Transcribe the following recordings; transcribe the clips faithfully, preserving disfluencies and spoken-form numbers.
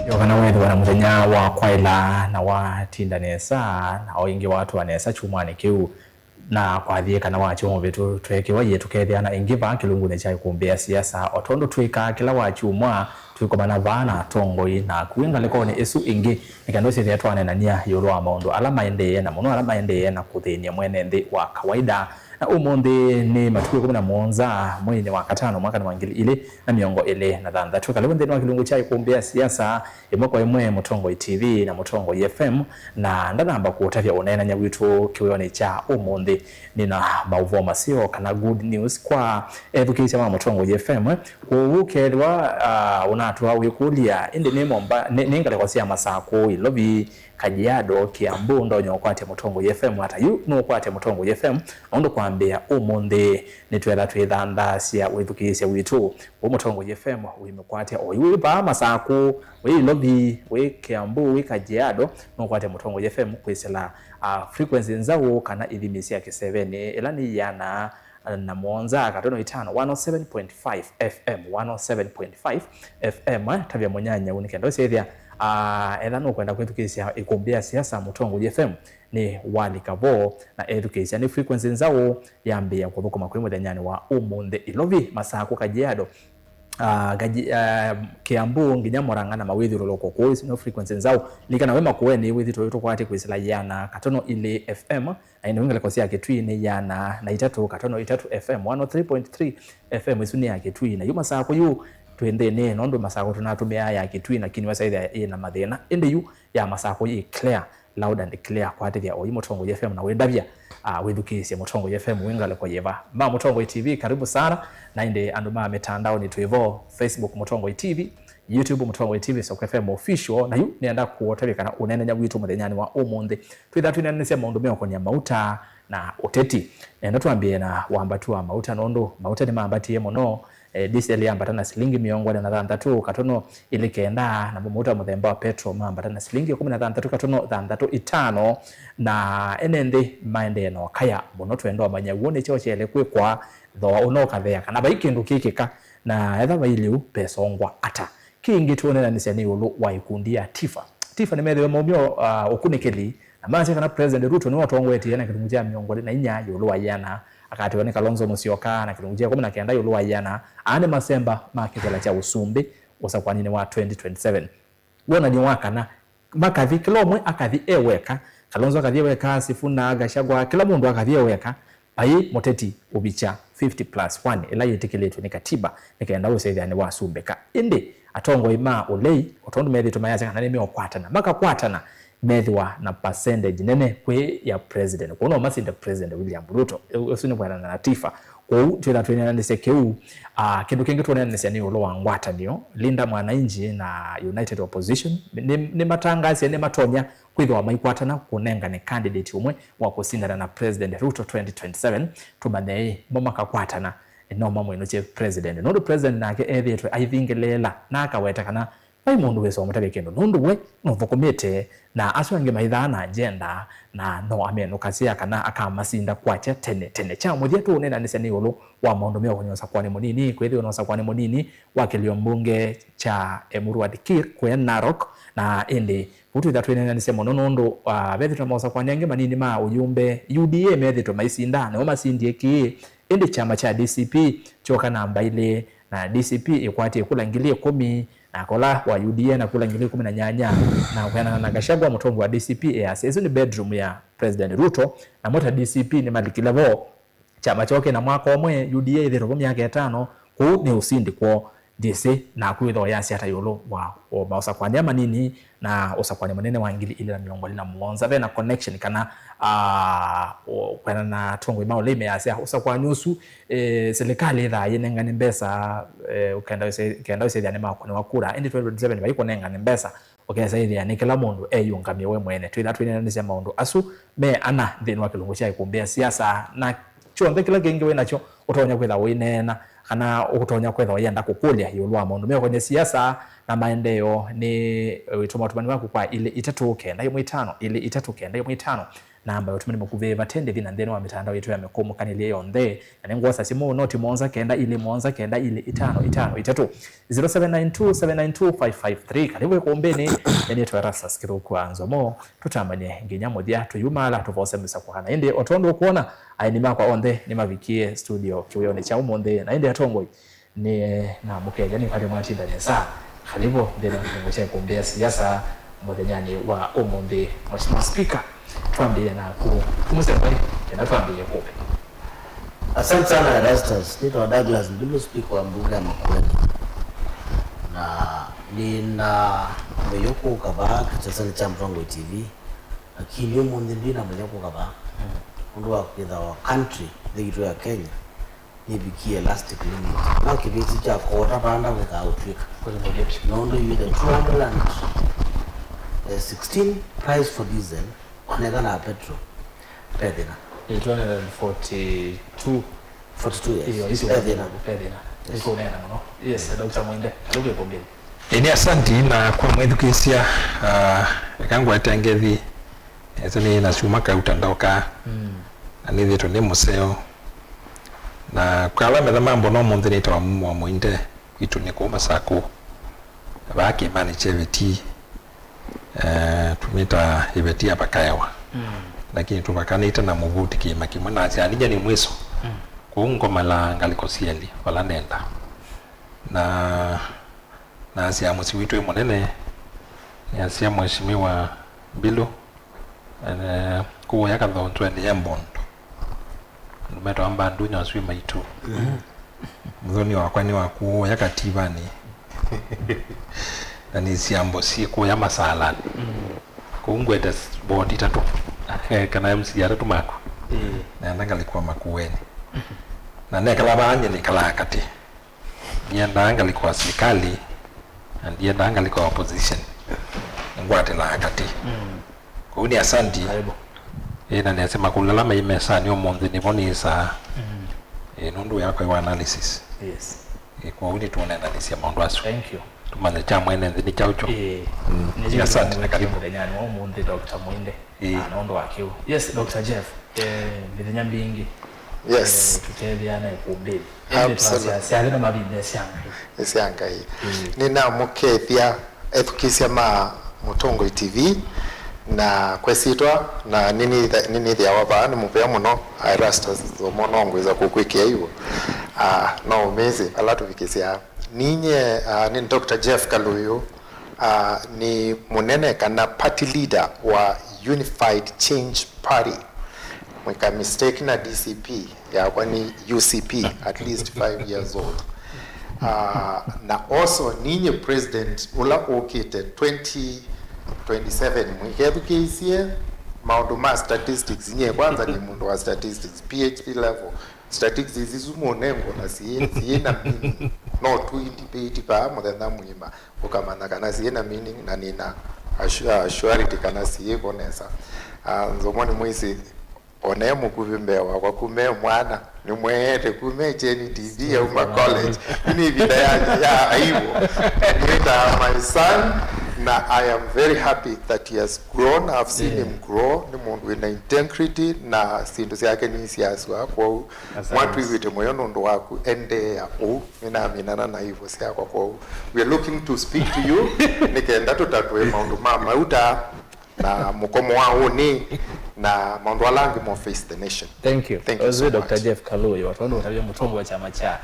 Yo kana weethĩwa na mũthenya wa kwaĩla na watinda nesa, na o ĩngĩ watũa nesa kyumwanĩ kĩu, na kwathie kana wa kyumwa vĩtu tweekiwa yĩ tũkethĩana ĩngĩ vaa kĩlungunĩ kya ikumbĩ ya siasa, o tondũ twĩkaa kĩla wa kyumwa, twĩkomana vaa na atongoi naku ngalĩkonĩ ĩsu ĩngĩ, nĩ kana ũsyĩthĩa twaneenany'a ĩũlũ wa maũndũ ala maendee, na mũno ala maendee na kũthĩny'a mwene nthĩ wa kawaida. Na ũmũnthĩ nĩ matukũ ĩkũmi na mũonza mweinĩ wa katano mwakanĩ wa ngili ilĩ na mĩongo ĩlĩ na thanthatũ. Karibu nthĩnĩ wa kĩlungu kya ikumbĩ ya siasa, ĩmwe kwa ĩmwe, Mũtongoi T V na Mũtongoi F M, na ndanamba kũũtavya ũneenany'a witũ kĩwĩonĩ kya ũmũnthĩ. Nĩna maũvoo maseo kana good news kwa ethukĩĩsya ma Mũtongoi F M. Kwoou kethĩwa, ah, ũnatũa wĩkũlya, ĩndĩ nĩ momba, nĩ, nĩ ngalĩko sya Masakũ, Ilovi, Kajiado, Kiambu, ndonya ũkwatya Mũtongoi F M ata? Yu nũũkwatya Mũtongoi F M, nũndũ kwambĩĩa ũmũnthĩ nĩtwetha twĩthanthasya wĩthukĩĩsya witũ. Kwoou Mũtongoi F M wĩmĩkwatya o yu wĩ vaa Masakũ, wĩ Ilovi, wĩ Kiambu, wĩ Kajiado, nũkwatya Mũtongoi F M kwĩsĩla, ah, frequency nzaũ kana ithimi sya kĩsevenĩ, ĩla nĩ ĩana na mũonza katono itano, one oh seven point five F M, one oh seven point five F M, eh, tavya mũnyanyau nĩ kenda ũsyĩthĩa, ah, etha nũkwenda kwĩthukĩĩsya ikumbĩ ya siasa Mũtongoi F M, nĩ walika vo na ethukĩĩsya. Nĩ frequency nzaũ yambĩĩa kũthũkũma kwĩ mũthenyanĩ wa ũmũnthĩ Ilovi, Masakũ, Kajiado, ah, Kaji-, ah, Kiambu nginya Murang'a na mawĩthyũlũlũko kũu. Isu nĩ frequency nzaũ. Likana wĩ Makueni wĩthitwe ũtũkwatye kwĩsĩla ĩana katono ilĩ F M, na ĩndĩ wĩ ngalĩko sya Kitui nĩ ĩana na itatũ katono itatũ F M, one oh three point three F M. Isu nĩ ya Kitui, na yu Masakũ yu twĩ nthĩnĩ, nũndũ Masakũ tũnatũmĩaa ya Kitui, lakini wesa ĩthĩa ĩna mathĩna. Ĩndĩ yu ya Masakũ yĩ clear, loud and clear, kwatĩthya oyu Mũtongoi F M na wĩndavya, ah, wĩthukĩĩsye Mũtongoi F M wĩ ngalĩko yĩva. Ma Mũtongoi T V, karibu sana. Na ĩndĩ andũ ma mĩtandaonĩ twĩ vo, Facebook Mũtongoi T V, YouTube Mũtongoi T V, Soko F M Official, na yu nĩenda kũũtavya kana ũneenany'a witũ mũthenyanĩ wa ũmũnthĩ. Twĩtha twĩneenanĩsya maũndũ meũkonĩa mauta na ũteti. Nenda twambĩe na wambatu wa mauta, nũndũ mauta nĩmambatie mũno. Eh, diesel yambata na silingi mĩongo ĩna na thanthatũ katono ilĩ kenda, namo mauta mũthemba wa petrol mambata na silingi ĩkũmi na thanthatũ katono thanthatũ itano, na ene nthĩ maendee na ũkaya mũno. Twenda ũmanya w'o nĩ kyaũ kyaĩle kwĩkwa thooa ũno ũkathea, kana vai kĩndũ kĩkĩka, na etha vai lĩu vesongwa ata? Kĩngĩ tũũneenanĩsya nĩ ĩũlũ wa ikundi ya Tifa. Tifa nĩmethĩwe maumya, ah, ũkunĩkĩli, na masya kana President Ruto nĩwe ũtongoetye na kĩlungu kya mĩongo ĩlĩ na inya ĩũlũ wa ĩana, akatĩwa nĩ Kalonzo Musyoka na kĩlungu kya ĩkũmi na kenda ĩũlũ wa ĩana. Aa nĩ masemba ma kĩvĩla kya ũsumbĩ ũsakwaninĩ wa twenty twenty-seven. Wonany'o wa kana makathi, kĩla ũmwe akathi e weka, Kalonzo akathi e weka, Sifuna, Gachagua, kĩla mũndũ akathi e weka, vai mũteti ũvikya fifty plus one ĩla yĩtĩkĩlĩtw'e nĩ katiba nĩ kenda ũsethĩa nĩwasumbĩka. Ĩndĩ atongoi ma ũlei, o tondũ methĩĩtwe mayasya kana nĩmeũkwatana, makakwatana, methĩwa na percentage nene kwĩ ya president. Kwoou no masinde President William Ruto. Ũ-, ũsu nĩ kwĩanana na Tifa. Kwoou twĩtha twĩneenanĩsya kĩu. Ah, kĩndũ kĩngĩ tũneenanĩsya nĩ ĩũlũ wa ngwatanĩo. Linda Mwananchi na United Opposition nĩ, nĩmatangaasie nĩmatonya kwĩthĩwa maikwatana kũnengane candidate ũmwe wa kũsindana na President Ruto twenty twenty-seven. Tũmanye ĩ, mo makakwatana, no mamwĩnũkye President? Nũndũ President nake ethĩĩtwe aithingĩlĩĩla na akaweta kana vai mũndũ wĩsa ũmũtavya kĩndũ, nũndũ we nũthũkũmĩte, na asu angĩ maithaa na agenda, na no amenũkasya kana akamasinda kwakya tene tene. Kya mũthya tũũneenanĩsya nĩ ĩũlũ wa maũndũ meũkonĩa ũsakũanĩ mũnini, kwĩthĩwa na ũsakũanĩ mũnini wa kĩlio mbunge kya Emurua Dikir kũya Narok, na ĩndĩ vau twĩtha twĩneenanĩsya mũno nũndũ, ah, vethĩtwe na maũsakũanĩ angĩ manini ma ũyumbe, U D A methĩtwe maisinda, nĩmo masindie kĩĩ, ĩndĩ kyama kya D C P kyoka namba ilĩ, na D C P ĩkwatie kula ngili ĩkũmi, na kola wa U D A na kula ngili ĩkũmi na nyanya, na kwĩanana na Gachagua, mũtongoi wa D C P easya ĩsu nĩ bedroom ya President Ruto, namo ta D C P nĩmalikile vo. Kyama kyoo kĩna mwaka ũmwe, U D A ĩthĩtwe vo myaka ĩtano, kũu nĩ ũsindi kwoo. Ndyĩsĩ naku wĩthwa ũyasya ata ĩũlũ wa, wa maũsakũanĩ aa manini na ũsakũanĩ mũnene wa ngili ilĩ na mĩongo ĩlĩ na mũonza? Ve na connection kana, ah, o, kwĩanana na atongoi ma ũlei measya ũsakũanĩ ũsu, eh, silikalĩ ĩthaa yĩnengane mbesa, eh, ũkenda ũse-, kenda ũsethĩa nĩmakũnĩwa kura, ĩndĩ twenty twenty-seven vaikũnengane mbesa. Ũkesa ĩthĩa nĩ kĩla mũndũ eyũngamye we mwene. Twĩtha twĩneenanĩsya maũndũ asu me ana nthĩnĩ wa kĩlungu kya ikumbĩ ya siasa, na kyonthe kĩla kĩngĩ wĩ nakyo ũtonya kwĩtha ũineena, kana ũtonya kwĩtha ũyenda kũkũlya ĩũlũ wa maũndũ meũkonye siasa na maendeeo, nĩ wĩtũma ũtũmani waku kwa ilĩ itatũ kenda ĩmwe itano, ilĩ itatũ kenda ĩmwe itano. Namba ya ũtũmani mũkuvĩ vate ndĩvi na nthĩnĩ wa mĩtandao yitũ ya mĩkũmũkanĩlye yonthe, na nĩngwosa simũ noti mũonza kenda ilĩ mũonza kenda ilĩ itano itano itatũ, zero seven nine two seven nine two five five three. Karibu ĩkũmbĩnĩ, nĩnĩtwa Erastus Kĩthũku wa Nzomo. Tũtambany'e nginya mũthya, tũyumala, tũvose mĩsakũa. Na ĩndĩ, o tondũ ũkwona, aeni makwa onthe nĩmavikie studio kĩwĩonĩ kya ũmũnthĩ. Na ĩndĩ, atongoi, nĩ namũkethya nĩ kwatĩ mwatinda nesa. Karibu nthĩnĩ wa kĩvungu kya ĩkũmbĩ ya siasa mũthenyanĩ wa ũmũnthĩ. Mheshimiwa Speaker, twambĩĩe naku. Tũmũsembai, kenda twambĩĩe kũve. Asante sana, Erastus. Nĩtawa Douglas Mbilu, speaker wa mbunge ya Makueni. Na nĩna mũyo kũka vaa kĩtesenĩ kya Mũtongoi T V, lakini ũmũnthĩ ndina mũyo kũka vaa. Ũndũ wa kwĩtha wa country, nthĩ yitũ ya Kenya, nĩvikie elastic limit. No kĩvĩsĩ kya kũota vanda wĩkaa ũtw'ĩka. Nũndũ yu the two hundred and sixteen price for diesel, onekana petrol. Pe thĩna. Ĩ, two hundred and forty-two. Forty-two, yes. Iyo, isu pe thĩna. Pe thĩna. Yes. Ĩkũneena mũno. Yes, Doctor Mwinde, karibu ĩkũmbĩnĩ. Ĩĩ, nĩ asanti, na kwa mwĩthukĩĩsya, ah, eka ngwete ngethi, ese nĩ na syuma kauta ndoka, mm, na nĩthĩtwe nĩ mũseo. Na kwa ala metha mambona ũmũnthĩ nĩtawa Mumo wa Mwinde, kwitũ nĩ kũu Masakũ. Vaa kĩĩmanĩ kya Ĩveti, eh, tũmĩtaa Ĩveti ya Vakaewa. Mm. Lakini tũvakanĩte na mũvuti kĩĩma kĩmwe, nasya ninyie nĩ mwĩso. Mm. Kũu ngomalaa ngalĩko syelĩ vala nenda. Na nasya mũsyĩ witũ wĩ mũnene, nĩasya Mheshimiwa Mbilu, eh, kũũya Kathonzweni e Mbondo. Andũ metawa Mbandunya asu maitũ. Mm. Mũthoni wakwa nĩ wa kũũya Kativanĩ. Na nĩ syambo syĩ kũya Masalani. Mm. Kũu ngwete s-, bondi itatũ. Kana M C atatũ makwa. Mm. Naenda ngalĩkwa Makueni. Na nekala vaa nyie nĩkalaa katĩ. Ndiendaa ngalĩko wa silikalĩ, na ndiendaa ngalĩko wa opposition. Ngwatĩlaa katĩ. Mm. Kwoou nĩ asanti. Karibu. Ĩĩ, na nĩasya makũlyo ala maĩ mesanĩ ũmũnthĩ nĩvo nĩsaa. Mm. Ĩĩ, nũndũ yakwa wa analysis. Yes. Ĩĩ, kwoou nĩtũnenanĩsya maũndũ asu. Thank you. Tũmanye kya mwene nthĩ nĩ kyaũ kyo. Ĩĩ. Mm. Nĩ asanti na karibu. Mũthenyanĩ wa ũmũnthĩ, Doctor Mwinde. Ĩĩ. Ah, nũndũ wa kĩu. Yes, Doctor Jeff. Eh, mĩthenya mbingĩ. Yes. Eh, tũkethĩana ĩkũmbĩnĩ. Ĩndĩ twasya, absolutely, syathĩ na mavinda sya Ngai. Nĩ sya Ngai. Mm. Nĩnamũkethya ethukĩĩsya ma Mũtongoi T V, na kwa ĩsyĩtwa, na nĩnĩtha-, nĩnĩthĩawa vaa nĩ mũvea mũno, Erastus Nzomo, no ngwĩsa kũkwĩkĩa iw'o. Ah, no ũmĩsĩ ala tũvikĩsyaa. Ninyie, ah, nĩ Doctor Jeff Kalũyũ, ah, nĩ mũnene kana party leader wa Unified Change Party. Mwĩka mistake na D C P, yakwa nĩ U C P, at least five years old. Ah, na also, ninyie president ũla ũkĩte twenty twenty-seven, mwĩkethukĩĩsye maũndũ ma statistics. Nyie kwanza nĩ mũndũ wa statistics, P H D level. Statistics isu mũnengo na siĩ, siĩ na meaning. No tũ debate vaa mũthenya mũima, ũkamanya kana siĩ na meaning, na nĩna assu-, assurity kana siĩ vo nesa. Ah, Nzomo nĩ mwĩsĩ, one mũkuvĩ mbee wakwa, kuma e mwana, nĩmweete kuma e Kyeni T V auma college. Yu nĩ ĩvinda ya, ya aibu. Mwĩtaa my son, na I am very happy that he has grown. I've seen, yeah, him grow. Nĩ mũndũ wĩna integrity, na syĩndũ syake nĩsiaswa, kwoou Asante. Mwatwĩw'ĩte mũyo nũndũ waku, endeea ũu. Nĩnaminana na ivo syakwa, kwoou we are looking to speak to you nĩ kenda tũtatũe maũndũ ma mauta na mũkomo wa ũnĩ na maũndũ ala angĩ mo face the nation. Thank you. Thank you so much. Doctor Jeff Kalũyũ, tondũ ũtavya mũtongoi wa kyama kya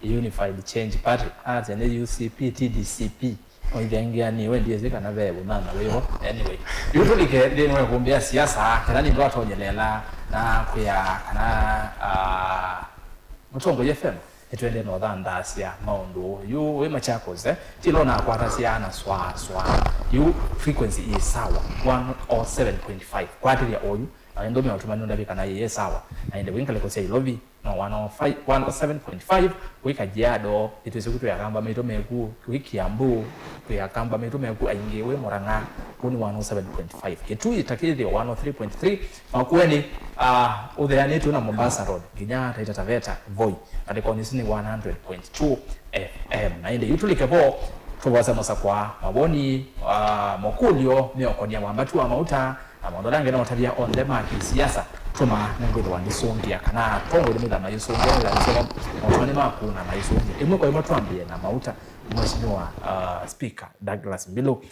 Unified Change Party, asya nĩ U C P, ti D C P. Ũithengeanie, we ndiĩsĩ kana ve ũnana wĩvo. Anyway, yu tũlike nthĩnĩ wa ĩkũmbĩ ya siasa, kana nĩ ndwatonyeleela na kwĩa kana, ah, Mũtongoi F M, nĩtwendee na ũthandaasya maũndũ. Yu wĩ Machakos, eh? Tilo nakwatasya na swaa swaa. Yu frequency ĩ sawa, one oh seven point five. Kwatĩlya oyu, na wĩndũmĩa ũtũmani ũndavye kana yĩ sawa. Na ĩndĩ wĩ ngalĩko sya Ilovi, no one oh five, one oh seven point five, wĩ Kajiado, nĩtwĩsĩ ku twĩ Akamba maitũ meku, wĩ Kiambu, twĩ Akamba maitũ meku aingĩ, wĩ Murang'a, kũu nĩ one oh seven point five. Kitui takĩthĩo one oh three point three, Makueni, ah, ũtheanĩtwe na Mombasa Road, nginya Taita Taveta, Voi, ngalĩkonĩ isu nĩ one hundred point two F M. Na ĩndĩ yu tũlike vo, tũvose mũsakwa, mawoni, ah, mokũlyo, mĩokonĩ ya wambatu wa mauta, Na maũndũ ala angĩ nootavya onthe ma kĩsiasa, tũmaa nĩngwĩthĩwa ndisũngĩa, kana atongoi nĩmethĩwa mayĩsũngĩa, nĩla nĩsoma maũndũ nĩ maku na mayĩsũngĩa. Ĩmwe kwa ĩmwe twambĩe na mauta, Mheshimiwa, uh, Speaker Douglas Mbilu,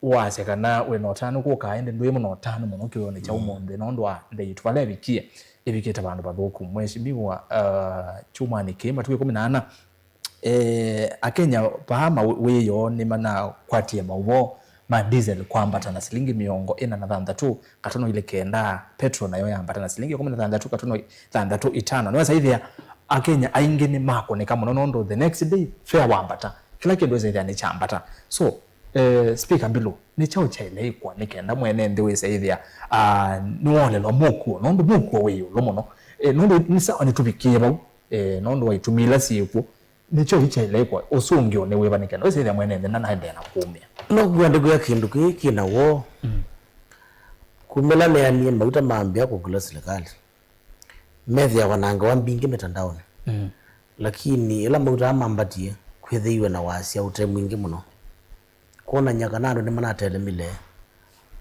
wasya kana wĩ na ũtanu kũka ĩndĩ ndwĩ na ũtanu mũno kĩwĩonĩ kya ũmũnthĩ nũndũ wa nthĩ yitũ vala ĩvikie, ĩvikĩte vandũ vathũku. Mheshimiwa, uh, kyumwanĩ kĩĩ matukũ ĩkũmi na ana, eh, Akenya vaa ma wĩoo nĩmanakwatie maũvoo ma diesel kwambata na silingi mĩongo ĩna na thanthatũ katono ilĩ kenda, petrol nayo yambata na silingi ĩkũmi na thanthatũ katono thanthatũ itano. Nĩwesa ĩthĩa Akenya aingĩ nĩmakũnĩka mũno nũndũ the next day fare wambata, kĩla kĩndũ wesa ĩthĩa nĩkyambata. So, eh, Speaker Mbilu, nĩ kyaũ kyaĩle ĩkwa nĩ kenda mwene nthĩ wĩsa ĩthĩa, ah, nĩwolelwa mũkuo, nũndũ mũkuo wĩ ĩũlũ mũno? Eh, nũndũ nĩ sawa nĩtũvikĩe vau, eh, nũndũ wa itumi ila syĩkw'o, nĩ kyaũ kyaĩle ĩkwa, ũsũngĩo nĩ wĩva nĩ kenda wĩsa ĩthĩa mwene nthĩ ndanaendeea na kũũmĩa? No kuandĩkĩa kĩndũ kĩĩ kĩ na woo. Mm. Kumĩla neanie mauta mambĩa kũkĩlwa silikalĩ, methĩawa na ngewa mbingĩ mĩtandaonĩ. Mm. Lakini ĩla mauta aa mambatie, kwĩthĩiwe na wasya ũte mwingĩ mũno, kwonany'a kana andũ nĩmanatelemile.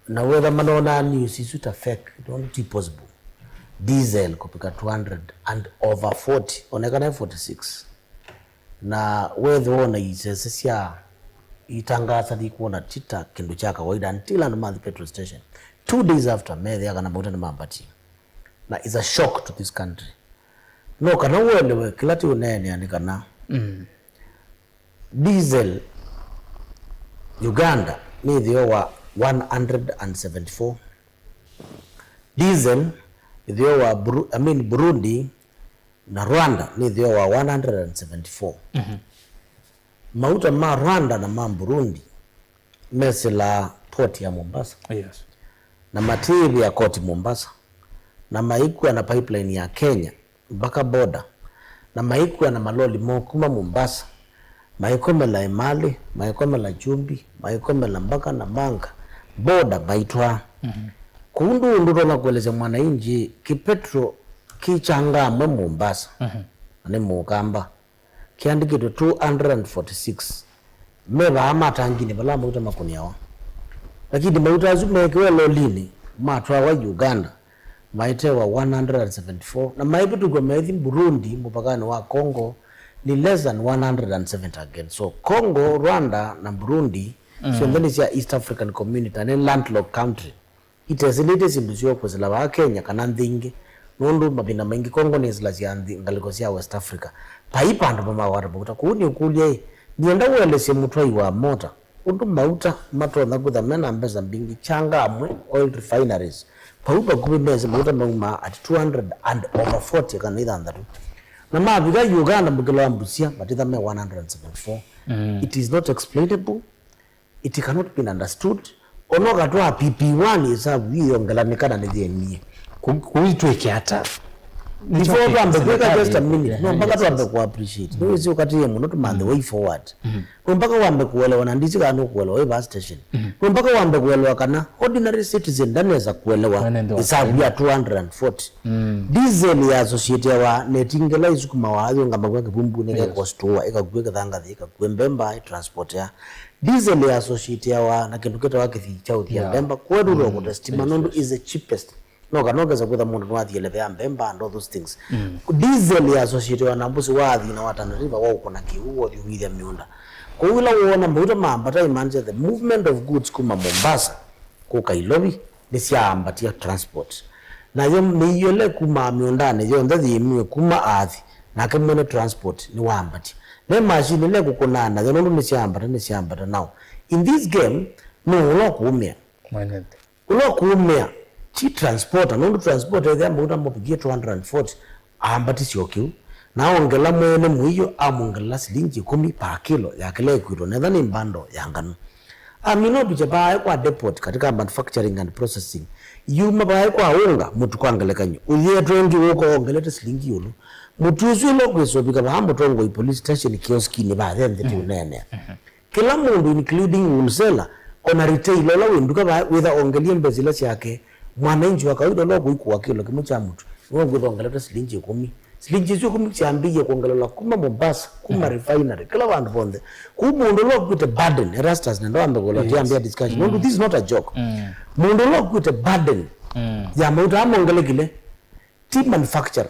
Na wetha manonaa news isu ta fake, nũndũ ti possible. Diesel kũvika two hundred and over forty, onekana e forty-six. Na wethĩwa ona isese sya itangaasa nĩkwona ti ta kĩndũ kya kawaida until andũ mathi petrol station. Two days after, methĩa kana mauta nĩmambatie. Na it's a shock to this country. No kana ũelewe, kĩla tĩũneenea nĩ kana, mm, diesel Uganda nĩ ĩtheo wa one hundred and seventy-four. Diesel ĩtheo wa Bru-, I mean, Burundi na Rwanda nĩ ĩtheo wa one hundred and seventy-four. Mhm. Mauta ma Rwanda na ma Burundi mesĩlaa port ya Mombasa. Yes. Na matĩĩvĩa koti Mombasa. Na maikua na pipeline ya Kenya mpaka border. Na maikua na maloli moo kuma Mombasa. Maikomela Emali, maikomela Jumbi, maikomela mpaka Namanga. Border maitwaa. Mhm. Kũu ndũ ũndũ ũtonya kũelesya mwananchi kĩpetro kĩkyangaa amwe Mombasa. Mhm. Na nĩ Mũkamba. Kĩandĩkĩtwe two hundred and forty-six. Me vaa matanginĩ vala mauta makũnĩawa. Lakini mauta asu meekĩwe lolinĩ, matwawa Uganda, maitewa one hundred and seventy-four, na maivĩtũkw'a maithi Burundi, mũvakanĩ wa Congo, nĩ less than one hundred and seventy again. So, Congo, Rwanda, na Burundi, mm, syonthe nĩ sya East African Community, na nĩ landlocked country. Itesĩlĩtye syĩndũ syoo kwĩsĩla vaa Kenya kana nthĩ ingĩ, nũndũ mavinda maingĩ Congo nĩsĩlasya nthĩ ngalĩko sya West Africa. Vai vandũ vamakwata mauta. Kũu nĩũkũlya-ĩ, nĩenda ũelesye mũtwai wa mota ũndũ mauta matonya kwĩthwa me na mbesa mbingĩ kyangaa amwe oil refineries, vau vakuvĩ mesĩ mauta maumaa at two hundred and over forty kana ĩthanthatũ. Na mavika Uganda mũkĩla wa Busia, matitha me one hundred and seventy-four. Mm. It is not explainable. It cannot be understood. Ona ũkatwaa P P one ĩsavu yĩyongelanĩka na nĩyĩenie. Kũ-, kũitwĩke ata? Before twambe kwĩka, just a minute. No mpaka twambe ku appreciate. Nĩwĩsĩ ũkatĩĩe mũno tũmanthe way forward. No mpaka wambe kũelewa, na ndisi kana nũkũelewa wĩ vaa station. No mpaka wambe kũelewa kana ordinary citizen ndanesa kũelewa ĩsavu ya two hundred and forty. Diesel ya associateawa na ĩtingĩla ĩsukumawa yũngamaw'a kĩvumbunĩ, ĩkekwa store, ĩkakua kĩthangathĩ, ĩkakua mbemba, ĩtransportea. Diesel ya associateawa na kĩndũ kĩtawa kĩthii kya ũthia mbemba, kwetu tũkũta stima nũndũ is the cheapest. No kana ũkesa kwĩtha mũndũ nĩwathie leve ya mbemba and all those things. Diesel ya associateawa na mbũsĩ wa athi na wa Tana River wa ũkũna kĩw'ũ wothi ũng'ithya mĩũnda. Kwoou ĩla woona mauta maambata, imaanisha the movement of goods kuma Mombasa kũka Ilovi nĩsyaambatia transport. Nayo mĩio ĩla ĩkumaa mĩũndanĩ yonthe yĩimiwe kuma athi, nake mwene transport nĩwaambatie. Ne machine ĩla ĩkũkũnaa nayo nũndũ nĩsyaambata, nĩsyaambata. Now, in this game, nũũ ũla ũkũũmĩa? Mwene nthĩ. Ũla ũkũũmĩa ti transporter, nũndũ transporter ethĩa mauta movikie two hundred and forty, aambatisye o kĩu, na aongela mwene mũio amwongelela silingi ĩkũmi per kilo ya kĩla ĩkwĩtwa netha nĩ mbando ya nganũ. Amina ovicha vaaĩ kwa depot katika manufacturing and processing, yuma vaaĩ kwa ũnga mũtu kwa ngelekany'o, ũyĩetwe ĩngĩ wũka wongelete silingi ĩũlũ. Mũtu ũsu ĩla ũkwĩsa ũvika vaa mũtongoi police station kioskinĩ vaa the nthĩ tũũneenea. Kĩla mũndũ, including wholesaler, ona retailer ũla wĩ nduka vaa, wĩtha ongelie mbesa ila syake, mwananchi wa kawaida ũla ũkũikũa kĩlo kĩmwe kya mũtu, nĩwe ũkwĩtha ongelete silingi ĩkũmi. Silingi isu ikũmi syambĩie kwongelelwa kuma Mombasa, kuma refinery, kĩla vandũ vonthe. Kũu mũndũ ũla ũkwĩte burden, Erastus, nenda wambe kũla, yes, tiambia discussion. Nũndũ this is not a joke. Mũndũ ũla ũkwĩte burden ya mauta amongelekile, ti manufacturer,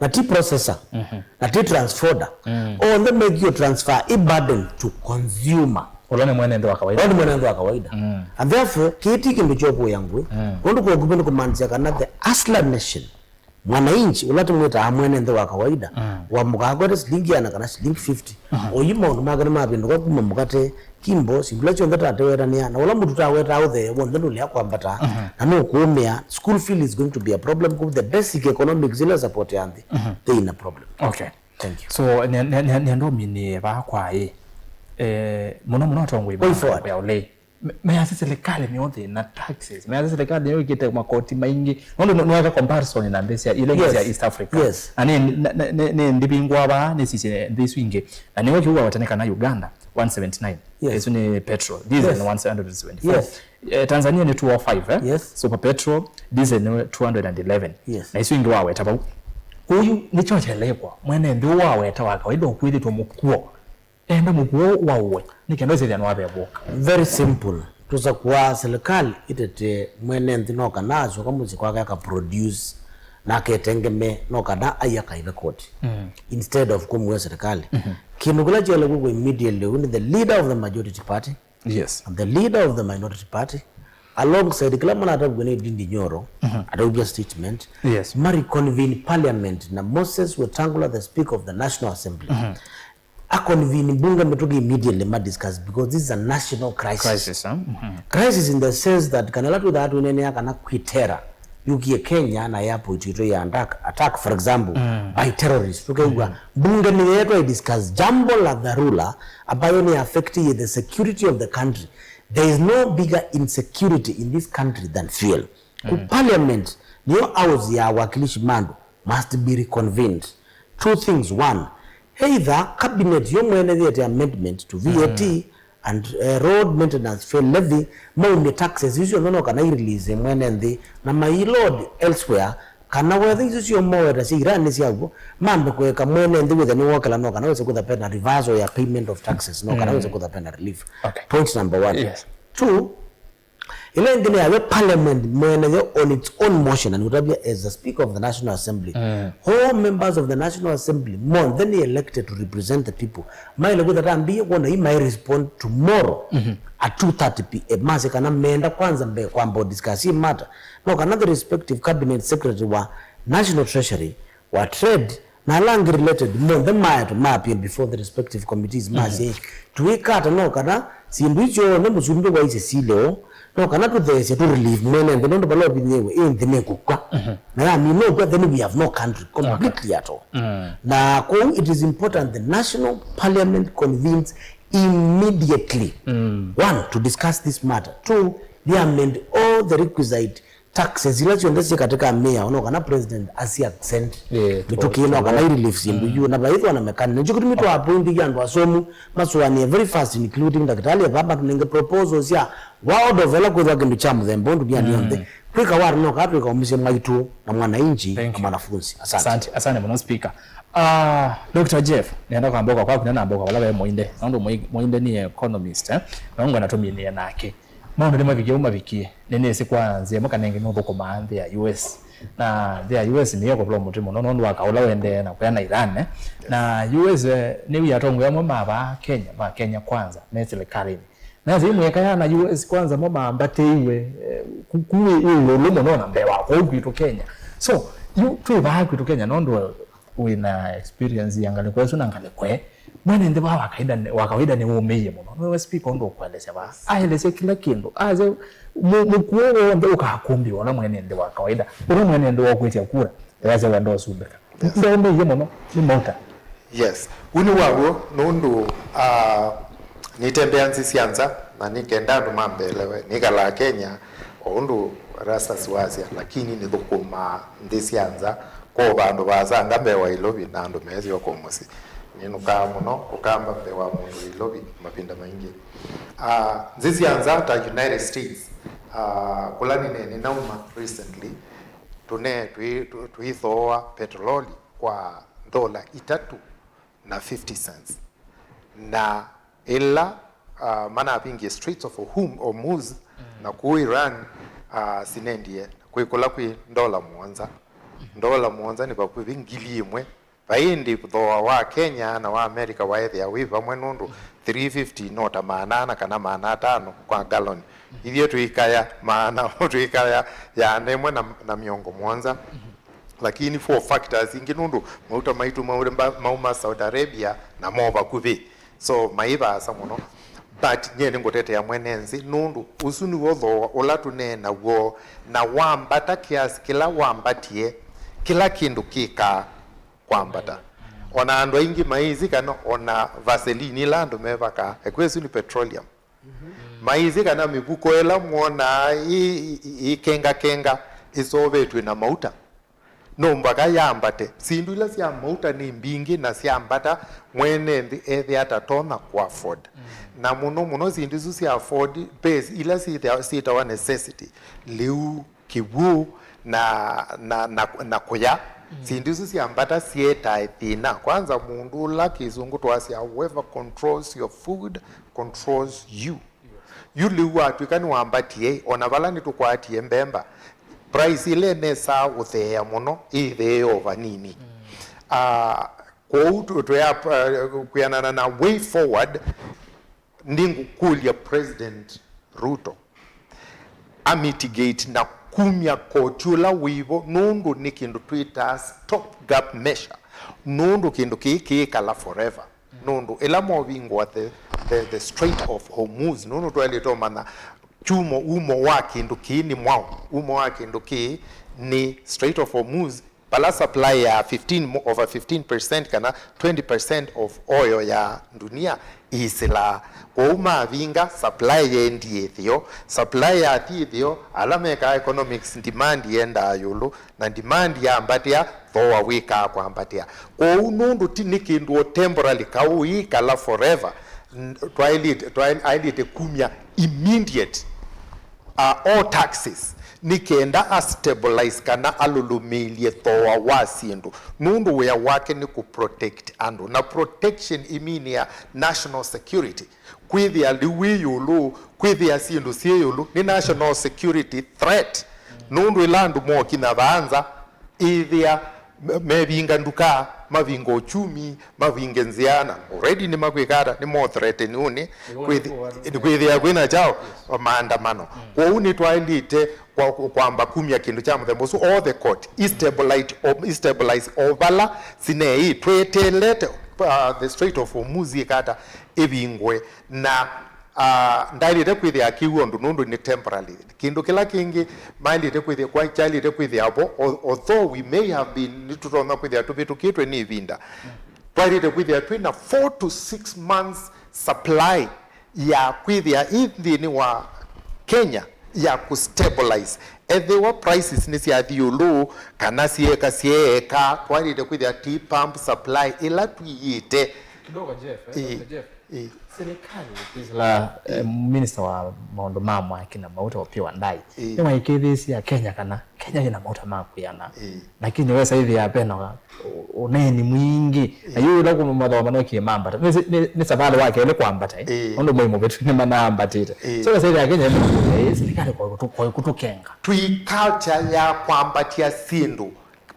na ti processor, na ti transporter. Onthe mekio transfer i burden to consumer. Ũla nĩ mwene nthĩ wa kawaida. Ũla nĩ mwene nthĩ wa kawaida. And therefore, kĩĩ ti kĩndũ kyokũya ngũĩ. Nũndũ kwa ũkuvĩ nĩ kũmaanisya kana the hustler nation, mwananchi, ũla tũmwĩtaa mwene nthĩ wa kawaida, wamũkaa kwete silingi iana kana silingi fifty. Oyu maũndũ make nĩmavĩndũka kuma mũkate, kimbo, syĩndũ ila syonthe tatewetanĩa, na ũla mũtu tawetaa ũthee w'onthe nũlea kwambata, na nũkũũmĩa. School fee is going to be a problem, kũu the basic economics ila support ya nthĩ, they in a problem. Okay. Thank you. So, nĩendominĩe vaa kwa ĩ, eh, mũno mũno atongoi ma, way forward, ya ũlei. Me-, measya serikali nĩyo thĩna, taxes. Measya serikali nĩyo ĩkĩte makoti maingĩ. Nũndũ nũ-, nũeka comparison na nthĩ sya, ile nthĩ sya, yes, East Africa. Yes. Na nĩ, nĩ, nĩ, nĩ ndivingwa vaa, nĩsisye nthĩ isu ingĩ. Na nĩyo kĩu wawetane kana Uganda, one seventy-nine. Yes. Isu nĩ petrol. Diesel, yes, nĩ one hundred seventy-four. Yes. Eh, Tanzania nĩ two oh five, eh? Yes. Super petrol, diesel nĩ two hundred and eleven. Yes. Na isu ingĩ waweta vau. Ũyu nĩkyo kyelekwa. Mwene nthĩ ũũ waweta wa kawaida ũkwĩthĩtwe mũkuo. Enda mũkuo waũwe, nĩ kenda ũsĩthĩa nĩwavevũka. Very simple. Tũsakũaa serikali ĩtetee mwene nthĩ no kana asyoka mũsyĩ kwake aka produce na aketengeme no kana ai akaive koti. Instead of kũmwĩa serikali. Kĩndũ kĩla kyaĩle kwĩkwa immediately ũu nĩ the leader of the majority party, yes, and the leader of the minority party, alongside kĩla mwana atavw'e nĩ Ndindi Nyoro, atauvya statement, yes, ma reconvene parliament na Moses Wetangula, the speaker of the National Assembly. A convene mbunge mĩtũkĩ immediately ma discuss, because this is a national crisis. Crisis, huh? Crisis in the sense that kana ĩla twĩthaa twĩneenea kana kwĩ terror yũkie Kenya na airport itũ ya attack, attack, for example, by terrorists. Tũkew'a mbunge nĩyeetwa i discuss jambo la dharura ambayo ni affect the security of the country. There is no bigger insecurity in this country than fuel. Ku parliament nĩyo house ya awakilishi ma andũ must be reconvened. Two things. One, either cabinet yo mwene yĩete amendment to V A T and, eh, road maintenance fee levy, maumye taxes isu syonthe no kana i release mwene nthĩ na mai load elsewhere, kana wetha isu syo moweta sya iranĩ syaw'o, mambe kũeka mwene nthĩ wĩthe nĩwokela no kana wĩse kwĩtha pena reversal ya payment of taxes, no kana wĩse kwĩtha pena relief. Okay. Point number one. Yes. Two, ĩla ĩngĩ nĩ yayo parliament mwene yo on its own motion, na nĩũtavya as the speaker of the National Assembly. All members of the National Assembly monthe nĩ elected to represent the people. Maĩle kwĩtha tambĩie kwona ii mai respond tomorrow at two thirty P M. Masye kana meenda kwanza mbee kwamba discuss ii matter. No kana the respective cabinet secretary wa National Treasury, wa trade, na ala angĩ related monthe maetwe ma appear before the respective committees, masye, "Twĩka ata no kana syĩndũ isu syonthe mũsumbĩ waisye sileo, no kana tũtheesye, tũ relieve mwene nthĩ, nũndũ vala ũvinyĩĩwe ĩ nthĩ nĩkũkw'a. Na yamina ũkw'a, then we have no country completely at all." Na kwoou it is important the national parliament convenes immediately. One, to discuss this matter. Two, they amend all the requisite taxes ila syonthe syĩ katika mĩao, no kana president asi accent mĩtũkĩ, no kana i relief syĩndũ yu, na vaithwa na mekani. Nĩkyo kĩtumi twa appointie andũ asomu masũanĩe very fast, including ndakĩtalĩ eva matũnenge proposals sya world of ela kwĩthwa kĩndũ kya mũthemba ũũ nduniani yonthe. Kwĩka watu no kana twĩka ũmĩsye mwaitũ na mwananchi na mwanafunzi. Asante. Asante, asante mũno speaker. Ah, Doctor Jeff, nenda kwamba kwa kwaku na namba kwa vala ve Mũinde. Nũndũ Mũi-, Mũinde nĩ economist, eh? Na ngwenda tũminĩe nake. Maũndũ nĩmavikie ũu mavikie. Nĩnĩsĩ kwa nzĩa ĩmwe kana ĩngĩ nũthũkũmaa nthĩ ya U S. Na nthĩ ya U S nĩyo kũvũla mũtĩ mũno nũndũ wa kaũ ũla ũendee na kũya na Iran, eh. Na U S, eh, nĩwia atongoi amwe ma vaa Kenya, ma Kenya Kwanza, me silikalĩnĩ. Na sĩ mwĩka ya na U S Kwanza mo mambatĩiwe, eh, ku-, ku ĩ ĩũlũ mũno na mbee wa kũu kwitũ Kenya. So, yu twĩ vaa kwitũ Kenya nũndũ wĩ na experience ya ngalĩko ĩsu na ngalĩko ĩ. Mwene nthĩ wa, wa kawaida nĩ, wa kawaida nĩwũmĩie mũno. Nĩwe speaker ũndũ ũkũelesya vaa. Aelesya kĩla kĩndũ. Asya, mũ-, mũkuo w'onthe ũkakũmbĩwa ũla mwene nthĩ wa kawaida. Ũla mwene nthĩ wa kwĩtya kura, easya wenda ũsumbĩka. Yes. Nĩwũmĩie mũno, nĩ mauta. Yes. Ũu nĩ waw'o, nũndũ, ah, nĩtembea nthĩ sya nza, na nĩkenda andũ mambelewe. Nĩkalaa Kenya, o ũndũ Erastus wasya, lakini nĩthũkũmaa nthĩ sya nza. Kwa vandũ vaasanga mbee wa Ilovi na andũ meesyoka mũsyĩ. Nĩnũkaa mũno kũkamba mbee wa mũndũ Ilovi mavinda maingĩ. Ah, nthĩ sya nza ta United States, ah, kũla nĩne nĩnauma recently, tũne tũi- tũ- tũithooa petroli kwa ndola itatũ na fifty cents, na ĩla uh, manavingie Straits of Horm- Hormuz na kũu Iran, uh, sinendie kwĩ kũla kwĩ ndola mũonza. Ndola mũonza nĩ vakuvĩ ngili ĩmwe. Vai ĩndĩ thooa wa Kenya na wa America waĩthĩa wĩ vamwe, nũndũ three fifty no ta maana ana kana maana atano kwa galoni. Ithyĩ tũikaya maana, tũikaya ĩana ĩmwe na, na mĩongo mũonza. Lakini for factors ingĩ, nũndũ mauta maitũ maũrĩ mba- mauma Saudi Arabia na mo vakuvĩ, so mai vaasa mũno. But nyie nĩngũtetea mwene nthĩ, nũndũ ũsu nĩw'o thooa ũla tũneenaw'o, na wambata kiasi kĩla wambatie, kĩla kĩndũ kĩkaa kwambata. Ona andũ aingĩ maĩsĩ kana ona Vaseline ila andũ mevakaa, ekwĩ ĩsu nĩ petroleum. Maĩsĩ kana mĩvuko ĩla mwonaa ĩ- ĩ- ĩkengakenga ĩsovetw'e na mauta, no mbaka yambate. Syĩndũ ila sya mauta nĩ mbingĩ na syambata, mwene nthĩ ethĩa atatonya kũ afford. Na mũno mũno syĩndũ isu sya afford, base ila syĩthĩa- syĩtawa necessity, lĩu, kĩw'ũ na, na, na, na kũya. Syĩndũ isu syambata syetaa thĩna. Kwanza mũndũ ũla kĩsũngũ twasya, whoever controls your food controls you. Yu lĩu watw'ĩka nĩwambatie, ona vala nĩtũkwatie mbemba, price ĩla ĩnesaa ũtheea mũno ĩitheea o vanini. Ah, kwoou tũ- twĩa- ah, kwĩanana na way forward, nĩngũkũlya President Ruto a mitigate na kumya koti ũla wĩvo, nũndũ nĩ kĩndũ twĩtaa stop gap measure, nũndũ kĩndũ kĩĩ kĩĩkala forever. Nũndũ ĩla movingwa the, the, the Strait of Hormuz, nũndũ twaĩlĩte ũmanya kyumo, umo wa kĩndũ kĩĩ nĩ mwaũ. Umo wa kĩndũ kĩĩ nĩ Strait of Hormuz, vala supply ya fifteen, mo- over fifteen percent kana twenty percent of oil ya ndunia ĩsĩlaa. Kwoou mavinga supply yendie ĩtheo, supply yathi ĩtheo, ala mekaa economics, demand yendaa ĩũlũ, na demand yambatĩa, thooa wĩkaa kwambatĩa. Kwoou nũndũ ti nĩ kĩndũ o temporary kaũ ĩikala forever, n- twaĩlĩte- twaĩ- aĩlĩte kumya immediate uh, all taxes, nĩ kenda a stabilize kana alũlũmĩĩlye thooa wa syĩndũ, nũndũ wĩa wake nĩ kũ protect andũ, na protection ĩminĩa national security. Kwĩthĩa lĩu wĩ ĩũlũ, kwĩthĩa syĩndũ syĩ ĩũlũ nĩ national security threat, nũndũ ĩla andũ mookinya vaa nza, ĩthĩa me- mevinga nduka, mavinga uchumi, mavinge nzĩa, na already nĩmakwĩka ata, nĩmo threaten ũnĩ kwĩthi- kwĩthĩa kwĩna kyaũ, maandamano. Kwoou nĩtwaĩlĩte kwa- kwamba kumya kĩndũ kya mũthemba ũsu, all the court, istabilize o- istabilize o vala sineĩ, tweteelete uh, the Strait of Hormuz ĩkata ĩvingwe, na uh, ndaĩlĩte kwĩthĩa kĩu ũndũ nũndũ nĩ temporary. Kĩndũ kĩla kĩngĩ maĩlĩte kwĩthĩa- kwa- kyaĩlĩte kwĩthĩa vo, al- although we may have been, nĩtũtonya kwĩthĩa tũvĩtũkĩtwe nĩ ĩvinda, twaĩlĩte kwĩthĩa twĩ na four to six months supply ya kwĩthĩa ĩ nthĩnĩ wa Kenya ya kũ stabilize. Ethĩwa prices nĩ syathi ĩũlũ kana syĩeka syeeka, twaĩlĩte kwĩthĩa tĩ pump supply ĩla tũiĩte. Kidogo, Jeff, eh, Ĩĩ. Doctor Jeff. Ĩĩ. Serikali, kĩsila, eh, minister wa maũndũ ma mwaki na mauta Opiyo Wandayi, Ĩĩ. nĩwaĩkĩĩthĩsye Akenya kana Kenya yĩna mauta ma kwĩana. Ĩĩ. Lakini wesa ĩthĩa vena wa- ũ- ũneeni mwingĩ. Na yu ĩla kuma mathomo no kĩmambata. Nĩ, nĩ, nĩ savalĩ wa kelĩ kwambata, eh? Ĩĩ. Nũndũ mwei mũvĩtu nĩmanaambatĩte. Ĩĩ. So wesa ĩthĩa Kenya ĩmwe, eh, serikali kwa kũtũ- kwa kũtũkenga. Twĩ culture ya kwambatya syĩndũ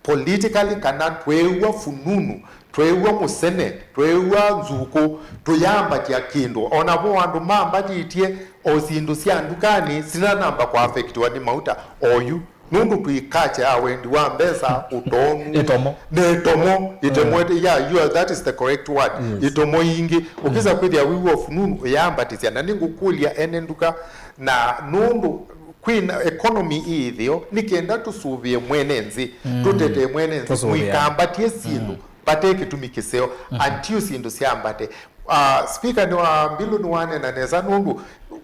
politically, kana tweew'a fununu, tweew'a mũsene, tweew'a nzukũ, tũyambatya kĩndũ. Ona vo andũ mambatĩtye o syĩndũ sya ndukanĩ sinanamba kũaffectiwa nĩ mauta oyu, nũndũ twĩ culture ya wendi wa mbesa, ũtonu. Ĩtomo. Nĩ ĩtomo, ĩtomo, yeah, you are, that is the correct word. Yes. Ĩtomo ingĩ. Ũkĩsa kwĩthĩa wĩw'a fununu, ũyambatĩsya. Na nĩngũkũlya ene nduka, na nũndũ kwĩna economy ĩ ĩtheo, nĩ kenda tũsũvĩe mwene nthĩ, tũtetee mwene nthĩ, mũikambatie syĩndũ vate kĩtumi kĩseo, until syĩndũ syambate. Uh, speaker nĩ wa mbilu nĩwanena nesa nũndũ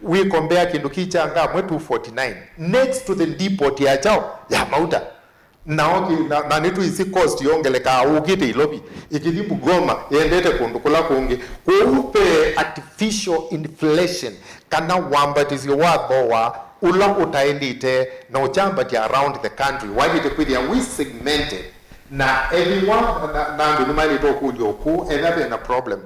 wĩkombea kĩndũ kĩ kya ngamwe two forty nine next to the depot ya kyaũ ya mauta. Nao kĩ- na, na nĩtwĩsĩ cost yongelekaa ũkĩte Ilovi ĩkĩthi Bungoma yendete kũndũ kũla kũngĩ. Kwoou ve artificial inflation kana wambatĩsyo wa thooa ũla ũtaĩlĩte na ũkyambatya around the country, waĩlĩte kwĩthĩa wĩ segmented, na everyone, na, na andũ nĩmaĩlĩte ũkũlya ũkũ, etha ve na problem.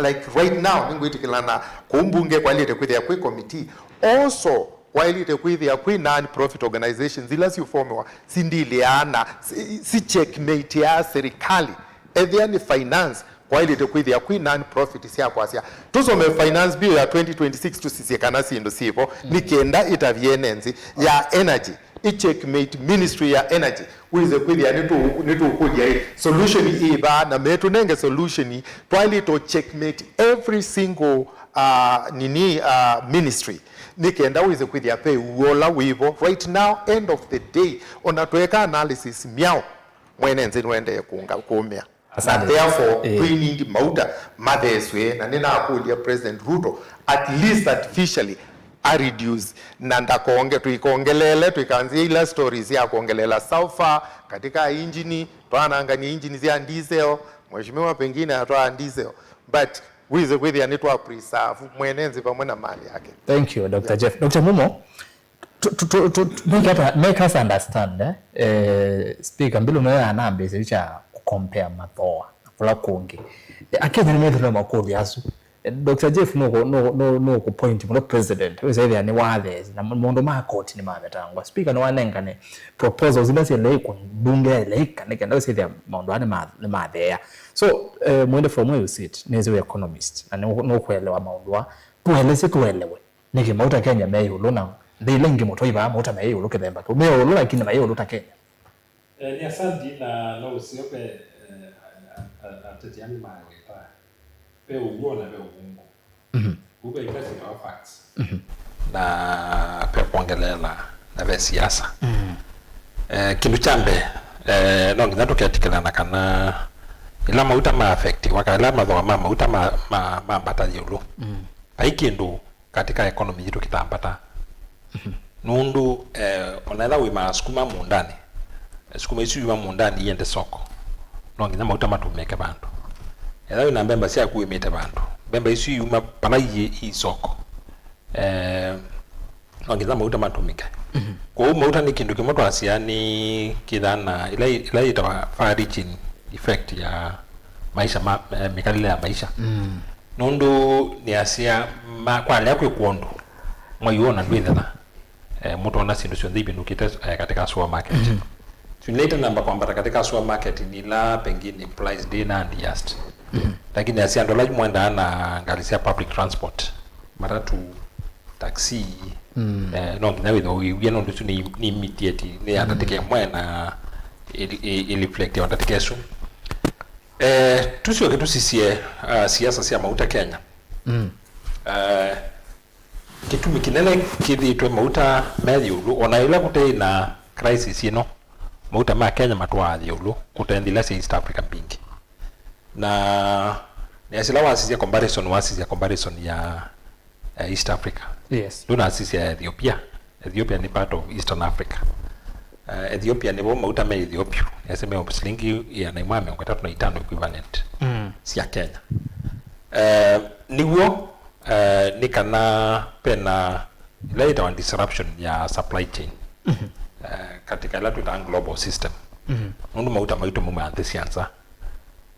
Like right now, nĩngwĩtĩkĩlana kũu mbunge kwaĩlĩte kwĩthĩa kwĩ committee. Also, kwaĩlĩte kwĩthĩa kwĩ non-profit organizations ila siũfomiwa sindilĩaa na si, si checkmateaa serikali. Ethĩa nĩ finance, kwaĩlĩte kwĩthĩa kwĩ non-profit sya kwasya tũsome finance bill ya twenty twenty-six tũsisye kana syĩndũ syĩvo, nĩ kenda ĩtavye ene nthĩ ya energy, ĩ checkmate ministry ya energy, wĩse kwĩthĩa nĩtũ-, nĩtũkũlya ĩ, solution ĩva, na metũnenge solution, twaĩlĩte ũ checkmate every single, uh, nini, uh, ministry, nĩ kenda wĩse kwĩthĩa ve ũw'o ũla wĩvo. Right now, end of the day, ona tweka analysis myaũ, mwene nthĩ nũendee kũnga-, kũũmĩa. Na asante. Therefore, eh, twĩnindi mauta matheswe, na nĩnakũlya President Ruto, at least artificially, a reduce, na ndakonge, tũikongelele, tũikanzie ila stories ya kuongelela sulfur katika injini, twananganie injini sya diesel, mheshimiwa pengine atwaa diesel, but wĩse kwĩthĩa nĩtwa preserve mwene nthĩ vamwe na mali yake. Thank you, Doctor Jeff. Doctor Mumo, to, to, to, to make, up, make us understand, eh? Eh, Speaker, Mbilu nayo anambĩsya kya kũcompare mathoa na kũla kũngĩ. Eh, Akenya nĩmethĩrwe makũlyo asu. Eh, Doctor Jeff nũkũ-, nũ-, nũ-, nũkũpoint mũno president, wĩsethĩa nĩ wathesi, na maũndũ ma koti nĩmavetangwa. Speaker nĩwanengane proposals ila syeleikwa mbunge ya ilaika, nĩ kenda wĩsethĩa maũndũ aa nĩma-, nĩmatheea. So, eh, Mwende, from where you sit, nĩsĩ wĩ economist, na nũ-, nũkũelewa maũndũ aa. Tũelesye tũelewe. Nĩkĩ mauta Kenya me ĩũlũ na nthĩ ila ingĩ mũtwai vaa mauta me ĩũlũ kĩthemba kĩu? Me ĩũlũ lakini me ĩũlũ ta Kenya. Eh, nĩ asanti, na no ũseo ve, eh, a-, a-, a-, ateti angĩ maweta ve ũw'o na ve ũvũngũ. Mhm. Kũu ve ila syĩtawa facts. Mhm. Na ve kwongeleela na ve siasa. Mhm. Eh, kĩndũ kya mbee, eh, no nginya tũketĩkĩlana kana ĩla mauta ma affectiwa, kana ĩla mathooa ma mauta ma, ma, mambata ĩũlũ. Mhm. Vai kĩndũ katika economy yitũ kĩtambata. Mhm. Nũndũ, eh, ona ethĩwa wĩmaa sukuma mũũndanĩ, eh, sukuma isu yuma mũũndanĩ iende soko, no nginya mauta matũmĩke vandũ. Ethĩwa wĩna mbemba syaku wĩmĩte vandũ, mbemba isu iuma vala iĩ i soko, eh, no nginya mauta matũmĩke. Mhm. Kwoou mauta nĩ kĩndũ kĩmwe twasya nĩ kĩthana ĩla, ĩla yĩtawa far-reaching effect ya maisha ma, eh, mĩkalĩle ya maisha. Mm. Nũndũ nĩasya ma, kwalea kwĩkwa ũndũ, mwai ũũ na ndwĩthela, eh, mũtona syĩndũ syonthe ivĩndũkĩte, eh, katika supermarket. Mhm. Syũnĩ ila itanamba kwambata katika supermarket nĩ ila pengine price ndĩ na highest. Mhm. Lakini asya andũ ala mwendaa na ngalĩ sya public transport, matatu, taxi, mm, eh, no nginya wĩthĩwe wĩw'e nũndũ ĩsu nĩ, nĩ immediate, nĩ ya ndatĩka ĩmwe na ĩ, ĩ, ĩ reflect ya ndatĩka ĩsu. Eh, tũsyoke tũsisye, ah, siasa sya mauta Kenya. Mm. Eh, kĩtumi kĩnene kĩthĩĩtwe mauta me ĩũlũ, ona ĩla kũteĩ na crisis ĩno, mauta ma Kenya matwaa ĩũlũ kũte nthĩ ila sya East Africa mbingĩ. Na nĩasila wasisya comparison, wasisya comparison ya, ya East Africa. Yes. Ndũnasisya ya Ethiopia. Ethiopia nĩ part of Eastern Africa. Uh, Ethiopia nĩvo mauta me Ethiopia. Nĩasya me silingi ĩana ĩmwe na mĩongo ĩtatũ na itano equivalent, mm, sya Kenya. Uh, nĩw'o, uh, nĩ kana pena ĩla yĩtawa disruption ya supply chain. Mhm. Uh, katika ĩla twĩtaa global system. Mhm. Nũndũ mauta maitũ maumaa nthĩ sya nza.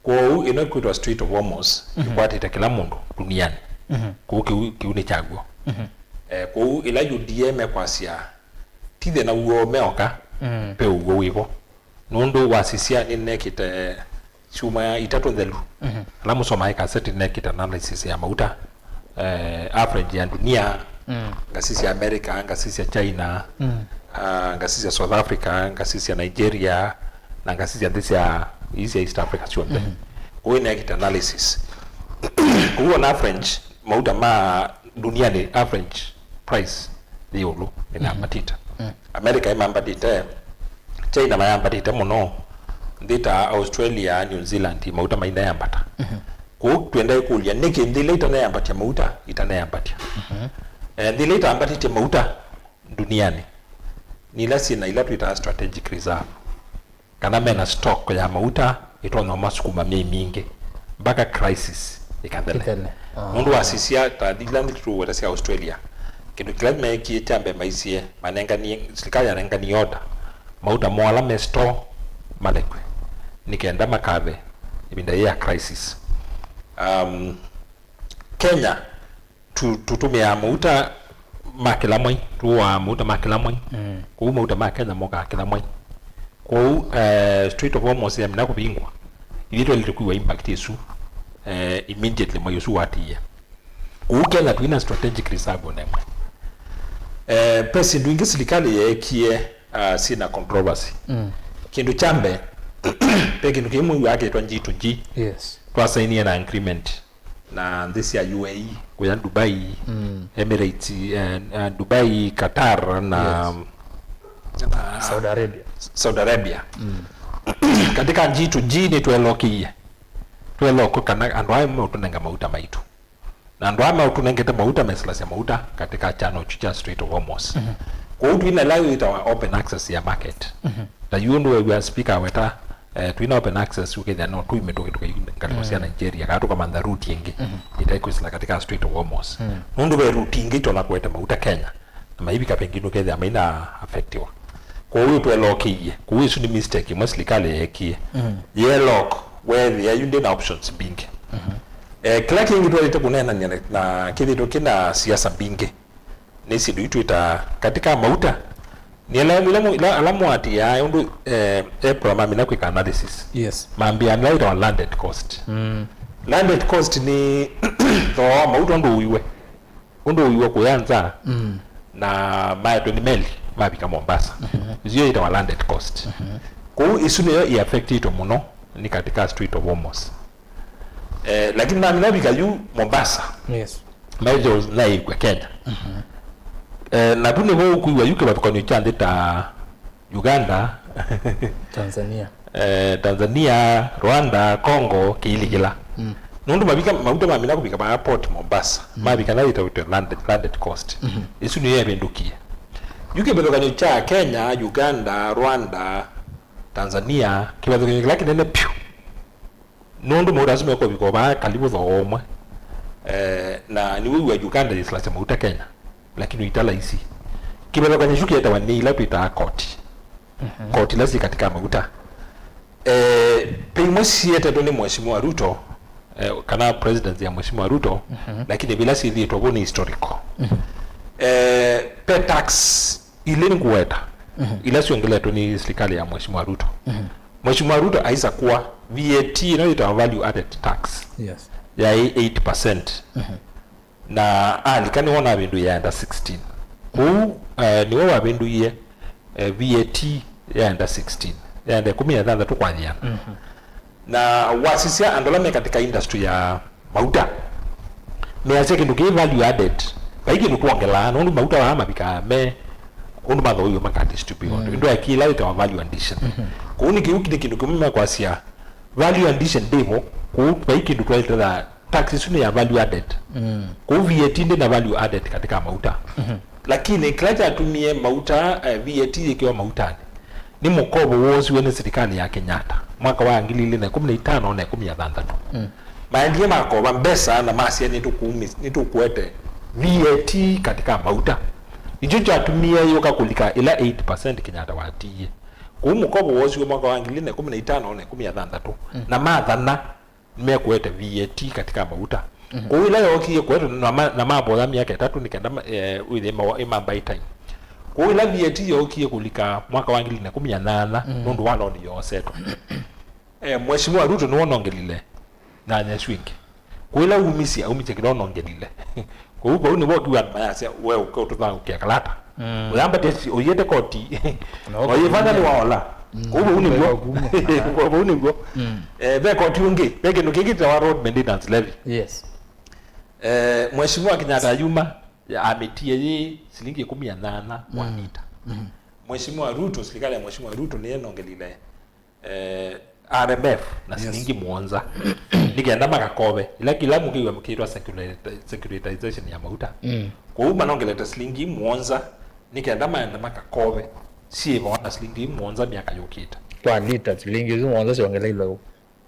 Kwoou ĩno ĩkwĩtwa Strait of Hormuz, mhm, ĩkwatĩte kĩla mũndũ duniani. Mhm. Kwoou kĩu, kĩu nĩ kyakw'o. Mhm. Eh, kwoou ĩla U D A mekwasya, ti thĩna w'o meoka, mm, ve ũw'o wĩvo. Nũndũ wasisya nĩnekĩte syumwa itatũ nthelu, mhm, ala mũsomaa ĩkaseti nĩnekĩte analysis ya mauta, eh, average ya dunia, mm, ngasisya America, ngasisya China, mm, ah, ngasisya South Africa, ngasisya Nigeria, na ngasisya nthĩ sya, ii sya East Africa syonthe. Mm. Kũu nĩnekĩte analysis. Kũu on average, mauta ma duniani average price yĩ ĩũlũ, nĩnambatĩte. Mm. America ĩmambatĩte, China mayambatĩte mũno, nthĩ ta Australia, New Zealand, mauta maineambata. Mhm. Kũu twenda ĩkũlya, nĩkĩ nthĩ ila itaneambatya mauta itaneambatya? Mhm. Eh, nthĩ ila itambatĩtye mauta duniani nĩ ila syĩna ila twĩtaa strategic reserve, kana mena stock ya mauta ĩtonya ũmasukuma myei mingĩ mpaka crisis ĩkathele. Ĩthele. Ah. Nũndũ wasisya ta ila nthĩ tũweta sya Australia, Kĩndũ kĩla meekie kya mbee maisye, manenganie, silikalĩ yanenganie order, mauta moo ala me store malekwe, nĩ kenda makave ĩvinda yĩĩ ya crisis. Um, Kenya, tu-, tũtũmĩaa mauta ma kĩla mwai, tũũaa mauta ma kĩla mwai. Mm. Kwoou mauta ma Kenya mokaa kĩla mwai. Kwoou, eh, Strait of Hormuz yamina kũvingwa, ithyĩ twaĩlĩte kwĩw'a impact ĩsu, eh, immediately mwai ũsu watiie. Kwoou Kenya twĩna strategic reserve o na ĩmwe. Eh, ve syĩndũ ingĩ silikalĩ yeekie, ah, syĩna controversy. Mm. Kĩndũ kya mbee, ve kĩndũ kĩmwe wĩw'aa kĩtwa G to G. Yes. Twasainie na agreement na nthĩ sya U A E, kũya Dubai, mm, Emirates, eh, eh, Dubai, Qatar na, yes, na Saudi Arabia. Saudi Arabia. Mm. Katika G to G nĩtwelokĩie. Tweloko kana andũ aya meũtũnenga mauta maitũ. Na andũ aya meũtũnengete mauta mesalasya mauta katika channel kyu kya Strait of Hormuz. Mhm. Kwoou twĩna ĩla yĩtawa open access ya market. Mhm. Ta yu ũndũ wew'a speaker aweta, eh, twĩna open access, ũkethĩa no tũime tũkĩtũka ngalĩko sya, mm, Nigeria, kana tũkamantha route ĩngĩ, mhm, ĩtaĩkwĩsĩla katika Strait of Hormuz. Mm. Nũndũ ve route ingĩ itonya kũete mauta Kenya, na maivika vengĩ nũkethĩa maina affectiwa. Kwoou twelokĩie. Kwoou ĩsu nĩ mistake ĩmwe silikalĩ yeekie. Mm. Yelock, weethĩa yu ndĩ na options mbingĩ. Mhm. Eh, kĩla kĩngĩ twaĩlĩte kũneenany'a na, na kĩthĩtwe kĩna siasa mbingĩ. Nĩ syĩndũ itwĩtaa katika mauta. Nĩ ala, ila, ila, ala mũatĩaa ũndũ, eh, April mamina kwĩka analysis. Yes. Mambĩa nĩla ĩtawa landed cost. Mm. Landed cost nĩ thooa wa mauta ũndũ ũiwe. Ũndũ ũiwe kũya nza, mm, na maetwe nĩ meli mavika Mombasa. Mhm. Nzio ĩtawa landed cost. Mhm. Kũu ĩsu nĩyo ĩaffectĩtwe mũno nĩ katika Strait of Hormuz. Eh, lakini namina vika yu Mombasa. Yes. Maitho naĩkw'a Kenya. Mhm. Eh, na vu nĩvo ũkwĩw'a yu kĩvathũkany'o kya nthĩ ta Uganda, Tanzania. Eh, Tanzania, Rwanda, Congo, kĩilikĩla. Mm. Nũndũ mavika, mauta mamina kũvika vaa port Mombasa, mm, mavika na ĩtawa landed, landed cost. Mhm. Ĩsu nĩyo yavĩndũkie. Yu kĩvathũkany'o kya Kenya, Uganda, Rwanda, Tanzania, kĩvathũkany'o kĩla kĩnene vyũ. Nũndũ mauta asu mekũvika o vaa karibu thooa ũmwe. Eh, na nĩwĩw'a Uganda yĩsilasya mauta Kenya, lakini ita laisi. Kĩvathũkany'o kyu kĩetawa nĩ ila twĩtaa koti. Mhm. Koti ila syĩ katika mauta. Eh, ve imwe sietetwe nĩ Mheshimiwa Ruto, eh, kana presidency ya Mheshimiwa Ruto, mhm, lakini vila syĩthĩĩtwe vu nĩ historical. Mhm. Eh, ve tax ilĩ nĩngũweta, mhm, ila syongeletwe nĩ silikalĩ ya Mheshimiwa Ruto. Mhm. Mheshimiwa Ruto aisakũa V A T ĩno yĩtawa value added tax. Yes. Yaĩ eight percent. Mhm. Na alika nĩwona vindu yaenda sixteen. Kũu, eh, nĩwe wavindũie, eh, V A T yaenda sixteen. Yaenda ĩkũmi na thanthatũ kwathiana. Mhm. Na wasisya andũ ala me katika industry ya mauta, measya kĩndũ kĩĩ value added. Vai kĩndũ twongelaa, nũndũ mauta vaa mavikaa me ũndũ mathooiwe makadistribute. Mm. Ĩndũ ya kĩla ĩtawa value addition. Mhm. Kũu nĩ kĩu nĩ kĩndũ kĩmwe mekwasya value addition ndĩvo, kũu vai kĩndũ twaĩtĩthaa tax ĩsu nĩ ya value added. Mm. Kũu V A T ndĩ na value added katika mauta. Mhm. Lakini kĩla kyatumie mauta, eh, V A T yĩkĩwa mautanĩ, nĩ mũkovo woosiwe nĩ silikalĩ ya Kenyatta mwaka wa ngili ilĩ na ĩkũmi na itano na ĩkũmi na thanthatũ. Mm. Maendie makova mbesa na masya, "Nĩtũkũmi-, nĩtũkũete V A T katika mauta." Nĩkyo kyatumie yũka kũlika ĩla eight percent Kenyatta watiie. Kũu mũkovo woosiwe mwaka wa ngili ilĩ na ĩkũmi na itano na ĩkũmi na thanthatũ, mm, na mathana nĩmekũete V A T katika mauta. Mhm. Kũu ĩla yookie kũetwe na ma-, na mavoya myaka ĩtatũ nĩ kenda ma-, eh, wĩthĩe mawa-, ĩma buy time. Kũu ĩla V A T yookie kũlika mwaka wa ngili na ĩkũmi na nyanya, mm, nũndũ wa loan yoosetwe. Eh, Mheshimiwa Ruto nĩwe ũnongelile nyanya ĩsu ĩngĩ. Kũu ĩla umisye, aumisye kĩla ũnongelile. Kũu vau nĩvo ũkiwa andũ mayasya, "We ũke ũtũthaũkĩa kalata." Mm. Ũyambatya si-, ũiete koti. Na ũyĩvanya nĩwaola. Mm. Kũu vau nĩw'o. Vau nĩw'o. Mm. Eh, ve koti ũngĩ, ve kĩndũ kĩngĩ kĩtawa road maintenance levy. Yes. Eh, Mheshimiwa Kenyatta yuma, ya-, amĩtie yĩ silingi ĩkũmi na nyanya kwa, mm, lita. Mm. Mheshimiwa Ruto, silikalĩ ya Mheshimiwa Ruto nĩyenongelile eh, I M F na, yes, silingi mũonza nĩ kenda makakove ila kĩla mũkĩw'a kĩtwa securita-, securitization ya mauta. Mm. Kwoou manongelete silingi mũonza nĩ kenda maende makakove syĩvawa na silingi mũonza myaka yũkĩte. Kwa lita, silingi isu mũonza syongeleilwe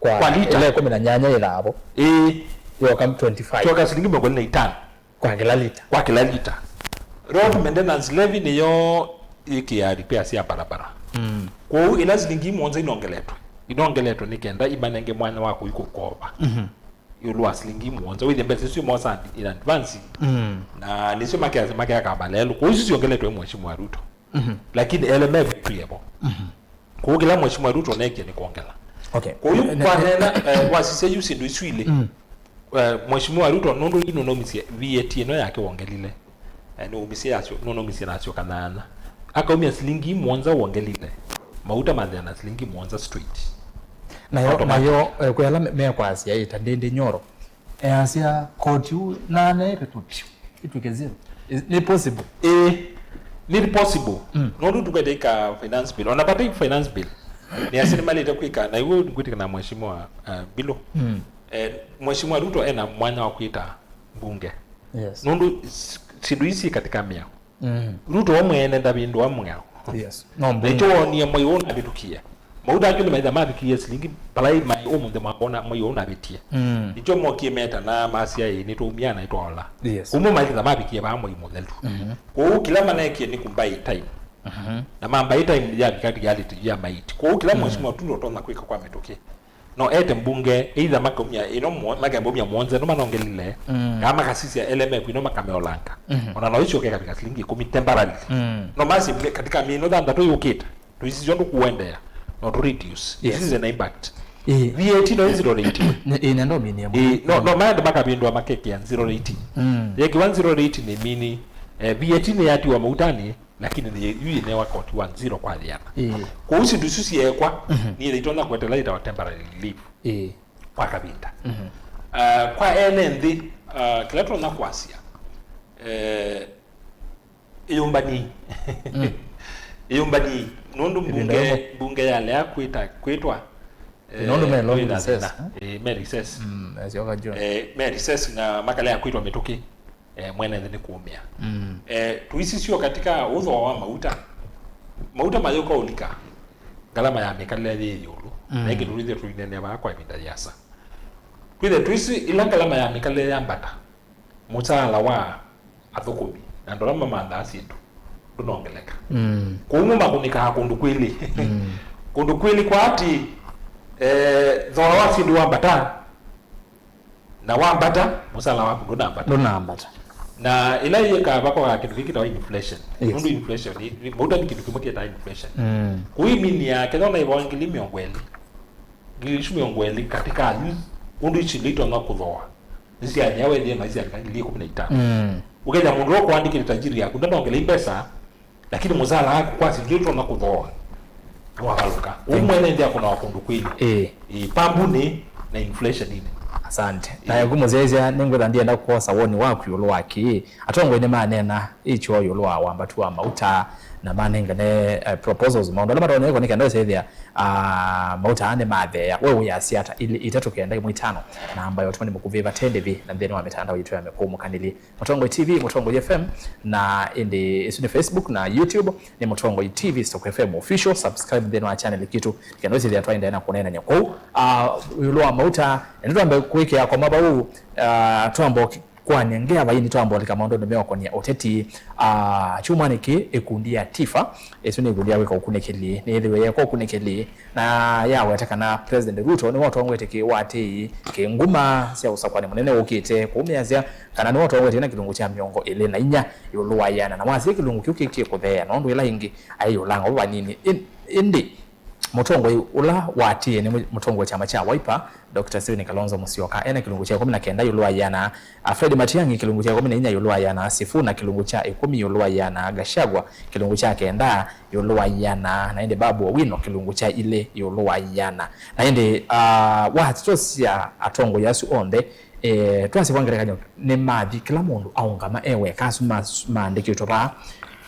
kwa, kwa lita, ĩla ĩkũmi na nyanya ĩthavo. Ĩĩ. Yoka twenty-five. Kyoka silingi mĩongo ĩlĩ na itano. Kwa kĩla lita. Kwa kĩla lita. Road maintenance levy nĩyo ĩkĩaa repairs sya barabara. Mm. Kwoou ĩla silingi mũonza inongeletwe, inongeletwe nĩ kenda imanenge mwanya wa kũi kũkova. Mhm. Ĩũlũ wa silingi mũonza, wĩthĩe mbesa isu imosa in advance. Mm. Na nĩsyo makea, makea kamba lelũ. Kwoou isu siongeletwe nĩ Mheshimiwa Ruto. Mhm. Lakini L M F twĩevo. Mhm. Kwoou kĩla Mheshimiwa Ruto neekie nĩ kwongela. Okay. Kwoou kwaneena, eh, wasisya yu syĩndũ isu ilĩ. Mm. Eh, Mheshimiwa Ruto nũndũ yu nũnaumisye V A T ĩno yake wongelile. Eh, nũumisye yasyo, nũnaumisye nasyo kanyaanya. Akaumya silingi mũonza wongelile. Mauta mathea na silingi mũonza straight. Nayo, automatic. Nayo, eh, kwĩ ala me-, mekwasya ĩ ta Ndindi Nyoro. Easya koti ũ naneete tu piu. Ĩtw'ĩke zero. Is, nĩ possible? Ĩĩ, nĩ possible. Mm. Nũndũ tũkwete ika finance bill. Ona vata finance bill. Nĩ asinĩmalĩte kwĩka, na iwe ngwĩtĩka na Mheshimiwa, uh, Bilo. Mm. Eh, Mheshimiwa Ruto ena mwanya wa kwĩta mbunge. Yes. Nũndũ s-, syĩndũ isi katika mĩao. Mm. Ruto we mwene ndavĩndũa mĩao. Yes. No mbunge. Nĩkyo wonie mwei ũũ navĩtũkie. Mauta asu nĩmaitha mavikie silingi palai mai ũmũnthĩ mwakona mwei ũũ navĩtie. Mm. Nĩkyo mokie meta na masya ĩ nĩtwaumia na nĩtwaola. Yes. Kumũ maitha mavikie vaa mwei mũthelu. Mhm. Kwoou kĩla manekie nĩ kumbai time. Mhm. Na mambai time yavika reality ya maiti. Kwoou kĩla, mm, mheshimiwa tu ndotonya kwĩka kwa mĩtũkĩ. No ete mbunge, either makaumya ĩno mo-, makemba umya mũonza ĩno manongelile, mm, kana makasisya L M F ĩno makameolanga. Mhm. Ona no ĩsyoke ĩkavika silingi ĩkũmi temporarily. Mm. No masi katika mĩĩ ĩno thanthatũ yũkĩte, tũisisya ũndũ kũendeea, no tũ reduce. Yes. This is an impact. Ĩĩ. V A T no ĩ zero rate. Nĩ, ĩĩ, na ndominie. Ĩĩ, no, no maende makavĩndũa makekĩa zero rate. Mm. Yekĩwa zero rate nĩ mini, eh, V A T nĩ yatiwa mautanĩ, lakini nĩ yu ĩnewa koti wa zero kwa yĩana. Ĩĩ. Kwoou syĩndũ isu syeekwa, mhm, nĩ ĩtonya kũetela yĩtawa temporary relief, ĩĩ, kwa kavinda. Mhm. Ah, kwa ene nthĩ, ah, kĩla tũtonya kwasya, eh, ĩyũmbani. Mm. Ĩyũmbani, nũndũ mbunge, mbunge yalea kwĩta, kwĩtwa, eh, nũndũ me long recess, eh? Eh, me recess. Mm, esyoka June. Eh, me recess na makalea kwĩtwa mĩtũkĩ. Eh, mwene nthĩ nĩ kũũmĩa. Mm. Eh, tũisisyo katika ũthooa wa mauta. Mauta mayũka ũlika, ngalama ya mĩkalĩle yĩ ĩũlũ. Mm. Na ĩkĩ tũtwĩthĩe tũineenea vaa kwa ĩvinda yĩasa. Twĩthĩe tũisi ĩla ngalama ya mĩkalĩle yambata, mũsaala wa athũkũmi na andũ ala mamanthaa syĩndũ ndũnongeleka. Mm. Kwoou makũnĩkaa kũndũ kwĩlĩ. Mm. Kũndũ kwĩlĩ kwa atĩ, eh, thooa wa syĩndũ wambata, na wambata, mũsala waku ndũnambata. Ndũnambata. Na ĩla yĩkaa vakogaa kĩndũ kĩkĩtawa inflation. Yes. Nũndũ inflation, i-, i-, mauta nĩ kĩndũ kĩmwe kĩtawa inflation. Mm. Kũiminia, kethwa naĩvawa ngili mĩongo ĩlĩ, ngili isu mĩongo ĩlĩ katika yu, ũndũ isu itonya kũthooa, nĩsyanyia wethie maisya ngili ĩkũmi na itano. Mm. Ũkethĩa mũndũ ũla ũkũandĩkĩte tajiri yaku ndanongela imbesa, lakini mũsala waku kwa syĩndũ itonya kũthooa nĩwavalũka. Ũu mwene nthĩ akũnawa kũndũ kwĩlĩ. Ĩĩ. Ĩĩ, pambunĩ na inflationinĩ. Asante. Ĩĩ. Na yaku mũsyaĩĩsya, nĩngwĩtha ndienda kwosa woni waku ĩũlũ wa kĩĩ. Atongoi nĩmaneena ĩkyoo ĩũlũ wa wambatu wa mauta na manengane, eh, proposals, maũndũ ala matonya kwĩkwa nĩ kenda ũsyaĩthĩa, ah, mauta aa nĩmatheea. We wĩasya ata? Ilĩ, itatũ, kenda, ĩmwe, itano. Namba ya ũtũmani mũkuvĩ vate ndĩvi na nthĩnĩ wa mĩtandao yitũ ya mĩkũũmũkanĩli. Mũtongoi T V, Mũtongoi F M, na ĩndĩ ĩsu nĩ Facebook na YouTube, nĩ Mũtongoi T V Stock F M Official. Subscribe nthĩnĩ wa channel kitũ, nĩkenda ũsĩthĩa twaendeea na kũneenany'a kũu. Ah, ĩũlũ wa mauta, ĩndĩ twambe kwĩkĩa koma vau, ah, twambe kwania ngea vaini, twambe ũlika maũndũnĩ meũkonia ũteti. Ah, kyumwanĩ kĩĩ ĩkundi ya Tifa, ĩsu nĩ ĩkundi ya kwĩka ũkunĩkĩli, nĩyĩthĩwe yeeka ũkunĩkĩli, na yaweta kana President Ruto nĩwe ũtongoetye kĩwatĩĩi kĩ nguma sya ũsakũani mũnene ũkĩte, kũũmĩasya kana nĩwe ũtongoetye na kĩlungu kya mĩongo ĩlĩ na inya ĩũlũ wa ĩana, na wasya kĩlungu kĩu kĩkĩe kũtheea nũndũ ĩla ĩngĩ aĩ ũlanga vo vanini. Ĩ-, ĩndĩ mũtongoi ũla watĩĩe nĩ mũ-, mũtongoi wa kyama kya Wiper, Doctor Stephen Kalonzo Musyoka, ena kĩlungu kya ĩkũmi na kenda ĩũlũ wa ĩana, a Fred Matiang'i kĩlungu kya ĩkũmi na inya ĩũlũ wa ĩana, Sifuna kĩlungu kya ĩkũmi ĩũlũ wa ĩana, Gachagua kĩlungu kya kenda ĩũlũ wa ĩana, na ĩndĩ Babu Owino kĩlungu kya ilĩ ĩũlũ wa ĩana. Na ĩndĩ, ah, wa ndeto sya atongoi asu onthe, eh, twasya kwa ngelekany'o, nĩ mathi kĩla mũndũ aũngama e weka, asu mas-, maandĩkĩtwe vaa,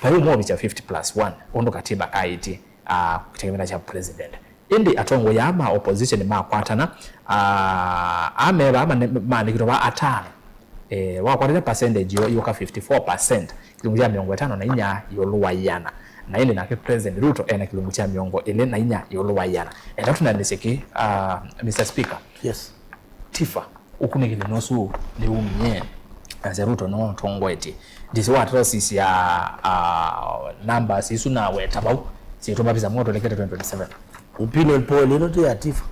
vai ũmũvikya fifty plus one, ũndũ katiba aĩtye, ah, kĩteng'emena kya president. Ĩndĩ atongoi aa ma opposition makwatana, ah, aa me vaa mane-, maandĩkĩtwe vaa atano, eh, wakwatana percentage yo yũka fifty four percent, kĩlungu kya mĩongo ĩtano na inya ĩũlũ wa ĩana. Na ĩndĩ nake President Ruto ena kĩlungu kya mĩongo ĩlĩ na inya ĩũlũ wa ĩana. Enda tũnanĩsye kĩ, ah, Mister Speaker. Yes. Tifa, ũkunĩkĩli ũsu nĩwumie, nasya Ruto no ũtongoetye. Ndisi wa atrocities ya, uh, numbers isu na weta vau, situma visa mwa tuelekete twenty twenty-seven. Opinion poll ĩno ti ya Tifa.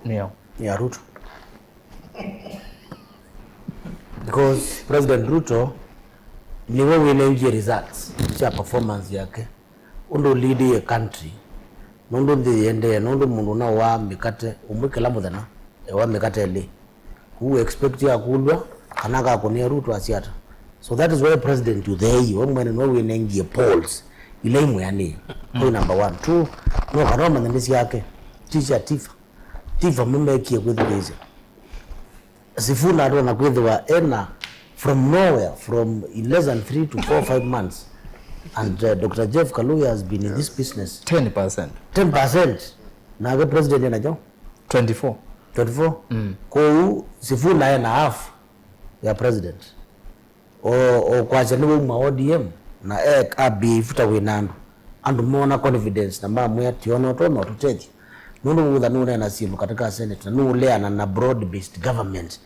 Nĩyo. Nĩ ya Ruto. Because President Ruto nĩwe wĩnengie results sya performance yake. Ũndũ ũleadie country, nũndũ nthĩ yĩendee, nũndũ mũndũ ũnaũaa mĩkate ũmwe kĩla mũthenya, ewa mĩkate ĩlĩ. Kũu expect akũlw'a kana akakũnĩa Ruto asyata. So that is why President Uthei we mwene nĩwe wĩnengie polls ila imwĩanĩe. Point number one. Two, no kana ũmanye nĩ syake, ti sya Tifa. Tifa mũmekie kwĩthukĩĩsya. Sifuna atona kwĩthĩwa ena from nowhere, from in less than three to four, five months. And, uh, Doctor Jeff Kaluya has been in this business. Ten percent. Ten percent. Nake president enacho? Twenty-four. Twenty-four? Mm. Kwoou Sifuna ena half ya president. O, o kwasya nĩwauma O D M na e, ambie ivuta wĩna andũ. Andũ moona confidence na mamwĩa, "Tiona ũtonya ũtũtethya." Nũndũ wĩtha nũneena syĩndũ katika Senate na nũũleana na broad based government.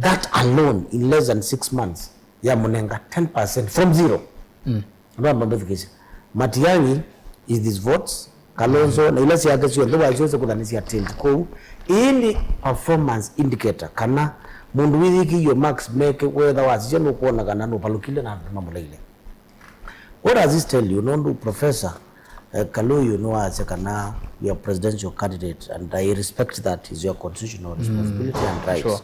That alone in less than six months yamũnenga ten percent from zero. Mm. Andũ amba mbĩthukĩĩsya. Matiang'i is these votes. Kalonzo, na ila syake syonthe wasyose kũthanĩsya tilt kũu. Ĩĩ nĩ performance indicator, kana mũndũ wĩyĩkĩie marks meke, wetha wasisya nũkwona kana nũpalũkile na andũ nĩmamũleile. What does this tell you? Nũndũ Professor, eh, Kaluyu nĩwasya kana your presidential candidate, and I respect that is your constitutional responsibility and rights. Sure.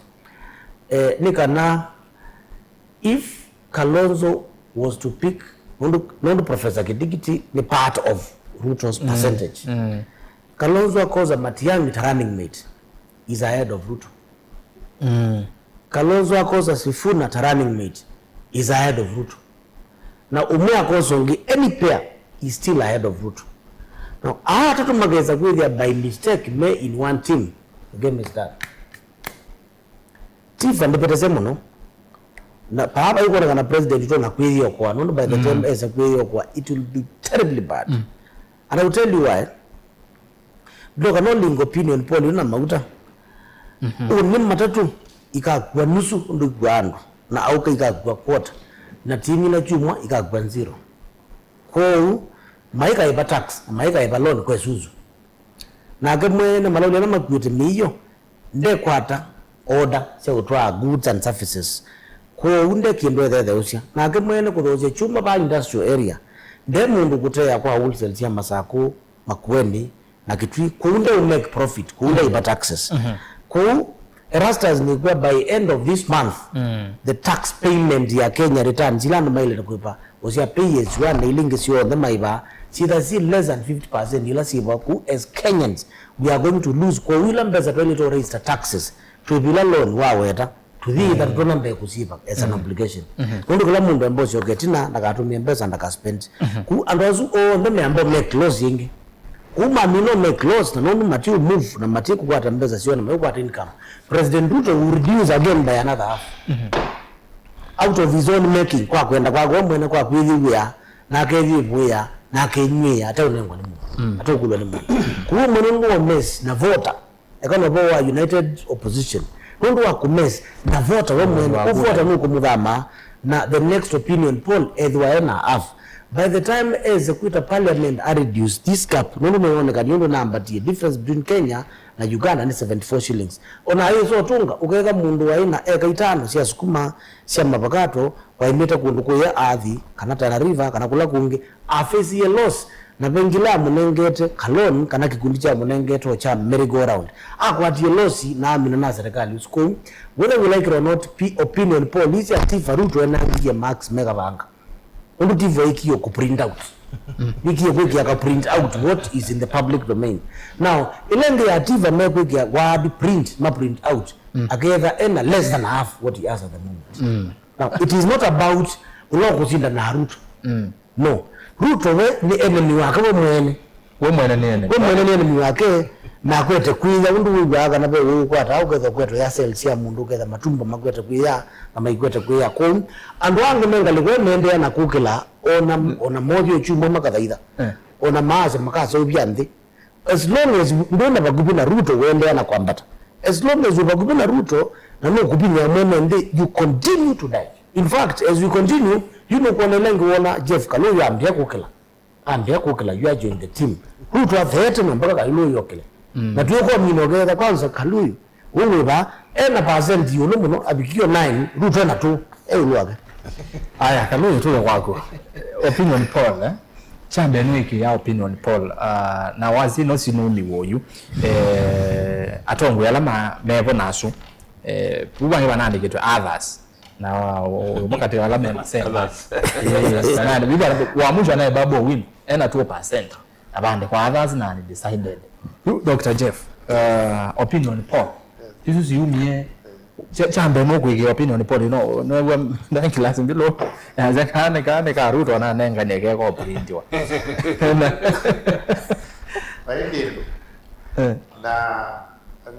Eh, nĩ kana if Kalonzo was to pick, nũndũ, nũndũ Professor Kitikiti nĩ part of Ruto's percentage. Mm. Kalonzo akosa Matiang'i ta running mate, is ahead of Ruto. Mm. Kalonzo akosa Sifuna ta running mate, is ahead of Ruto. Na ũmwe akosa ũngĩ, any pair, is still ahead of Ruto. Now, aa atatũ makesa kwĩthĩa by mistake me in one team, the game is done. Tifa ndĩpetesya mũno. Na paa vai kwonekana president ũtonya kwĩyĩokoa, nũndũ by the time esa kwĩyĩokoa, it will be terribly bad. Mm. And I will tell you why. Ndoka no link opinion poll ĩno na mauta. Mhm. Ũũ nĩ matatũ ikakua nusu ũndũ ikua andũ, na auka ikakua quarter, na timi na kyumwa ikakua zero. Kwoou maikaĩva tax na maikaĩva loan kwa Isuzu. Nake mwene malaũlya ala makuĩte mĩio ndekwata order sya ũtwaa goods and services. Kwoou nde kĩndũ ethetheũsya. Nake mwene kũthoosya kyuma va industrial area, nde mũndũ kũtea kwa wholesale sya Masakũ, Makueni na Kitui. Kwoou nde make profit, kwoou nde iva taxes. Mhm. Kwoou Erastus nĩkw'a by end of this month, mm, the tax payment ya Kenya returns ila andũ maĩlĩte kwĩva, ũsya pay as you earn na ila ingĩ syonthe maĩva, syĩtha syĩ less than fifty percent ila syĩva kũu. As Kenyans, we are going to lose. Kwoou ila mbesa twaĩlĩte register taxes, twĩvila loan waweta, tũthiĩtha tũtona mbee kũsiva as an obligation. Mhm. Nũndũ kĩla mũndũ amba ũsyoke ĩtina, ndakatũmĩe mbesa, ndakaspend. Mhm. Kũu andũ asu onthe meamba make loss ĩngĩ. Kũu mamina make loss, na nũndũ matiũ move, na matiĩ kũkwata mbesa syoo, na meũkwata income. President Ruto will reduce again by another half. Mhm. Out of his own making, kwa kwenda kwake we mwene, kwa kwĩyĩw'ĩa, na akeyĩvũĩa, na akenyw'ĩa, ateũnengwa nĩ mũndũ, mm, ateũkulwa nĩ mũndũ. Kũu mwene nĩwomesi na voter. Eka no vo wa united opposition. Nũndũ wa kũmesi na voter we mwene, ũvota nũkũmũthama, na the next opinion poll ethĩwa ena half. By the time ese kwĩta parliament a reduce this gap, nũndũ nĩwoneka nĩ ũndũ nambatie, difference between Kenya na Uganda nĩ seventy-four shillings. Ona ayĩsa ũtũnga, ũkeka mũndũ waĩ na eka itano sya sukuma, sya mavakato, waimĩte kũndũ kũya athi, kana Tana River, kana kũla kũngĩ, afĩsie loss, na vengila amũnengete ka loan kana kĩkundi kyamũnengete o kya merry go round. Akwatie loss na amina na serikali ũsu kũu. Whether we like it or not, pi-, opinion poll isi ya Tifa Ruto enangie marks mekavanga. Ũndũ Tifa ikie kũ print out. Ikie kwĩkĩa ka print out what is in the public domain. Now, ĩla ĩngĩ ya Tifa mekwĩkĩa word print, ma print out. Mm. Aketha ena less than half what he has at the moment. Mm. Now, it is not about ũla ũkũsinda na Ruto. Mm. No. Ruto we nĩ enemy wake we mwene. We mwene nĩ enemy. We mwene nĩ enemy wake, na akwete kwĩya ũndũ wĩw'aa kana ve ũkwata, ũkethwa kwetwa ya cell sya mũndũ, ũketha matumbo makwete kwĩya, na maikwete kwĩya. Kwoou, andũ angĩ me ngalĩko ĩ meendeea na kũkĩla, ona, ona mothyo kyumwa makathaitha. Eh. Ona maasya makaseũvya nthĩ. As long as ndwĩ na vakuvĩ na Ruto, ũendeea na kwambata. As long as wĩ vakuvĩ na Ruto, na nũkũvinyĩa mwene nthĩ, you continue to die. In fact, as we continue, Yu nũkwona ĩla ĩngĩ wona Jeff Kaluyu ambĩa kũkĩla. Ambĩa kũkĩla, you are join the team. Ruto atheete na mpaka Kaluyu okĩle. Na twĩkomina ũketha kwanza Kaluyu. Ũng'wĩva, ena percent ĩũlũ mũno, avikio nine, Ruto ena two, e ĩũlũ wake. Aya, Kaluyu, tũke kwaku. Opinion poll, eh? Kyambe nĩwĩkĩĩa opinion poll, ah, na wazi no sinumiwe ũyu. Eh, atongoi ala ma-, mevo nasu. Eh, vu vangĩ vanaandĩkĩtwe others. Na, o-, o-, ũmwe katĩ wa ala me masema. Others. Eh, na nani, viva, wa mwisho anaye Babu Owino, ena two percent. Avandĩkwa others na undecided. Yu, Doctor Jeff, uh, opinion poll. Isu siumie, kya, kya mbee nũkwĩkĩa opinion poll, no, no, ndani class mbilo, ya ze kane, kane ka Ruto na nenganie keko printiwa. Vai kĩndũ. Eh. Na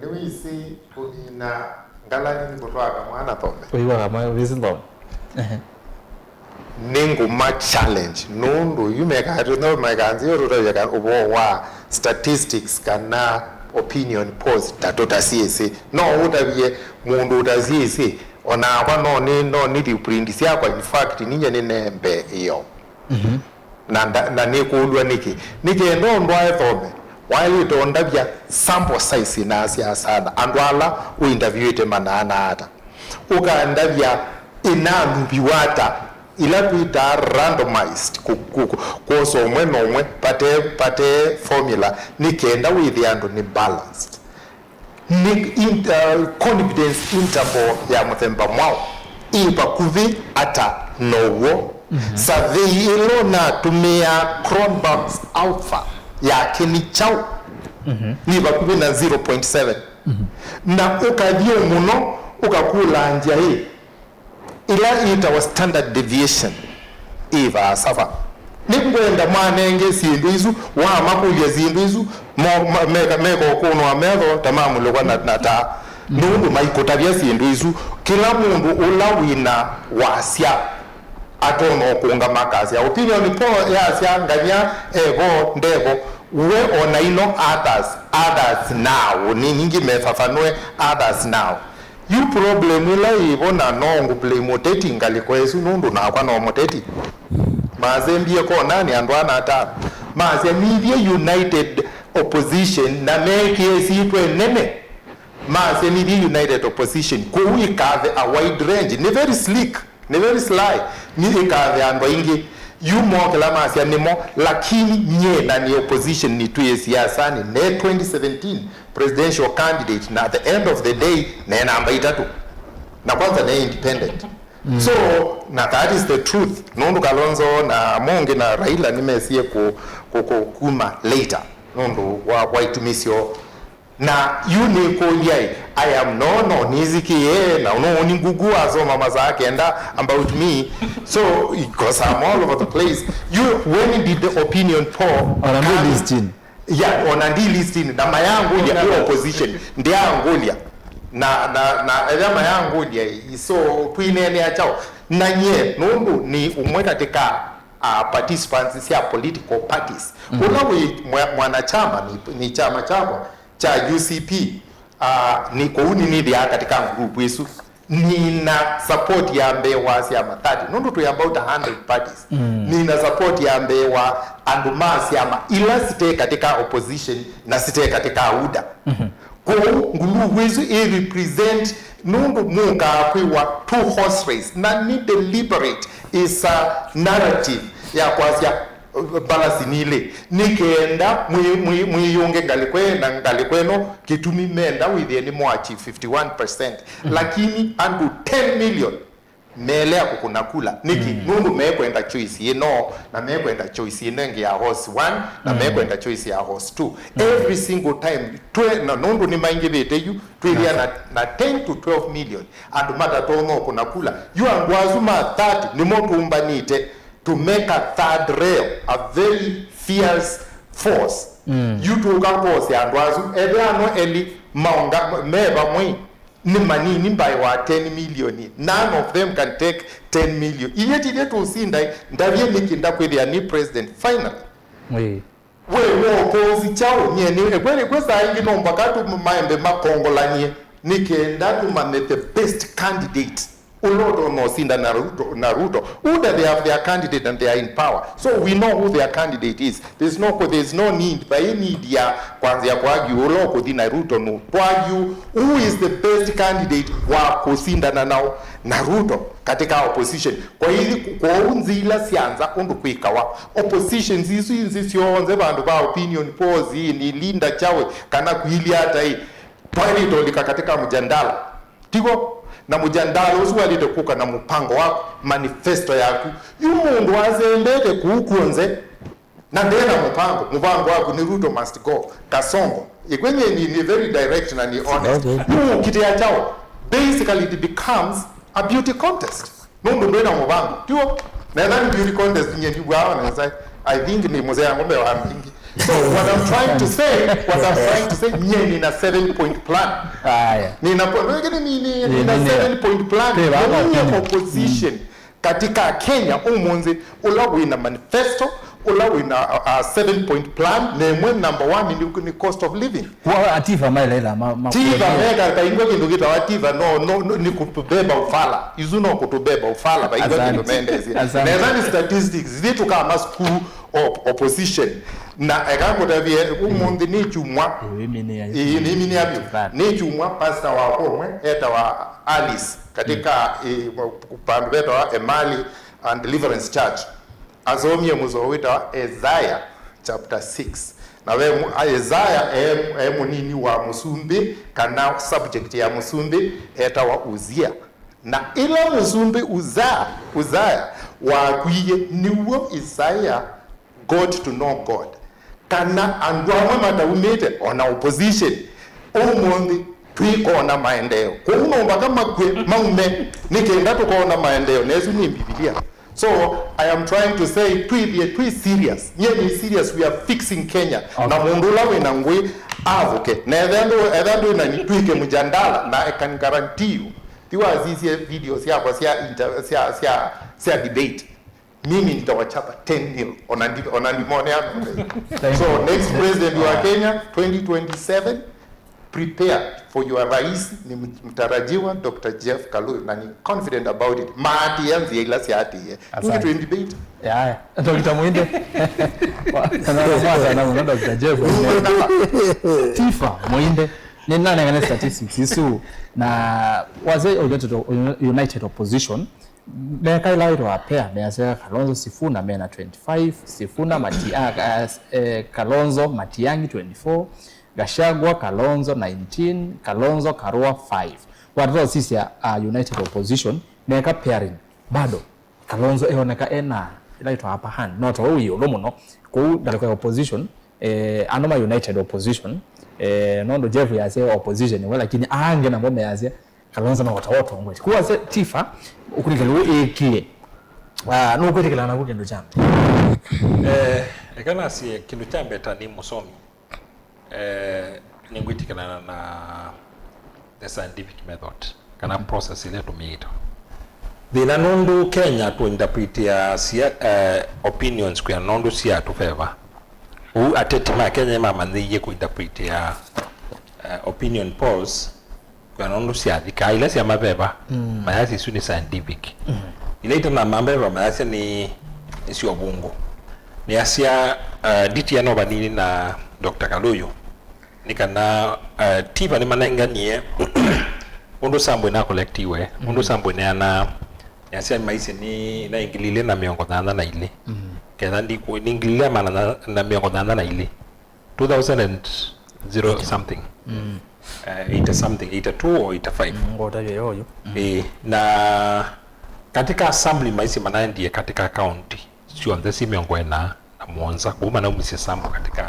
nĩwĩsĩ kũmina ngalani nĩ kũtwaa kamwana thome. Ũiwa kamwana, wĩsĩ thome. Ehe. Nĩ ngũma challenge, nũndũ yu mekaa, no mekaa nzĩa ũtũtavya ka ũvoo wa statistics kana opinion polls ta tũtasyĩsĩ. No ũtavye mũndũ ũtasyĩsĩ, o nakwa no nĩ, no nĩthi print syakwa, in fact, ninyie nĩ nembe ĩyo. Mhm. Na nda-, na nĩkũlw'a nĩkĩ? Nĩ kenda ũndwae thome, waĩlĩte ũndavya sample size ĩnaasya sana, andũ ala ũindaviwĩte manaana ata? Ũkandavya ĩnanũviwa ata ila twĩtaa randomized, kũ-, kũ-, kũ-, kwosa ũmwe na ũmwe, vate, vate formula, nĩ kenda wĩthĩe andũ nĩ balanced? Nĩ in-, uh, confidence interval ya mũthemba mwaũ ĩ vakuvĩ ata na ũw'o? Mhm. Survey ĩla ũnatũmĩaa Cronbach's alpha yake nĩ kyaũ? Mhm. Nĩ vakuvĩ na zero point seven. Mhm. Na ũkathi o mũno ũkakũlangya ĩ, ĩla yĩtawa standard deviation ĩ vaasa va? Nĩngwenda mwanenge syĩndũ isu, wamakũlya syĩndũ isu, mo-, ma-, meka, meka ũkũnwa metho ta mamulĩkwa na, na taa, nũndũ maikũtavya syĩndũ isu. Kĩla mũndũ ũla wĩna wasya atonya ũkũngama akasya, opinion poll yasya ngany'a evo ndevo, we ona ino others, others now, nĩ ningĩ mefafanũe others now. Yu problem ĩla yĩvo, na no ngũ blame ũteti ngalĩko ĩsu, nũndũ nakwa no mũteti. Masembie konanĩ andũ ana atano, masya nithye united opposition, na meekĩe syĩtwa ĩnene, masya nithye united opposition, kũu ĩkathe a wide range. Nĩ very slick, nĩ very sly, nĩ ĩkathe andũ aingĩ. Yu mokĩla masya nĩmo, lakini nyie na nĩ opposition nĩtwĩe siasanĩ ne twenty seventeen presidential candidate, na at the end of the day ne namba itatũ, na kwanza ne independent. Mm. So, na that is the truth, nũndũ Kalonzo na Mũngĩ na Raila nĩmesie ku, ku, ku, kuma later nũndũ wa, wa itumi syoo. Na yu nĩkũlya ĩ, I am no, no, nĩsikĩe, na no ni Google asoma masaa kenda about me. So, because I'm all over the place. You, when did the opinion poll Ona ndi come? Listing. Ya, ona ndi listing, na mayangũlya, ĩ opposition, ndĩangũlya. Na, na, na, ethĩa mayangũlya, ĩ, so, twineenea kyaũ? Na nyie, nũndũ nĩ ũmwe katika, uh, participants sya political parties. Mm. Ũla wĩ mwa-, mwanachama, ni, ni chama chakwa, cha U C P, ah, ni kũu nĩnĩthĩaa katika group ĩsu. Nina support ya mbee wa syama thirty, nũndũ twĩ about a hundred parties. Mm. Nina support ya mbee wa andũ ma syama ila site katika opposition na site katika UDA. Mhm. Kwoou group ĩsu ĩ represent, nũndũ mũkaa kwĩwa two horse race, na nĩ deliberate, is a narrative ya kwasya balasi nilĩ, nĩ kenda mwĩ-, mwĩ-, mwĩyũnge ngalĩko ĩ na ngalĩko ĩno, kĩtumi menda wĩthĩe nĩ mo achieve fifty one percent. Mhm. Lakini andũ ten million meelea kũkũna kula. Nĩkĩ? Mm. Nũndũ mekwenda choice ĩno, na mekwenda choice ĩno ĩngĩ ya horse one, na Mm. mekwenda choice ya horse two. Mm. Every single time, twe, na nũndũ nĩmaingĩvĩte yu, twĩthĩa na, na ten to twelve million andũ matatonya kũna kula. Yu andũ asu ma thirty nĩmo tũmbanĩte to make a third rail, a very fierce force. Mm. Yu tũka kose andũ asu, ethĩa ano elĩ maonga, me vamwe, nĩ manini by wa ten million. None of them can take ten million. Iye tithe tũsinda, ndavye nĩkĩ ndakwĩthĩa nĩ president finally. Ĩĩ. We no oppose kyaũ? Nyie nĩ, ekweli kwĩ saa ingĩ no mpaka tu maembe makongolanie, nĩ kenda tũmanye the best candidate. Ũla ũtonya ũsinda na Ruto, na Ruto. Who do they have their candidate and they are in power? So we know who their candidate is. There's no, there's no need, by need ya kwanzia kwa argue ũla ũkũthi na Ruto no. To argue who is the best candidate wa kũsindana nao na Ruto katika opposition. Kwa hiyo, kwa nzĩa ila syanza ũndũ kwĩkawa. Oppositions isu inzi syonthe vandũ va opinion polls, hii ni Linda Chawe, kana kuilia hata hii. Twaĩlĩte ũlika katika mjandala. Tigo na mjandala ũsu walĩte kũka na mũpango waku, manifesto yaku. Yu mũndũ asembete kũu kw'onthe, na ndena mũpango. Mũpango waku ni Ruto must go. Kasongo. Ikwenye ni, ni very direct na ni honest. Okay. Yu kĩtĩa kyao, basically it becomes a beauty contest. Nũndũ ndwĩ na mũvango. Tiwo? Na etha nĩ beauty contest, nyie ndiw'aa nesa. I think nĩ mũzee ng'ombe wa mbingi. So what I'm trying to say, what I'm trying to say, nyie nina seven point plan. Aya. Nina po-, lakini ni, ni, nina seven point plan. Nĩ opposition katika Kenya ũmũnthĩ, ũla wĩna manifesto, ũla wĩna, uh, uh, seven point plan, na ĩmwe number one ni, ni cost of living. Kwa Tifa maeleitha ma, ma, Tifa meka kaingwa kindu kitawa Tifa no, no, no, ni kutubeba ufala. Izu no kutubeba ufala, baingwa kindu mendezi. Neza ni statistics, zi tukama school of opposition. Na eka kutavie umunthi ni chumwa. Ii ni mini ya. Ni chumwa pastor wa komwe eta wa Alice katika, eh, pandu beta wa Emali and Deliverance Church. Asomie mũsoa wĩtawa Isaiah chapter six. Na we mu-, a-, Isaiah e, e mũnini wa mũsumbĩ, kana subject ya mũsumbĩ etawa Uzia. Na ĩla mũsumbĩ Uzia, Uzia wakwie, nĩw'o Isaiah got to know God. Kana andũ amwe mataumĩte ona opposition, ũmũnthĩ twĩkona maendeeo. Kwoou no mpaka makw'e, maume, nĩ kenda tũkona maendeeo. Na ĩsu nĩ Mbivilia. So, I am trying to say, twĩthĩe twĩ serious. Nyie nĩ serious, we are fixing Kenya. Okay. Na mũndũ ũla wĩna ngũĩ avũke. Na etha ndũ, etha ndũ na nitwĩke mjandala, na I can guarantee you, ti wasisye video syakwa sya inter-, sya, sya, sya debate. Mimi nitawachapa ten nil. Ona ndi-, ona ndimone ano. So, next president wa Kenya, twenty twenty-seven, prepare for your rais, ni mtarajiwa, Doctor Jeff Kaluyu, na ni confident about it. Maati ya nzia ila siati ye. Asante. Twenty twenty debate. Ya, ya. Doctor Muinde. Wa-, na, na, na, na, na, Doctor Jeff. Tifa Muinde. Nĩ nanengane statistics isu. Na wazee United, United Opposition, meka ila wĩtawa pair, measya Kalonzo Sifuna mena twenty-five, Sifuna Mati-, ah, ah, eh, Kalonzo Matiang'i twenty-four, Gachagua Kalonzo nineteen, Kalonzo Karua five. Watata ũsisya, ah, United Opposition, meka pairing, bado Kalonzo eoneka ena ila wĩtawa upper hand, no ta we wĩ ĩũlũ mũno, kũu ngalĩko ya opposition, eh, ano ma United Opposition, eh, nũndũ Jeff yasya opposition we, lakini aa angĩ namo measya Kalonzo no ta ũtongoesye. Kwoou ase Tifa, ũkunĩkĩli ũũ ĩkie. Ah, nũkwĩtĩkĩlana naku kĩndũ kya mbee? Eh, eka nasye kĩndũ kya mbee ta nĩ mũsomi. Eh, nĩngwĩtĩkĩlana na the scientific method, kana process ĩla ĩtũmĩĩtwe. Thĩna nũndũ Kenya tũinterpretia sia-, eh, opinions kwĩana nũndũ sia tũveva. Ũu ateti ma Kenya nĩmamanyĩie kũinterpretia, eh, opinion polls kwĩana nũndũ syathikaa ila sya maveva, mm, mayasya isu nĩ scientific. Mm. Ila itanamaveva mayasya nĩ, nĩ sya ũvũngũ. Nĩasya, uh, nditia no vanini na Doctor Kaluyu, nĩ kana, uh, Tifa nĩmanenganie ũndũ sample ĩnakolektiwe, mm, ũndũ sample ĩneanaa, yasya maisye nĩ, naĩ ngili ilĩ na mĩongo nyanya na ilĩ. Mm. Ketha ndiku-, nĩ ngili ilĩ na maana na, na mĩongo nyanya na ilĩ. Two thousand and zero something. Mm. Eh, eighty something, eighty-two or eighty-five. Mm, ngotavya yoyo. Mm. Eh, na katika assembly maisye manaendie katika county syonthe si mĩongo ĩna na mũonza, kũu manaumisye sample katika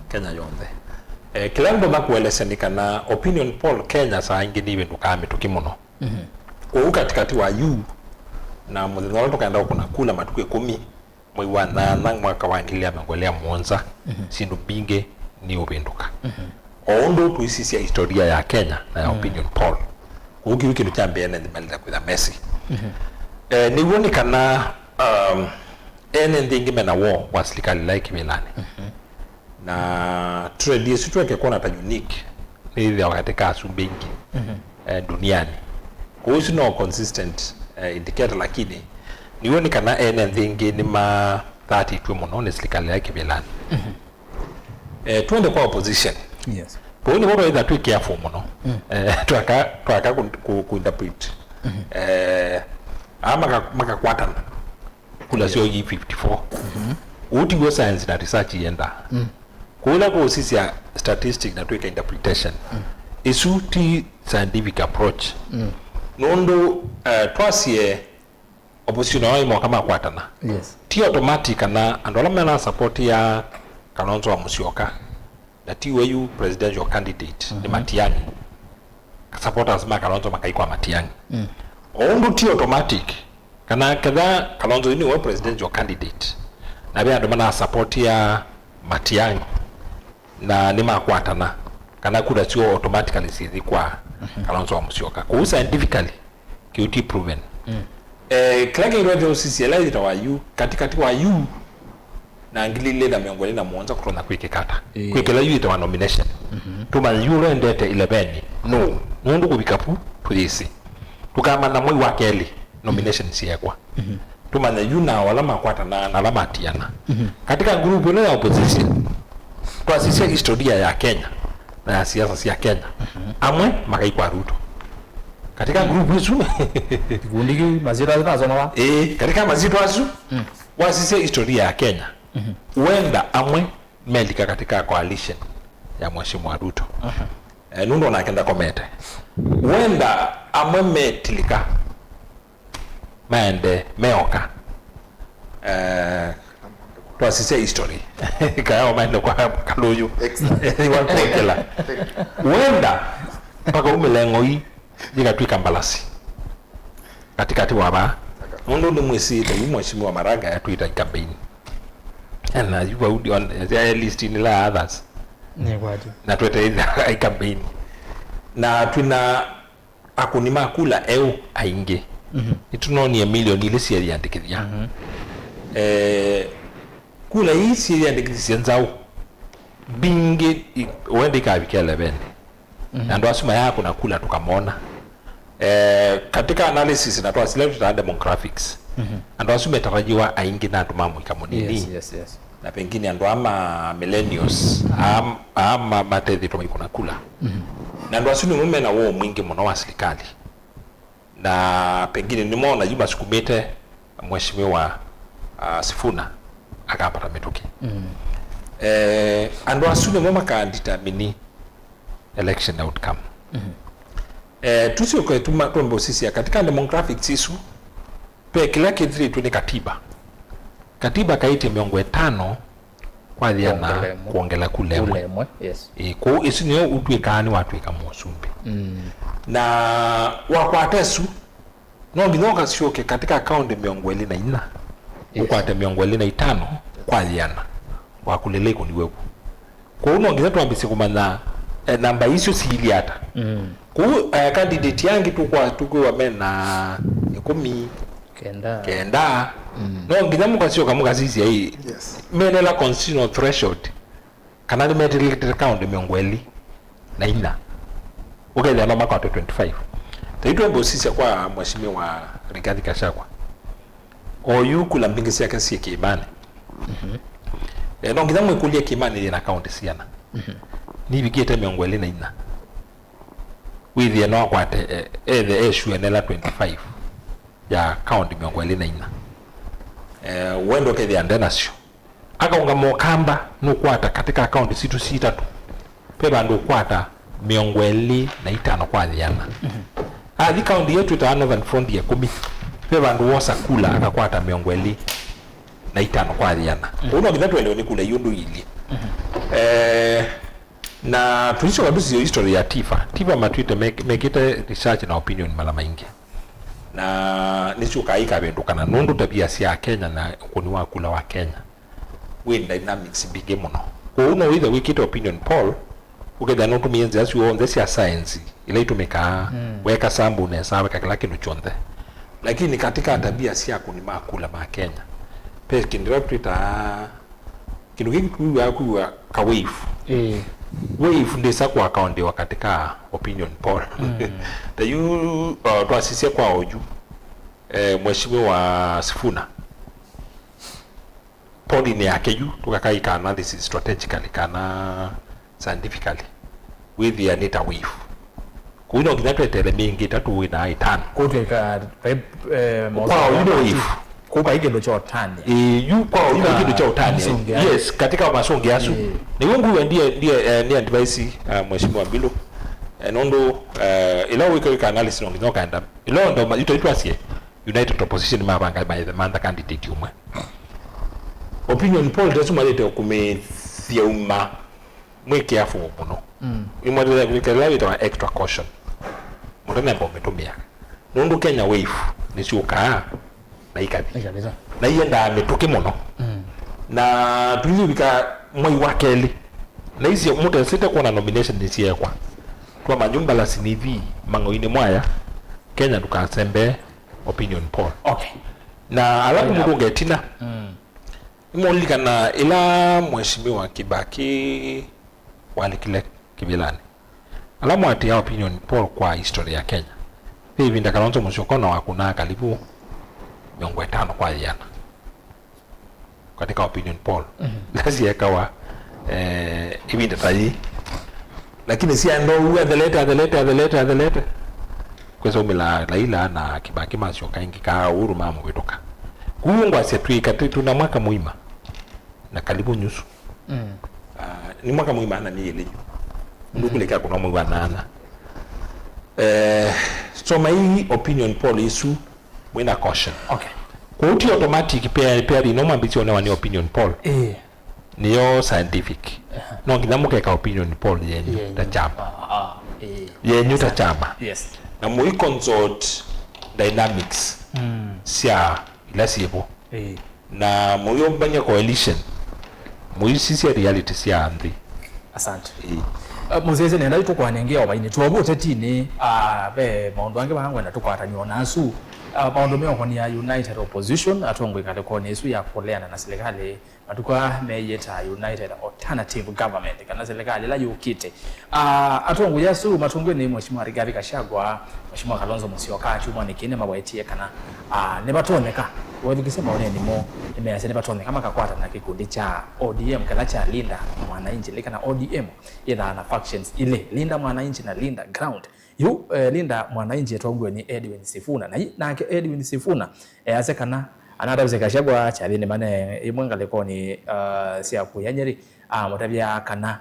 Kenya yonthe. Eh, kĩla ndonya kũelesya nĩ kana opinion poll Kenya saa ingĩ nĩivĩndũkaa mĩtũkĩ mũno. Mhm. Kũu katikati wa yu na mũthenya ũla tũkaenda kũkũna kula matukũ ĩkũmi, mwei wa nyanya mwaka wa ngili ya mĩongo ĩlĩ na mũonza, mhm, syĩndũ mbingĩ nĩũvĩndũka. Mhm. O ũndũ tũisisya historia ya Kenya na ya, mm, opinion poll. Kũu kĩu kĩndũ kya mbee ene nthĩ malĩte kwĩtha mesi. Mhm. Eh, nĩw'o nĩ kana, um, ene nthĩ ingĩ mena woo wa silikalĩ ĩla ĩ kĩvĩlanĩ. Mhm. Na trade ĩsu tweke kwona ta unique nĩ ĩthĩawa katika asumbĩ aingĩ, mhm, eh, duniani. Kwoou ũsu no consistent, eh, indicator, lakini nĩw'o nĩ kana ene nthĩ ingĩ nĩmathatĩtw'e mũno nĩ silikalĩ ya kĩvĩlanĩ. Eh, twende kwa opposition. Yes. Kwoou nĩvo twaĩtha twĩ careful mũno. Eh, twaka, twaka ku, ku, ku interpret. Eh, aa maka, makakwatana kula syoo yi fifty-four. Ũu tiw'o science na research yendaa. Kũla kũsisya statistic na twĩka interpretation, ĩsu ti scientific approach. Nũndũ, eh, twasye opposition ao ĩmoka makwatana. Yes. Ti automatic kana andũ ala mena support ya Kalonzo wa Musyoka, na ti we yu presidential candidate, nĩ Matiang'i. Supporters ma Kalonzo makaikwa Matiang'i. O ũndũ ti automatic kana ketha Kalonzo yu nĩwe presidential candidate, na ve andũ mana support ya Matiang'i, na nĩmakwatana, kana kura syo automatically sithi kwa Kalonzo wa Musyoka. Kũu scientifically, kĩu ti proven. Eh, kĩla kĩngĩ wethe ũsisye ĩla yĩtawa yu, katikati wa yu na ngili ilĩ na mĩongo ĩlĩ na mũonza kũtonya kwĩkĩka ata? Ĩĩ. Kwĩkĩla yu yĩtawa nomination. Tũmanye yu ũla endete eleven nũ, nũndũ kũvika pu tũyĩsĩ. Tũkamanya mwei wa kelĩ nomination syeekwa. Tũmanye yu na ala makwatanaa na ala matiana. Katika group ĩno ya opposition, twasisya historia ya Kenya na ya siasa sya Kenya, amwe makaikwa Ruto. Katika group isu, ikundi kĩu, masyĩtwa asu nasomawa. Ĩĩ, katika masyĩtwa asu, wasisya historia ya Kenya, wenda amwe melika katika coalition ya Mheshimiwa Ruto. Eh, nũndũ onake ndakomete. Wenda amwe metilika, maende meoka. Eh, twasisya history. Kayao maende kwa Kalũyũ. Exactly. Wakwokela. Wenda mpaka umĩle ng'oi yĩkatw'ĩka mbalasi katikati wa vaa. Nũndũ nĩmwĩsĩĩte yu Mheshimiwa Maraga atwĩta ikampeni. Na yu vau ndio, ya list ni la others. Nĩ kwati. Na twete ikampeni. Na twĩna akũni ma kula eũ aingĩ. Nĩtũnonie milioni ilĩ syeyĩandĩkĩthya. Eh, kula ii syeyĩandĩkĩthisye nzaũ, mbingĩ i, wenda ikavika eleven. Na andũ asu mayakũna kula tũkamona. Eh, katika analysis na twasila twĩtaa demographics, andũ asu metarajiwa aingĩ na andũ ma mũika mũnini. Yes, yes, yes. Na pengine andũ aa ma millennials, aa, aa ma, matethĩtwe maikũna kula. Na andũ asu nĩmo mena woo mwingĩ mũno wa silikalĩ. Na pengine nĩmo ona yu masukumĩte Mheshimiwa, ah, Sifuna akapata mĩtũkĩ. Eh, andũ asu nĩmo makadetermine election outcome. Eh, tusyoke tuma-, twambe ũsisya katika demographics isu, ve kĩla kĩthĩtwe nĩ katiba. Katiba kaĩtye mĩongo ĩtano kwathiana kwongela kula ĩmwe. Kula ĩmwe, yes. Ĩĩ, kwoou ĩsu nĩyo ũtw'ĩkaa nĩwatw'ĩka mũsumbĩ. Na wakwata ĩsu, no nginya ũkasyoke katika kaũntĩ mĩongo ĩlĩ na inya, yes, ũkwate mĩongo ĩlĩ na itano kwathiana, wakulĩla ĩkũni wew'o. Kwoou no nginya twambĩsye kũmanya, eh, namba isu siilyĩ ata. Kwoou, eh, candidate angĩ tũkwa-, tũkwĩwa mena ĩkũmi kenda. Kenda. No nginya mũkasyoka mũkasisya ĩ, yes, menela constitutional threshold, kana nĩmetilĩte kaũntĩ mĩongo ĩlĩ na inya. Ũkethĩa no makwatwe twenty-five. Ta yu twambe ũsisya kwa Mheshimiwa Rigathi Gachagua. Oyu kula mbingĩ syake syĩ kĩĩmanĩ. Eh, no nginya mwĩkũlye kĩĩmanĩ yĩna kaũntĩ siana. Nivikĩte mĩongo ĩlĩ na inya. Wĩthĩe no akwate, eh, ethe esue nela twenty-five ya kaũntĩ mĩongo ĩlĩ na inya. Eh, wenda ũkethĩa nde nasyo. Akaũngama ũkamba nũkwata katika kaũntĩ sitũ sitatũ, ve vandũ ũkwata mĩongo ĩlĩ na itano kwathiana. Athi kaũntĩ ĩyo twĩtaa Northern Frontier kũmi, ve vandũ wosa kula akakwata mĩongo ĩlĩ na itano kwathiana. Ũu no nginya tũelewe nĩ kula iũndũ iilyĩ. Eh, na tũisyoka tũsisye history ya Tifa. Tifa matwĩte mek-, mekĩte research na opinion mala maingĩ. Na nĩsyũkaa ikavĩndũkana nũndũ tavia sya Kenya na ũkũni wa kula wa Kenya wĩ dynamics mbingĩ mũno. Kwoou no wĩthe wĩkĩte opinion poll, ũkethĩa nũtũmĩe nzĩa syonthe sya science ila itũmĩkaa, weka sample nesa, weka kĩla kĩndũ kyonthe. Lakini katika tabia sya akũni ma kula ma Kenya, ve kĩndũ kĩla twĩtaa, kĩndũ kĩngĩ twĩw'aa kwĩw'a ka wave. Ĩĩ. Wave ndĩsa kũakaundiwa katika opinion poll. Ta yu, uh, twasisya kwa oyu, eh, Mheshimiwa Sifuna, polling yake yu, tũkakaika analysis strategically kana scientifically, wĩthĩa nĩ ta wave. Kũu no nginya tweteele mĩingĩ ĩtatũ ĩna ĩtano. Kũtwĩka, eh, kwa oyu nĩ wave. Kũu vai kĩndũ kya ũtani. Ĩĩ, yu kwa oyu nĩ kĩndũ kya ũtani. Yes, katika masũngĩ asu. Nĩw'o ngũa ndiye, ndiye, eh, ndiye advice, uh, Mheshimiwa Mbilu. Eh, nũndũ, eh, ĩla wĩka, wĩka analysis no nginya ũkaenda. Ĩla ndo ma-, ito itwasie United Opposition mavanga maithe mantha candidate ũmwe. Opinion poll tesu malĩte ũkumĩthya uma. Mwĩ careful mũno. Imwatĩthya kũlika ĩla wĩtawa extra caution. Mũtanemba ũmĩtũmĩa. Nũndũ Kenya wave nĩsyũkaa na ikathi. Ikathi. Na iendaa mĩtũkĩ mũno. Na tũithĩvika mwai wa kelĩ. Na isye mũtesĩte kwona nomination nĩsyeekwa. Twamanya mbalasi nĩthi mang'oinĩ mwaya. Kenya ndũkasembee opinion poll. Okay. Na alafu mũndũ ngetina. Nĩmũlilikana ĩla Mheshimiwa Kibaki walikile kĩvĩlanĩ. Ala mwatia opinion poll kwa history ya Kenya, ve ĩvinda Kalonzo Musyoka ona wakunaa kalivu mĩongo ĩtano kwa ĩana katika opinion poll. Ila syekawa, eh, ĩvinda ta yĩĩ. Lakini syaenda ũu, athelete, athelete, athelete, athelete. Kwĩsa umĩla Raila na Kibaki masyoka ĩngĩ, kaa Uhuru mamũvĩtũka. Kũu ngwasya twĩka twĩ, twĩna mwaka mũima na kalivu nyusu. Ah, nĩ mwaka mũima na myei ĩlĩ yu. Ndũkũlĩka kũna mwei wa nana. Eh, soma hii opinion poll isu mwĩna caution. Okay. Kwoou ti automatic pia, pia ĩno mwambĩsye onewa nĩ opinion poll. Ĩĩ. Nĩyo scientific. No nginya mũkeka opinion poll yenyu ta chama. Ah, ah, ĩĩ. Yenyu ta chama. Yes. Na mũi consult dynamics sya ila syĩvo. Ĩĩ. Na mũyũmbany'a coalition, mũisisya reality sya nthĩ. Asante. Ĩĩ. Uh, mũsyaĩĩsya nenda yu tũkwanengea o vainĩ. Twova ũtetinĩ, uh, ve maũndũ angĩ vaa ngwenda tũkwatany'e o na asu. Uh, maũndũ meũkonia United Opposition, atongoi ngalĩkonĩ ĩsu ya kũleana na silikalĩ, matukũ aa meyĩtaa United Alternative Government, kana silikalĩ ĩla yũkĩte. Ah, atongoi asu matongoi nĩ Mheshimiwa Rigathi Gachagua, Mheshimiwa Kalonzo Musyoka, kyumwanĩ kĩĩ nĩmawetie kana, ah, nĩvatonyeka, wethukĩsya maoneni moo, nĩmeasya nĩvatonyeka makakwatana na kĩkundi kya O D M, kĩla kya Linda Mwananchi, kana O D M yĩthaa na factions ilĩ, Linda Mwananchi na Linda Ground. Yu, eh, Linda Mwananchi ĩtongoew'e nĩ Edwin Sifuna, na yu nake Edwin Sifuna easya kana anatavye Gachagua kyathĩnĩ mane ĩmwe ngalĩkonĩ, ah, sya kũya Nyeri, amũtavya kana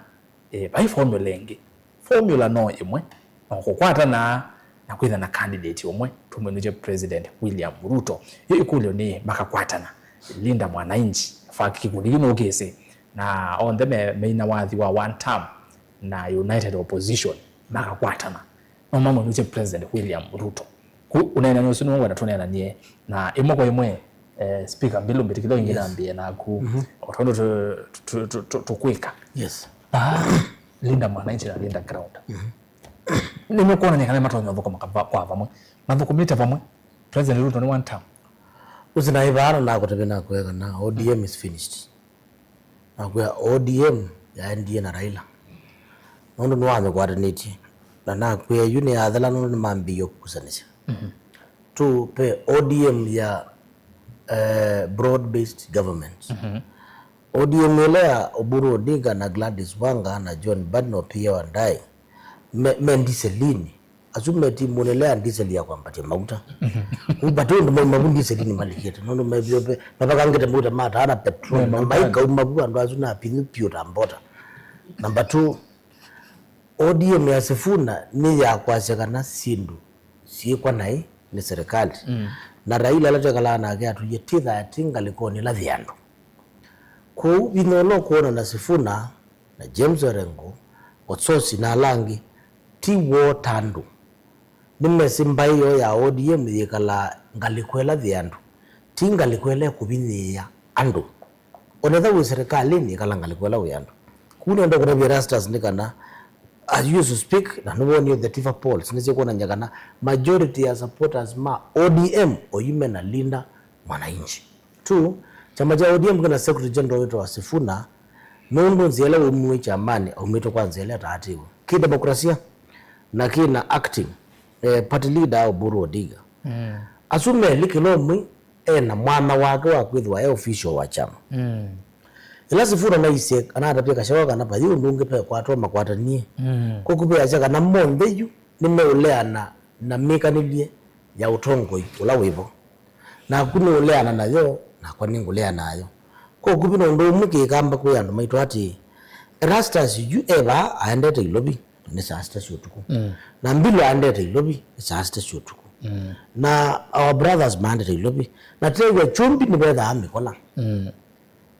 Eh, vai formula ĩngĩ. Formula no ĩmwe, no kũkwatana na kwĩtha na candidate ũmwe, tũmwĩnũkye President William Ruto. Yu ĩkũlyo nĩ, makakwatana Linda Mwananchi, fa kĩkundi kĩu nũkĩsĩ, na onthe me, meina wathi wa one term na United Opposition, makakwatana. No mamwĩnũkye President William Ruto. Ku ũneenani ũsu nĩw'o ngwenda tũneenanie na ĩmwe kwa ĩmwe, eh, Speaker Mbilu, mbĩtĩkĩlya ĩngĩ nambĩe naku, o tondũ tũ-, tũ-, tũ-, tũ-, tũkwĩka. Yes. Ah, Linda Mwananchi na Linda Ground. Nĩmekwonania kana matonya ũthũkũma kava-, kwa vamwe. Mathũkũmĩte vamwe. President Ruto nĩ one term. Ũsi naĩ vaa na nakũtavya nakwĩa kana O D M is finished. Nakwĩa O D M yaendie na Raila. Nũndũ nĩwamĩkwatanĩtye. Na nakwĩa yu nĩyathela nũndũ nĩmambĩĩie kũkusanĩsya. Tu ve O D M ya, eh, broad based government. O D M ĩla ya Oburu Odinga na Gladys Wanga na John Mbadi na Opiyo Wandayi me, me ndiselinĩ. Asu me timunĩ ĩla ya ndiseli ya kwambatya mauta. Kũu vate ũndũ mauma vu ndiselinĩ malikĩte. Nũndũ mevie ve, mavakangĩte mauta ma taa na petrol. Na maikauma vu andũ asu na apinyu piũ ta mbota. Number two, O D M ya Sifuna nĩ ya kwasya kana syĩndũ syĩkwa naĩ nĩ serikali. Na Raila ala twekalaa nake atwĩie tĩthaa ti ngalĩkonĩ ĩla yĩ andũ. Kwoou vinya ũla ũkwona na Sifuna na James Orengo, Ososi na ala angĩ ti woo ta andũ. Nĩmesĩ mbaĩ yoo ya O D M yĩkalaa ngalĩko ĩla yĩ andũ, ti ngalĩko ĩla ĩkũvinyĩĩa andũ. Onetha wĩ serikalĩnĩ, ĩkala ngalĩko ĩla wĩ andũ. Kũu nĩenda kũtavya Erastus nĩ kana, as you used to speak, na nĩwonie the Tifa polls nĩsyĩkwonany'a kana majority ya supporters ma O D M oyu me na Linda Mwananchi. Two, kyama kya O D M kĩna secretary general wĩtawa Sifuna, Nũndũ nzĩa ĩla waumiw'e kyamanĩ aumĩte kwa nzĩa ĩla ĩtaatĩĩwe kĩ demokrasia na kĩ na acting, eh, party leader Oburu Odinga. Mm. Asu melĩ kĩla ũmwe e na mwanya wake wa kwĩthĩwa e official wa kyama. Mm. Ĩla Sifuna naisye, anatavya Gachagua kana vayĩ ũndũ ũngĩ pekwatwa makwatanie. Mm. Kwoou ve asya kana monthe yu nĩmeũleana na mĩkanĩlye ya ũtongoi ũla wĩvo. Naku nũũleana nayo, nakwa nĩngũleana nayo. Kwoou ve na ũndũ ũmwe kĩkamba kwĩ andũ maitũ atĩĩ, Erastus yu e vaa aendete Ilovi, nĩ saa sita sya ũtukũ. Mm. Na Mbilu aendete Ilovi, nĩ saa sita sya ũtukũ. Mm. Na our brothers maendete Ilovi. Na tethwa Kyumbi nĩvethaa mĩkola. Mm.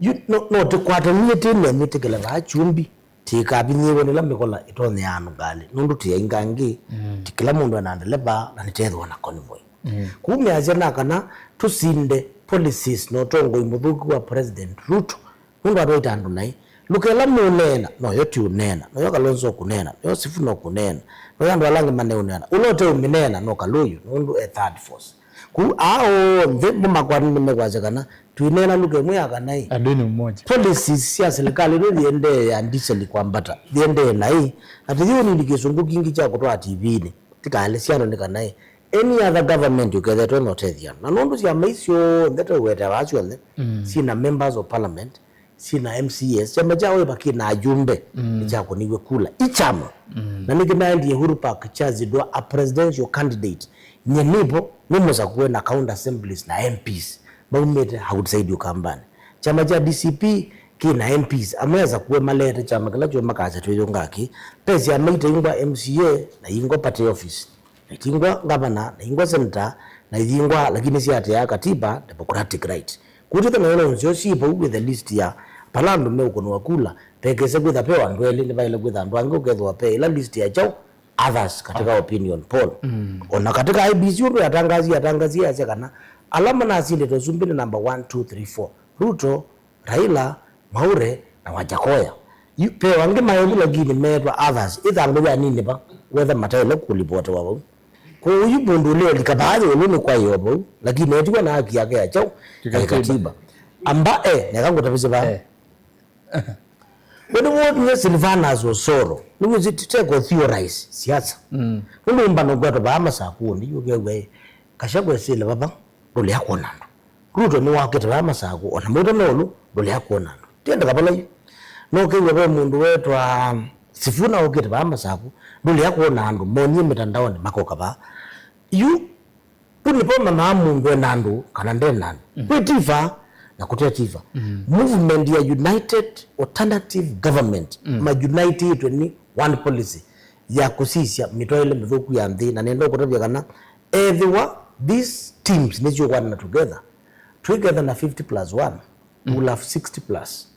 Yu, no, no tĩkwatanie tĩ nenyu tĩkĩle vaa Kyumbi, tĩkavinyĩĩwe nĩla mĩkola ĩtonyeaa ngalĩ, nũndũ tĩ aingangĩ, mm, ti kĩla mũndũ ena ndeleva, na nĩtethĩwa na convoy. Mm. Kũu measya na kana tũsinde policies na ũtongoi mũthũku wa President Ruto, nũndũ atwaĩte andũ naĩ. Lũka ĩla mũũneena, noyo ti ũneena, noyo Kalonzo ũkũneena, noyo Sifuna ũkũneena, noyo andũ ala angĩ maneũneena. Ũla ũteũmĩneena no Kalũyũ, nũndũ e third force. Kũu aa onthe mũmakwani nĩmekwasya kana twĩneena lũka ĩmwe ya kana ĩ, adui ni mmoja. Policies sya silikalĩ nĩ thiendee ya ndiseli kwambata, thiendee naĩ, na tũyĩũnini kĩsũngũ kingĩ kya kũtwaa T V-inĩ. Tikaale syano nĩ kana ĩ, any other government ũkethetwe na ũtethya. Na nũndũ syama isu syonthe tũwete vaa syonthe, mm, syĩna members of parliament, syĩna M C As, kyama kya Wiper kĩna ajumbe, mm, nĩkyakũniw'e kula i kyama. Mm. Na nĩkĩnaendie Uhuru Park kyazindũa a presidential candidate, nye nĩvo, nĩmũsakũe na county assemblies na M Ps maumĩte outside Ukambani. Kyama kya D C P kĩna M Ps, amwe asakũe malete kyama kĩla kyũmakasya twĩyũnga kĩ. Ve syama itaingwa M C A na ingwa party office. Na itingwa ngavana, na ingwa senator, na ithingwa, lakini syateaa katiba, democratic right. Kũtw'ĩka nayo no nzeo syĩ vau with the list ya vala andũ meũkũnĩwa kula, vekĩse kwĩtha ve o andũ elĩ, nĩvaĩle kwĩtha andũ angĩ ũkethĩwa ve ĩla list ya kyaũ, others katika opinion poll. Mm. Ona katika I E B C ũndũ yatangasie, yatangasie yasya kana ala manasindĩte ũsumbĩ nĩ number one, two, three, four. Ruto, Raila, Mwaure na Wajakoya. Yu, ve o angĩ maĩlu lakini meetwa others. Ĩthangũ yaninĩva wetha mataĩle kũlivotewa vau. Kwoou yu mũndũ ũleũlika vaa ĩũlũ nĩ kwaĩ o vau, lakini etiwa na haki yake ya kyaũ? Ya kikatiba. Katiba. Amba e, neka ngũtavĩsye vaa. Eh. We nĩwonile Silvanus Osoro, nĩwĩsĩ tũteko theorize siasa. Mm. Nũndũ ũmbano kwetwa vaa Masakũnĩ, yu ũkew'a ĩ, Gachagua esĩle vava, ndũlea kwona andũ. Ruto nĩwokĩte vaa Masakũ, ona maũta meũlũ, ndũlea kwona andũ. Tiendeka vala yu. No ũkew'a ve mũndũ wetwa Sifuna ũkĩte vaa Masakũ, ndũlea kwona andũ, monie mĩtandaonĩ makoka vaa. Yu, vu nĩvo manaa mũndũ ena andũ kana ndena andũ. Mm. Kwĩ tiva na kũte tiva. Mm. Movement ya United Alternative Government, mm, ma unitĩtwe nĩ one policy ya kũsisya mĩtwaĩle mĩthũku ya nthĩ, na nenda ũkũtavya kana ethĩwa these teams nĩsyũkwanana together, twĩketha na fifty plus one, mm, we'll have sixty plus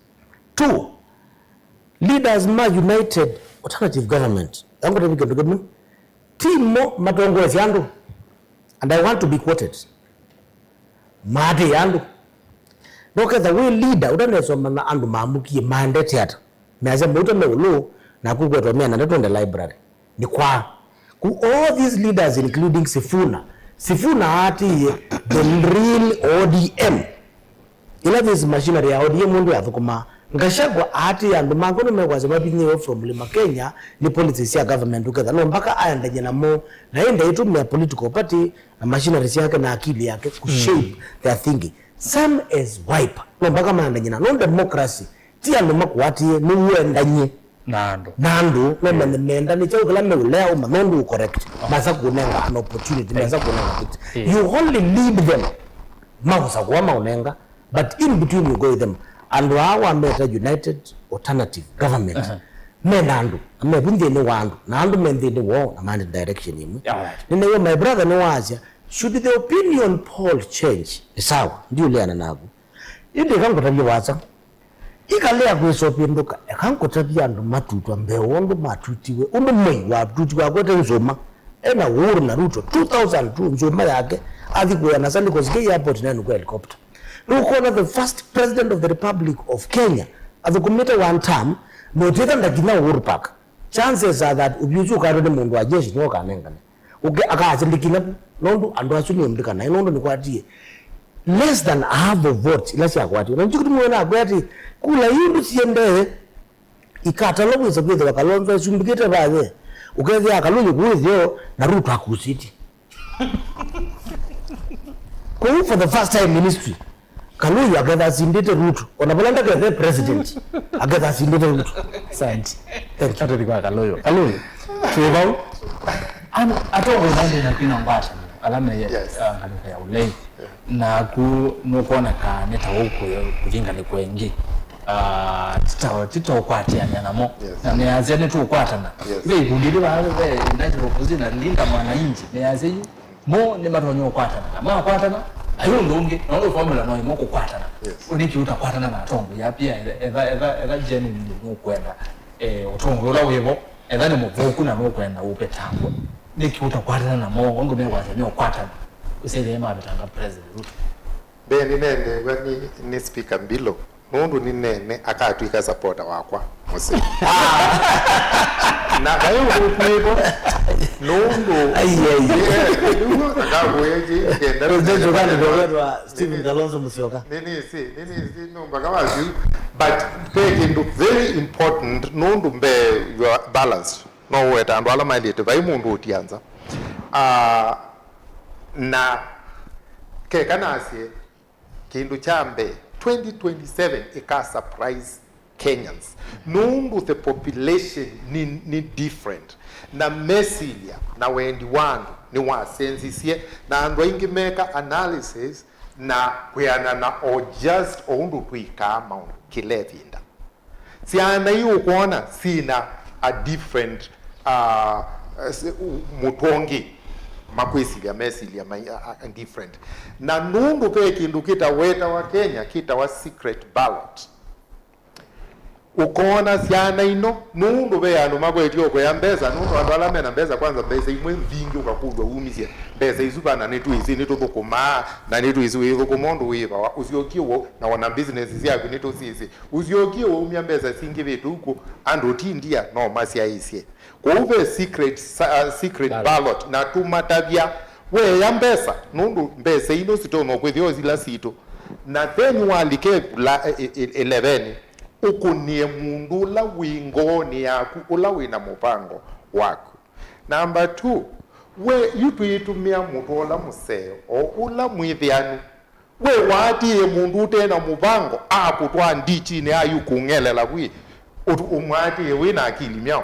two. Leaders ma United Alternative Government, angũtavya kĩndũ kĩmwe, ti mo matongoesya andũ, and I want to be quoted. Maatĩĩa andũ. Noketha wĩ leader ũtanesomana andũ maamũkie maendete ata. Measya mauta me ũlũ, naku kwetwa mĩana ndatũ nde library. Nĩ kwaa. Ku all these leaders including Sifuna. Sifuna aatĩĩe the real O D M. Ĩla this machinery ya O D M mũndũ yathũkũmaa. Gachagua aatĩĩa andũ make nĩmekwasya mavinyĩĩwe from Mlima Kenya nĩ policies sya government ũketha no mpaka aendany'e namo na ĩndĩ aitũmĩa political party na machinery syake na akili yake ku shape their thinking. Same as Wiper. No mpaka maendany'e na no democracy. Ti andũ makũatĩe nĩw'o endany'e na andũ. Na andũ, no manye menda nĩ kyaũ kĩla meũlea ũmanya ũndũ ũ correct. Masa kũnenga an opportunity, masa kũnenga things. Eh. You only lead them. Maũsakũa maũnenga, but in between you go with them. Andũ aa wameta United Alternative Government. Aha. Me na andũ, na me vu nthĩnĩ wa andũ, na andũ me nthĩnĩ woo, na mandi direction ĩmwe. Alright. Nĩnew'a my brother nĩwaasya, should the opinion poll change? Nĩ sawa, ndiũleana naku. Ĩndĩ ĩka ngũtavye wasa. Ĩkalea kwĩsa ũpĩndũka, eka ngũtavye andũ matutwa mbee wa ũndũ matutiwe, ũndũ Mwai watutiwe akwete Nzuma, ena Uhuru na Ruto, two thousand two, Nzuma yake, athi kũya na Sally Kosgei airport na nũkũ helicopter. Nũkwona the first president of the Republic of Kenya athũkũmĩte one term, na ũtwĩka ndakinya Uhuru Park. Chances are that ũvyũ ũsu ũkatwa nĩ mũndũ wa jeshi nĩwe ũkanengane. Ũke-, akasindĩkĩla vu, nũndũ andũ asu nĩ ũmbĩka naĩ, nũndũ nĩkwatie less than half of votes ila syakwatie. Na njuku tũmwona akwĩa atĩ kula ii ũndũ siendee, Ikatalwa kwĩsa kwĩthĩwa Kalonzo asumbĩkĩte vaye, ũkethĩa Kalũyũ kũũ ĩtheo na Ruto akusĩtye. Kwoou for the first time in history, Kalũyũ aketha asindĩte Ruto, ona vala ndakethe president, aketha asindĩte Ruto. Asante. Thank you. Atũthi kwa Kalũyũ. Kalũyũ, twĩ vau. An-, atongoi maendee na kwina ngwatanĩo ala me, yes, ah, ngalĩko ya ũlei. Yeah. Naku nũkwoneka nĩ ta ũkũthi ngalĩko ĩngĩ. Ah, ti ta, ti ta ũkwatĩanĩa namo. Yes. Na nĩasya nĩtũkwatana. Yes. Ve ikundi ĩla vaa ve United Opposition na Linda Mwananchi, nĩasya yu mo nĩmatonya ũkwatana. Na makwatana, ai ũndũ ũngĩ, na ũndũ formula no ĩmwe kũkwatana. Yes. Nĩkĩ ũtakwatana na atongoi? Apia etha, etha, etha genuinely nũkwenda, eh, ũtongoi ũla wĩvo, etha nĩ mũthũku na nũkwenda ũvetangwe. Nĩkĩ ũtakwatana namo, ũndũ mekwasya meũkwatana? Ũsethĩe mavetanga President Ruto. Mbee nĩnendeew'a nĩ, nĩ Speaker Mbilo. Nũndũ nĩneene akatw'ĩka supporter wakwa mũseo. Na vai ũthũku wĩvo, nũndũ Ai, ai. Nĩw'o akakũya kĩ, kenda President ũkandĩka wetwa Stephen Kalonzo Musyoka. Nĩnĩsĩ, nĩnĩsĩ, no mpaka wasyu. But ve kĩndũ very important, nũndũ mbee your balance, no ũweta andũ ala maĩlĩte, vai mũndũ ũtia nza. Ah, na keka nasye, kĩndũ kya mbee, twenty twenty-seven ĩka surprise Kenyans. Nũndũ the population nĩ, nĩ different. Na mesilya na wendi wa andũ nĩwasenzisye, na andũ aingĩ meka analysis na kwĩanana o just o ũndũ twĩkaa maũndũ kĩla ĩvinda. Syana ii ũkwona syĩna a different, uh, s-, u-, mũtwongi, makwĩsilya mesilya mai-, a, a, different. Na nũndũ ve kĩndũ kĩtawetawa Kenya, kĩtawa secret ballot. Ũkoona syana ino, nũndũ ve andũ makwetye ũkũya mbesa, nũndũ andũ ala mena mbesa, kwanza mbesa imwe mbingĩ ũkakũlw'a umisye mbesa isu va, na nĩtwĩsĩ, nĩtũthũkũmaa, na nĩtwĩsĩ wĩthũkũma ũndũ wĩvawa, ũsyokie ũu, na ona business syaku nĩtũsyĩsĩ. Ũsyokie waumya mbesa singĩvĩte ũkũ, andũ ti ndia, no masyaĩĩsye. Kwoou ve secret sa-, uh, secret Ballot. Ballot, na tũmatavya, weea mbesa, nũndũ mbesa ino sitonya kwĩthĩwa sila sitũ. Na then walike la, e, e, e, eleven, ũkũnĩe mũndũ ũla wĩ ngoonĩ yaku, ũla wĩ na mũvango waku. Number two, we yu twĩtũmĩa mũtwe ũla mũseo, o ũla mwĩthĩanu. We waatĩĩe mũndũ ũte na mũvango akũtwaa nditinĩ ayu kũng'elela kwĩ ũtu-, ũmwaatĩĩe wĩ na akili myaũ?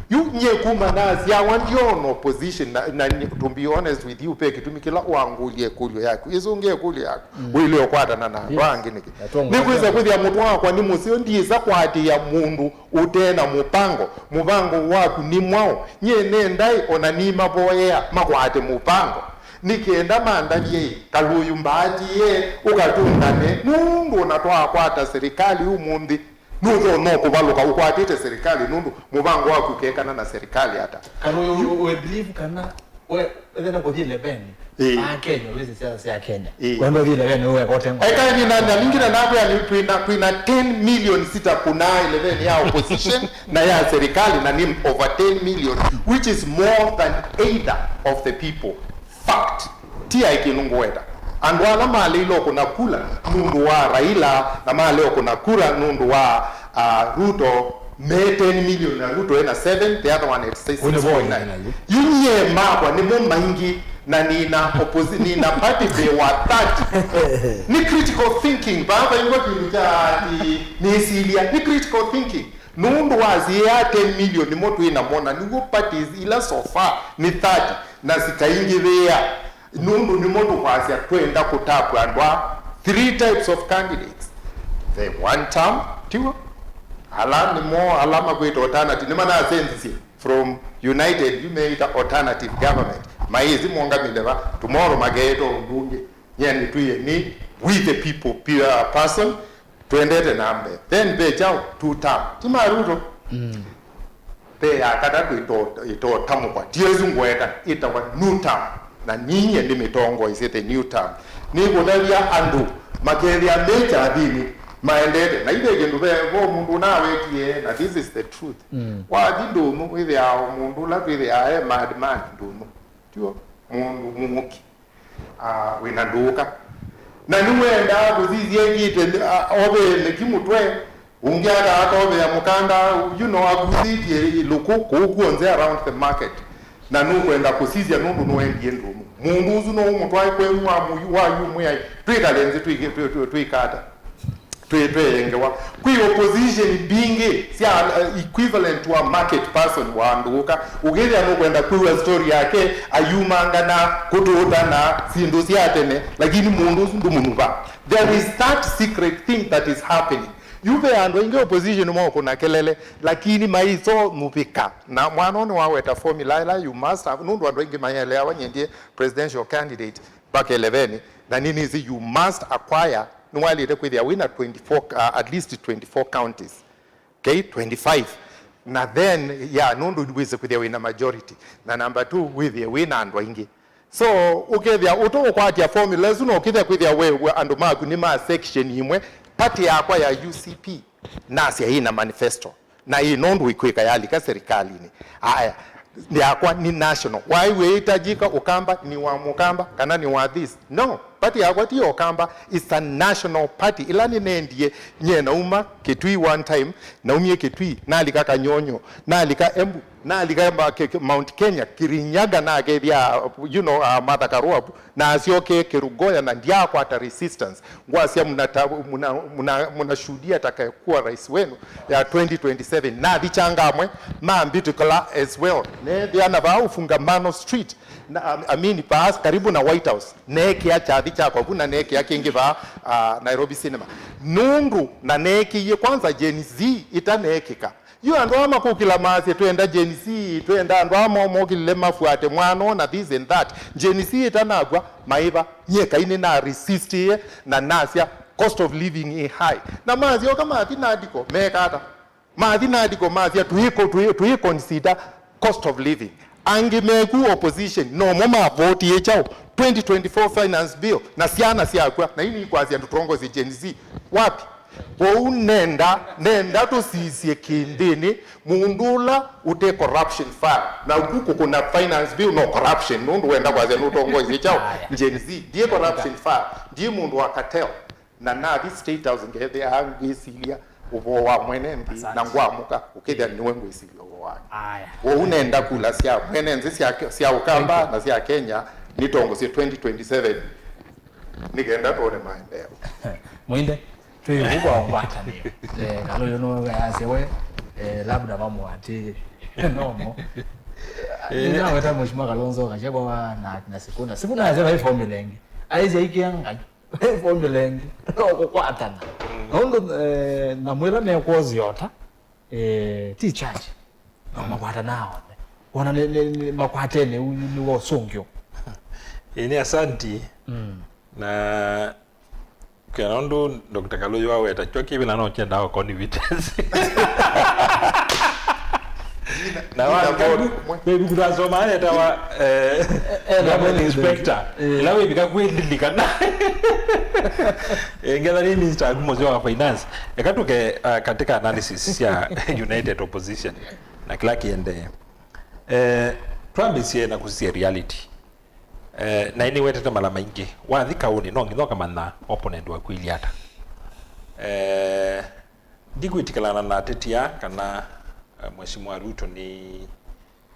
Yu nyie kuma nasyawa ndyona opposition na, na, to be honest with you, ve kĩtumi kĩla wangũlya ĩkũlyo yaku. Ĩsũngĩa ĩkũlyo yaku. Mm. Wĩle ũkwatana na andũ angĩ nĩkĩ? Nĩkwĩsa kwĩthĩa mũtwe wakwa nĩ mũseo, ndyĩsa kwatĩĩa mũndũ ũte na mũvango. Mũvango waku nĩ mwaũ? Nyie nĩendaĩ ona nĩmavoyea makwate mũvango. Nĩ kenda mandavye, Kalũyũ mbaatĩĩe ũkatũngane, nũndũ ona twakwata serikali ũmũnthĩ, nũthonya kũvalũka ũkwatĩte serikali, nũndũ mũvango waku ũkekana na serikali ata? Kalũyũ, we believe kana we, ethena kũthi eleven, ĩĩ, a Kenya, wĩsĩ siasa sya Kenya. Ĩĩ. Wenda ũthi eleven, we weka ũtengwa. Eka nina, na ningĩ na nakwĩa nĩ twĩna, twĩna ten million sita kuna eleven ya opposition na ya serikali, na nĩ over ten million, which is more than either of the people. Fact. Ti aĩ kĩndũ ngũweta. Andũ ala maleile ũkũna kula nũndũ wa Raila, na male ũkũna kura nũndũ wa, uh, Ruto, me ten million, na Ruto ena seven, the other one at six point nine. Yu nyie makwa nĩmo maingĩ, na nina opposi-, nina party mbee wa thirty. Nĩ critical thinking. Vaa vaingwa kĩndũ kya ati nĩsilya. Nĩ critical thinking. Nũndũ wa siĩa ten million nĩmo twĩ namo, na nĩw'o parties ila so far nĩ thirty, na sikaingĩvĩa. Nũndũ nĩmo tũkwasya twenda kũtapw'a andũ a three types of candidates. The one term, tiw'o? Ala nĩmo, ala makwĩta alternative, nĩmanasenzisye from United, yu meĩta alternative government. Maĩsĩ mongamile va, tomorrow makeĩta ũndũ ũngĩ. Nyie nĩtwĩe nĩ we the people pe-, uh, person, Twendete na mbee. Then ve kyaũ? Two term. Ti ma Ruto? Mm. Ve ya katatũ ĩto-, ĩtotamũkwa. Ti ĩsu ngweta, ĩtawa new term. Na ninyie nĩmĩtongoesye the new term. Nĩkũtavya andũ makethĩa me kyathĩnĩ maendete. Na ithe kĩndũ ve, vo mũndũ ũnawetie, na this is the truth. Mm. Wathi ndũnyũ, wĩthĩaa o mũndũ ũla twĩthĩaa e madman ndũnyũ. Tiw'o? Mũndũ mũũki. Ah, wĩna ndũũka. Na nĩwendaa kũsisya ĩngĩ ĩte, ah, ove leki mũtwe, Ũngĩ aka-, akovea mũkanda, you know, agusĩtye lũkũ kũu kw'onthe around the market. Na nũkwenda kũsisya nũndũ nũendie ndũmũ. Mũndũ ũsu no ũmũtwae kwenyu wa mũyu-, wa yu mwĩai, twĩkale nthĩ twĩke-, twĩ-, twĩ-, twĩkata. Twĩ-, twĩyengewa. Kwĩ opposition mbingĩ sya, uh, equivalent to a market person wa ndũũka. Ũkĩthĩa nũkwenda kwĩw'a story yake, ayumanga na kũtũũta na syĩndũ sya tene, lakini mũndũ ũsu ndũmũnuva. There is that secret thing that is happening. Yu ve andũ aingĩ opposition mokũna kelele, lakini maiso mũvika. Na mwana ũnĩ waweta formula ĩla you must have, nũndũ andũ aingĩ mayeleawa nyendie presidential candidate mpaka eleveni, na nĩnĩsĩ you must acquire, nĩwaĩlĩte kwĩthĩa wĩna twenty-four, uh, at least twenty-four counties. Okay, twenty-five. Na then, yeah, nũndũ wĩsĩ kwĩthĩa wĩna majority. Na number two, wĩthĩe wĩna andũ aingĩ. So, ũkethĩa ũtũũkwatya formula ĩsu, na ũkethĩa kwĩthĩa we, we andũ maku nĩ ma section imwe, party yakwa ya U C P, nasya ĩna manifesto, na ĩ nũndũ ĩkwĩka yalika serikalini. Aya, yakwa nĩ national. Why we itajika Ũkamba, nĩ wa Mũkamba, kana nĩ wa this? No, party yakwa ti ya Ũkamba, it's a national party. Ĩla nĩnendie, nyie nauma Kitui one time, naumie Kitui, nalika Kanyonyo, nalika Embu, nalika ma-, ke-, ke-, Mount Kenya, Kirinyaga, nakethĩa, you know, uh, Martha Karua, na asyokee Kerugoya, na ndyakwata resistance. Ngwasya mnata-, mna-, mna-, mnashuhudia atakayekuwa rais wenu ya twenty twenty-seven. Nathi Changamwe, mambĩtĩkĩla as well. Neethĩa na vaa Ufungamano Street, na, I mean, vaa karibu na White House. Neekĩa kyathi kyakwa vu na neekĩa kĩngĩ vaa, uh, Nairobi Cinema. Nũndũ na neekĩie kwanza Gen Z ĩtaneekĩka. Yu andũ aa makũkĩla masye, "Twenda Gen Z, twenda andũ aa mo-, mokĩlile mafuate mwana na this and that." Gen Z ĩtanakw'a, maĩva, nyie kai nĩna resistie na nasya, "Cost of living is high." Na masyoka mathi Nadco, meeka ata? Mathi Nadco masya, "Tũiko-, tũi-, tũiconsider cost of living." Angĩ meku opposition, nomo mavotie kyaũ? Twenty twenty-four finance bill, na syana syakw'a, na ini ikwasya ndũtongosye Gen Z. Wapi? Kwoou nenda, nenda tũsisye kĩndĩnĩ mũndũ ũla ũte corruption file. Na ũku kũkũna finance bill no corruption, nũndũ wenda kwasya nũtongoesye kyaũ? Aya. Gen Z. Ndiĩ corruption file, ndiĩ mũndũ wa cartel. Na nathi State House ngeethĩa ngwĩsilya ũvoo wa mwene nthĩ, na ngwamũka, ũkethĩa nĩwe ngwĩsilya ũvoo wake. Aya. Kwoou nenda kula sya mwene nthĩ sya, sya Ũkamba na sya Kenya nitongosye twenty twenty-seven. Nĩ kenda twone maendeeo. Mwinde, twĩ ũu kwa ngwatanĩo. Eh, Kalũyũ nũyasya we, eh, labda vamwe atĩ, nomo. Eh. Nĩnaweta Mheshimiwa Kalonzo Gachagua na, na Sifuna. Sifuna asya vai formula ĩngĩ. Aisya ikĩa Ngai. Vai formula ĩngĩ. No kũkwatana. Nũndũ, eh, na mwĩla mekwosya ota, eh, ti charge. No makwatanaa onthe. Ona nĩ, nĩ, nĩ makwatene u nĩ, nĩ wa ũsũngĩo. Ĩĩ, nĩ asanti. Mm. Na kana ũndũ Doctor Kalũyũ aweta, kyo kĩvĩla no kyendaa o confidence. Na wavika kũtasoma aletawa, eh, eh, government inspector. Eh. Ĩla wĩvika kwĩlilikana. Eh, ngetha nĩ minister aku mũseo wa finance. Eka tũke, ah, katika analysis sya United Opposition na kĩla kĩendee. Eh, twambĩsye na kũsisya reality. Eh, na nĩwetete mala maingĩ. Wathi kaũnĩ, no nginya ũkamanya opponent waku ilye ata. Eh, ndikwĩtĩkĩlana na ateti aa kana, eh, Mheshimiwa Ruto nĩ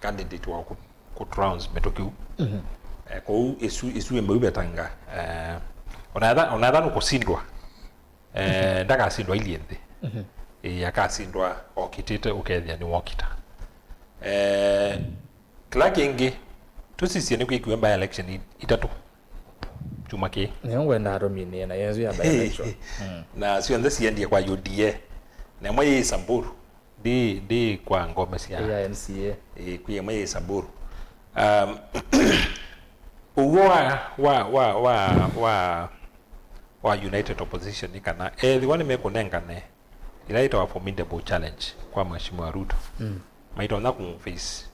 candidate wa kũ, kũ trounce mĩtũkĩu. Mhm. Eh, kwoou ĩsu, ĩsu ĩmbau vetanga, eh, onatha, onatha nũkũsindwa. Eh, ndakasindwa ilye nthĩ. Mhm. Ĩĩ, akasindwa okitĩte, ũkethĩa nĩwokita. Eh, kĩla kĩngĩ, tũsisye nĩkwĩkiwe by election i-, itatũ kyumwa kĩĩ. Nĩyo ngwendaa tũminĩe na yesu ya by election. Mm. Na syonthe siendie kwa U D A. Na ĩmwe yĩ Samburu. Ndi, ndi kwa ngome sya ya N C A. Ĩĩ, kwĩ ĩmwe yĩ Samburu. Um, ũw'o wa, wa, wa, wa, wa, wa United Opposition nĩ kana ethĩwa nĩmekũnengane ĩla yĩtawa formidable challenge kwa Mheshimiwa Ruto, mm, maitonya kũmũface,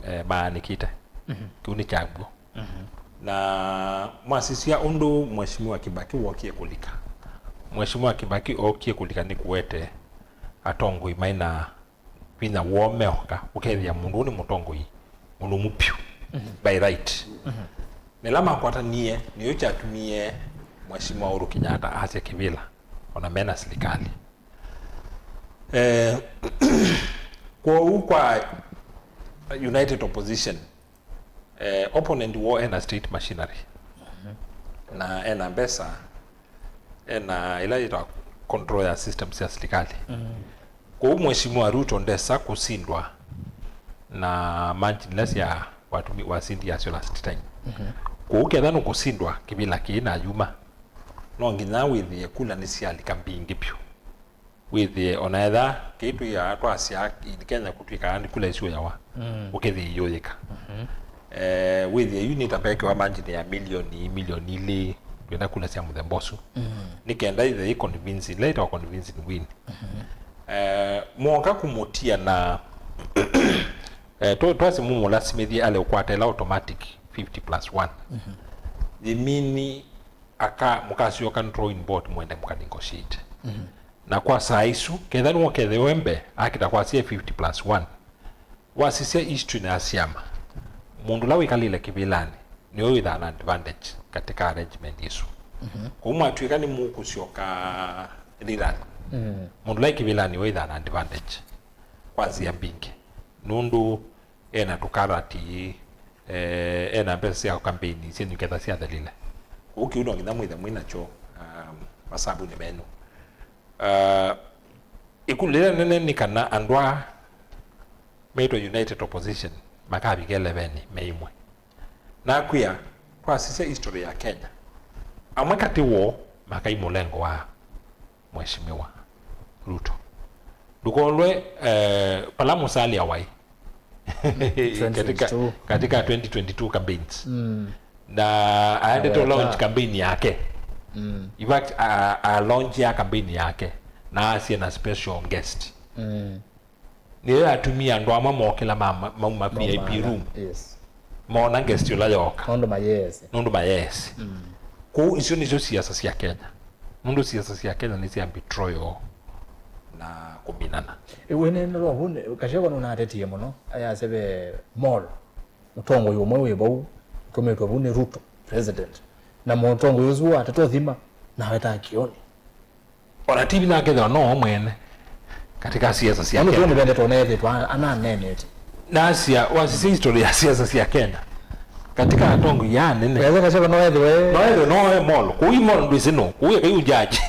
eh, maanĩkĩte. Mhm. Kĩu nĩ kyaw'o. Mhm. Na mwasisya ũndũ Mheshimiwa Kibaki wokie kũlika. Mheshimiwa Kibaki ookie kũlika nĩ kũete atongoi maĩ na vinya woo meoka, ũkethĩa mũndũ ũũ nĩ mũtongoi mũlũmu vyũ, mhm, by right. Mhm. Na ĩla makwatanie, nĩyo kyatumie Mheshimiwa Uhuru Kenyatta asya kĩvĩla, ona mena silikalĩ. Eh, kwoou kwa United Opposition, eh, opponent woo ena state machinery. Na ena mbesa, ena ila yĩtawa control ya system sya silikali. Kwoou Mheshimiwa Ruto ndesa kũsindwa na margin ila sya watumi wasindi yasyo last time. Kwoou ketha nũkũsindwa kĩvĩla kĩĩ na yuma, no nginya wĩthĩe kula nĩsyalika mbingĩ vyũ. Wĩthĩe ona etha kĩĩ twĩaa twasya Kenya kũtw'ĩkaa nĩ kula ĩsyũyawa, ũkĩthĩa iyũyĩka. Eh, wĩthĩe yu nĩtavekewa margin ya milioni, milioni ilĩ, twenda kula sya mũthemba ũsu. Nĩ kenda ĩthe ĩ convincing, ĩla ĩtawa convincing win. Eh, mwoka kũmũtia na, eh, twa- twasĩ mũmũlasimĩthie ale ũkwata ĩla automatic fifty plus one. Yĩmini aka mũkasyoka drawing board mwende mũkanegotiate. Na kwa saa isu, ketha nĩwokethĩwe mbee, akita kwasya fifty plus one. Wasisya history na syama, mũndũ ũla wĩkalĩle kĩvĩlanĩ nĩwe wĩthaa na advantage katika arrangement isu. Kwoou mwatw'ĩka nĩmũkũsyoka thĩnanĩ, mũndũ ũla wĩ kĩvĩlanĩ nĩwe wĩthaa na advantage kwa nzĩa mbingĩ, nũndũ ena tũkarati, eh, ena mbesa sya kambeini syenyu ketha syathelile. Kwoou kĩu no nginya mwĩthe mwĩ nakyo, um, masavunĩ menyu. Uh, ĩkũlyo yĩla nene nĩ kana andũ aa meĩtwe United Opposition makavika elevenĩ me imwe. Nakwĩa, twasisya history ya Kenya, amwe katĩ woo makai mũlengo wa Mheshimiwa Ruto. Ndũkolwe, eh, pala Musalia waĩ katika, katika twenty twenty-two campaigns. Na aendete launch campaign yake. In fact, a, a launch ya campaign yake na asie na special guest. Nĩyo yatumie andũ amwe mokĩla ma- ma- mauma V I P room. Yes. Mona guest ũla yoka. Nũndũ mayeesĩ. Nũndũ mayeesĩ. Kwoou icio nĩsyo siasa sya Kenya. Nũndũ siasa sya Kenya nĩ sya betrayal na kũminana. Ĩwĩnenelwa vu, Gachagua nũnatetie mũno, ayasya ve Molo, mũtongoi ũmwe wĩ vau, ũtũmĩtwe vu nĩ Ruto, president. Na mũtongoi ũsu wa atatothima, nawetaa kĩoni. Ona ti vinya akethĩwa no o mwene katika siasa sya Kenya. Nĩvendetwe ona ethĩtwa ananenete. Nasya, wasisya history ya siasa sya Kenya, katika atongoi ya anene. Weza kasema no ethĩwe. No ethĩwe no e Molo. Kũu i Molo ndwĩsĩ no. Kũu ekai ujaji.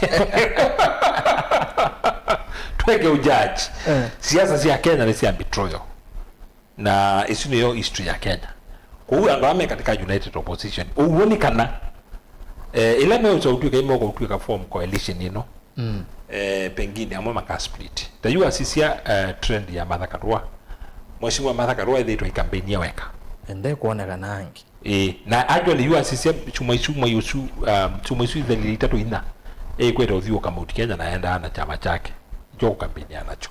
Tweke ujaji. Eh. Siasa sya Kenya nĩ sya betrayal. Na ĩsu nĩyo history ya Kenya. Kwoou andũ aa me katika United Opposition, ũw'o nĩ kana, eh, ĩla meũsa ũtw'ĩka imoka ũtw'ĩka form coalition ĩno, eh, pengine amwe makasplit. Ta yu asisya, eh, trend ya Martha Karua. Mheshimiwa Martha Karua ethĩĩtwe ikambeinie weka. Ende kuonekana angĩ. Ĩĩ, na actually yu asisya chuma isu, mwai ũsu, um, chuma isu ithelile itatũ inya, ĩkwete ũthiũũka Mount Kenya na endaa na kyama kyake. Nĩkyo kũkambeinia nakyo.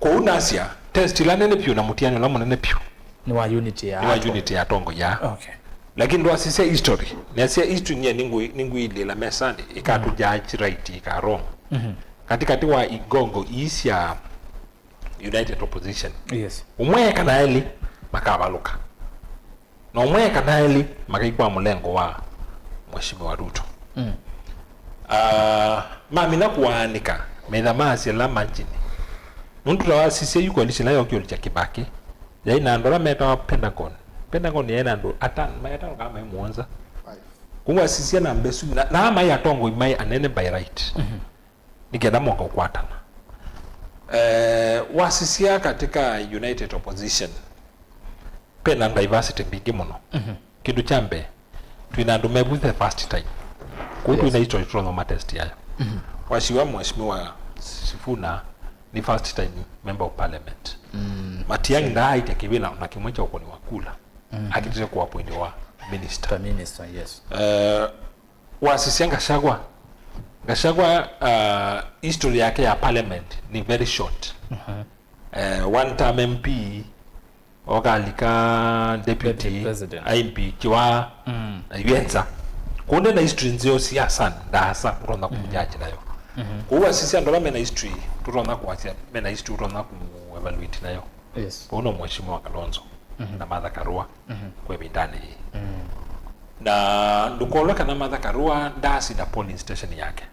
Kwoou nasya, test ĩla nene vyũ na mũtiani ũla mũnene vyũ nĩ wa unity ya nĩ wa atongoi. Unity ya atongoi aa. Okay. Lakini ndwasisya history. Nasya history nyie nĩngũ- nĩngũilĩĩla mesanĩ, ĩkatũjaji right, ĩka wrong. Katikati wa igongo ii sya United Opposition, yes, ũmwe kana elĩ makavalũka. Na ũmwe kana elĩ makaikwa mũlengo wa Mheshimiwa Ruto. Mm. Ah, mamina kũaanĩka, metha maasya la margin. Nũndũ ta wasisya yu coalition ĩla yokie ũlikya Kĩbakĩ, yaĩ na andũ ala metawa Pentagon. Pentagon yaĩ na andũ atano, maĩ atano kana maĩ mũonza. Kwoou wasisya namba ĩsu, na, na maĩ atongoi maĩ anene by right. Mhm. Nĩ kenda moka ũkwatana. Eh, wasisya katika United Opposition, pena diversity mbingĩ mũno. Mhm. Kĩndũ kya mbee, twĩ na andũ mevu the first time. Kũu twĩ na, yes, history tũtonya matest yayo. Mhm. Wasyiwa Mheshimiwa Sifuna nĩ first time member of parliament. Mm. Matiang'i ndaaĩtya kĩvĩla ona kĩmwe kya ũkũni wa kula. Mhm. Akĩtĩte kũappointiwa minister. Prime Minister, yes. Eh, wasisya Gachagua. Gachagua, uh, history yake ya parliament ni very short. Mhm. Eh, one term M P, okalika deputy, deputy president, aimpeachiwa, mm, na yu enza. Kũu nde na history nzeo siasa ndaasa ũtonya, mhm, kũmjaji nayo. Mhm. Kwoou wasisya andũ ala mena history, tũtonya kwasya mena history, ũtonya kũmũevaluate nayo. Yes. Ũu no Mheshimiwa Kalonzo, mhm, na Martha Karua, mhm, kwa ĩvindanĩ yĩĩ. Mm. Na ndũkolwe kana Martha Karua ndaasinda polling station yake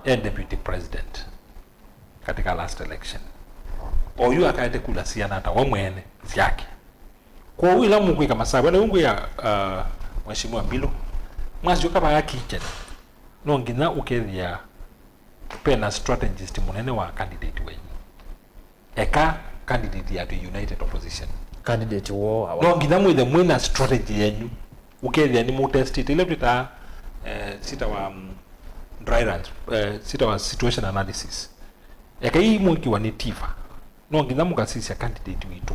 e deputy president. katika last election. Oyu akaete kula siana ata we mwene syake. Kwoou ĩla mũkwĩka masavwa, nĩu ngwĩa, uh, Mheshimiwa Mbilu, mwasyoka vaa kitchen, no nginya ũkethĩa pena strategist mũnene wa candidate wenyu. Eka candidate ya twĩ united opposition. Candidate woo awa. No nginya mwĩthe mwĩna strategy yenyu. Ũkethĩa nĩ mũtestĩte ila twĩtaa, eh, sitawa, mm, dry runs, eh, sitawa situation analysis. Ekai mwĩkiwa nĩ tiva. No nginya mũkasisya candidate witũ.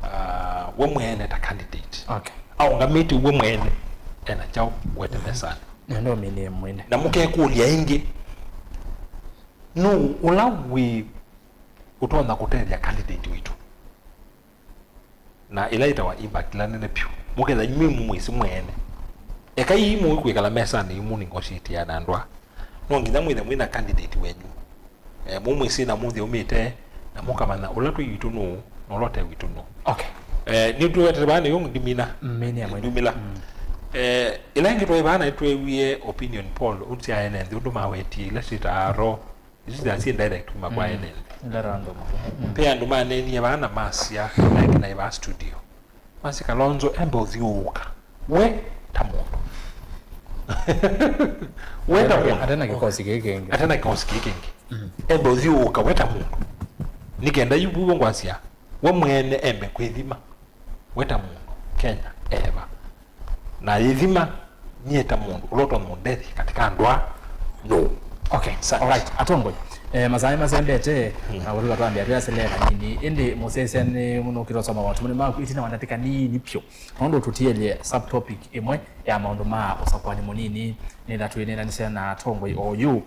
Ah, we mwene ta candidate. Okay. Aũngamĩte we mwene. Ena kyaũ wete mesanĩ. Na no mine mwene. Na mũkekũlya ĩngĩ. Nũũ ũla wĩ ũtonya kũtethya candidate witũ? Na ĩla ĩtawa impact ĩla nene vyũ. Mũketha inyw'ĩ mũmwĩsĩ mwene. Ekai mũĩ kwĩkala mesanĩ yu mũnegotiate na andũ aa. No nginya mwĩthe mwĩna candidate wenyu. Eh, mũmwĩsĩ na mũthyũmĩte, na mũkamanya ũla twĩ witũ nũũ, na ũla ũte witũ nũũ. Okay. Eh, nĩtũwetete vaa nĩyo ndimina. Mm, mine ya mwene. Ndumila. Mm. Eh, ĩla ĩngĩ twaĩ vaa na nĩtweewie opinion poll, ũsyaene nthĩ ũndũ mawetie ila syĩtaa ro. Isu sya syĩ direct kuma kwa ene nthĩ. Ila random. Mm. Pe andũ maneenie vaa na masya, like naĩ vaa studio. Masya Kalonzo, embe ũthyũũka. We ta mũndũ. We ta mũndũ. Ate na kĩkosi kĩĩ kĩngĩ. Ate na kĩkosi kĩĩ kĩngĩ. Mm. Embe ũthyũũka, we ta mũndũ. Nĩ kenda yu vuvo ngwasya, we mwene embe kwĩthima. We ta mũndũ, Kenya, eva. Na yĩthima, nyie ta mũndũ, ũla ũtonya ũndethi katika andũ aa, no. Okay, all right. Atongoi, eh, masaa masembete, na kũtuka twambia tũyaselea kanini. Ĩndĩ mũsese nĩ mũnũkĩte ũsoma maũtũmũnĩ maku ĩtina wa ndatĩka nini pyũ. Nũndũ tũtielye subtopic ĩmwe ya maũndũ ma ũsakwani mũnini, nĩtha twĩneenanĩsya na atongoi oyu.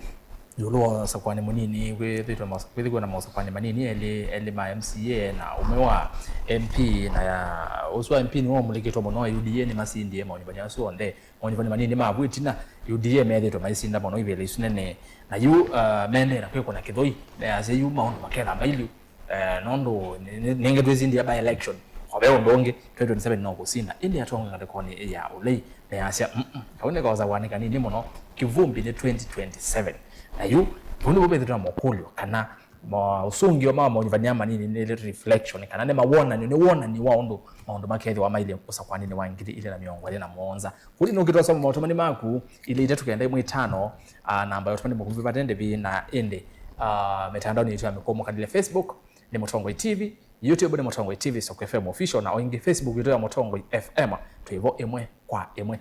Ĩũlũ wa ũsakwani mũnini, kwĩthĩtwe na maũsa-, kwĩthĩwa na maũsakwani manini elĩ, elĩ ma M C A na ũmwe wa M P, na ya, ũsu wa M P nĩwe wamũlĩkĩtwe mũno. U D A nĩmasindie maũnyuvani asu onthe. Maũnyuvani manini ma vu ĩtina, U D A methĩtwe maisinda mũno ivĩla isu nene. Na yu, uh, mendee na kwĩkũna kĩthũi, measya yu maũndũ makethamba ilyu. Eh, nũndũ nĩ-, nĩ-, nĩngĩ twĩsindie by election. O ve ũndũ ũngĩ, twenty twenty-seven no kũsinda. Ĩndĩ atongoi ngalĩkonĩ ya ũlei, measya, "Mm-mm, kau nĩ kaũsakwani kanini mũno, kĩvumbi nĩ twenty twenty-seven." Na yu, vau nĩvo vethĩtwe na mokũlyo, kana ma-, ũsũngĩo ma maũnyuvani aa manini nĩ reflection, kana nĩ mawonan'yo, nĩ wonan'yo wa ũndũ maũndũ makethĩwa mailye ũsakwaninĩ wa ngili ilĩ na mĩongo ĩlĩ na mũonza. Kũu nũkĩte ũsoma maũtũmani maku, ilĩ itatũ kenda ĩmwe itano, ah, namba ya ũtũmani mũkuvĩ vate ndĩvi, na ĩndĩ, ah, mĩtandaonĩ yitũ ya mĩkũmũkanĩle, Facebook nĩ Mũtongoi T V, YouTube nĩ Mũtongoi T V, Soko F M Official, na o ĩngĩ Facebook yitũ ya Mũtongoi F M, twĩ vo ĩmwe kwa ĩmwe.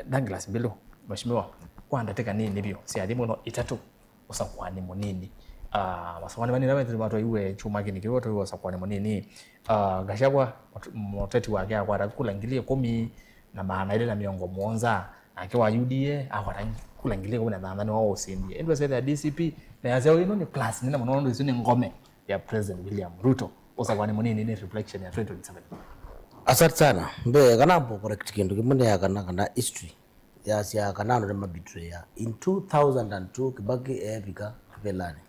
Douglas Mbilu, Mheshimiwa, kwa ndatĩka nini vyũ, syathi mũno itatũ, ũsakwani mũnini. Ah, masakwani manini ala twaiwe kyumwa kĩĩ kĩu, twaiwe ũsakwani mũnini. Ah, Gachagua, mũt-, mũteti wake akwata kula ngili ĩkũmi na maana ĩlĩ na mĩongo mũonza, nake wa U D A akwata kula ngili ĩkũmi na thanthatũ, nĩwe waũsindie. Ĩndĩ wasethĩa D C P, na yasya ĩno nĩ plus nene mũno, nũndũ ĩsu nĩ ngome ya President William Ruto. Ũsakwani mũnini nĩ reflection ya twenty twenty-seven. Asante sana. Mbee, kana mbo correct kĩndũ kĩmwe nĩ ya kana, kana history yasya kana andũ nĩ mabetrayer. In two thousand and two, Kibaki eevika kĩvĩlanĩ.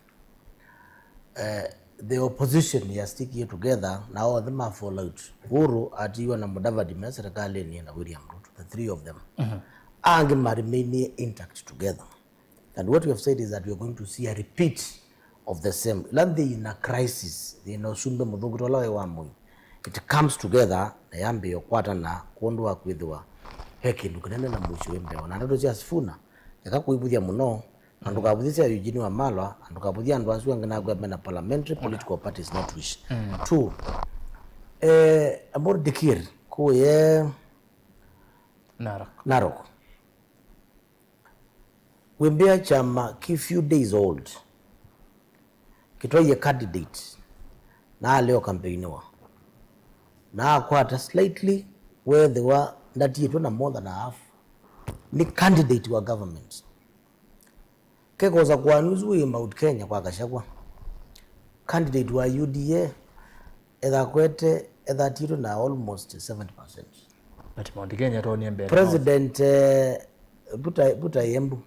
Eh, the opposition yastickie together, na othe ma fall out. Uhuru atiiwa na Mudavadi me serikalini na William Ruto, the three of them. Mhm. Angĩ ma remain intact together. And what we have said is that we are going to see a repeat of the same. Ĩla nthĩ ina crisis, ina ũsumbĩ mũthũku ta ũla waĩ wa Moi, it comes together na yambĩĩa ũkwatana kwondũ wa kwĩthĩwa ve kĩndũ kĩnene na mũisyo wĩ mbee wa. Na ndeto sya Sifuna, eka kũivũthya mũno, na ndũkavũthye sya Eugene Wamalwa, na ndũkavũthye andũ asu angĩ nakwĩa mena parliamentary political parties not rich. Mm. Two, eh, Amor Dikir, kũye Narok. Narok. Wĩmbĩa kyama kĩ few days old kĩtwaie candidate, na alea ũkampeiniwa, na akwata slightly, weethĩwa ndatiĩtwe na more than a half, nĩ candidate wa government. Kekosa kwa news wĩ Mount Kenya kwa Gachagua, candidate wa U D A, ethakwete, ethatitwe na almost seventy percent. But Mount Kenya tonie mbele. President, eh, buta, buta Embu.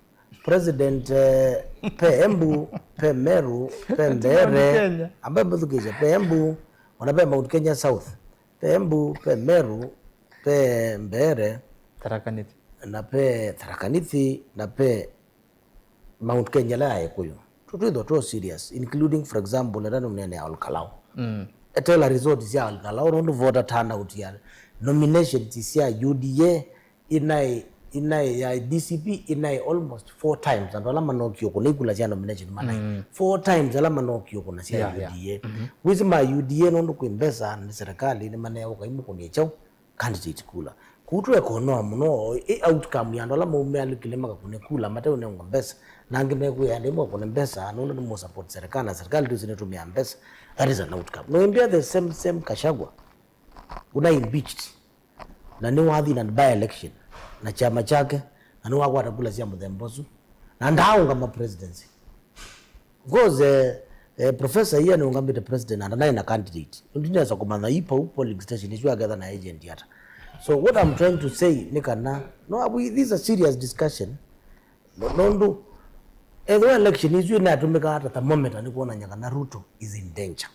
President, eh, pe Embu, pe Meru, pe Mbeere. Mount Kenya. Ambaye mbuthukisha, pe Embu, ona pe Mount Kenya South. Pe Embu, pe Meru, pe Mbeere. Tharaka Nithi. Na pe Tharaka Nithi, na pe Mount Kenya ĩla ya Kikuyu, Twĩthwa tũ serious, including, for example, ata nũnene ya Olkalau. Mm. Etela resort sya Olkalau, nũndũ voter turnout ya nominations sya U D A inaĩ, inaĩ ya D C P inaĩ almost four times andũ ala manokie ũkũna ikula sya nomination manaĩ. Mm. Four times ala manokie ũkũna sya Yeah, yeah. U D A. Mm-hmm. Wĩsĩ ma U D A nũndũ kwĩ mbesa nĩ serikali nĩmaneawa ũkai mũkũnie kyaũ candidate kula. Kũu twĩkonoa mũno ĩ outcome ya andũ ala maume alikile makakũne kula mateũnengwa mbesa. Na angĩ mekwĩa andũ makũne mbesa nũndũ nĩ mũ support serikali na serikali tũsĩ nĩtũmĩa mbesa. That is an outcome. No ĩmbĩa the same, same Gachagua. Una impeached. Na nĩwathi na by election na kyama kyake, na nĩwakwata kula sya mũthemba ũsu, na ndaaũngama presidency. Of course, eh, eh, Professor Ian nĩũngamĩte president, na ndanaĩ na candidate. Ndinesa kũmanya ĩ pau polling station isu aketha na agent ata. So what I'm trying to say nĩ kana, no, we, this is a serious discussion. No, nũndũ ethĩwa election isu inatũmĩka ata thermometer nĩ kuonany'a kana Ruto is in danger.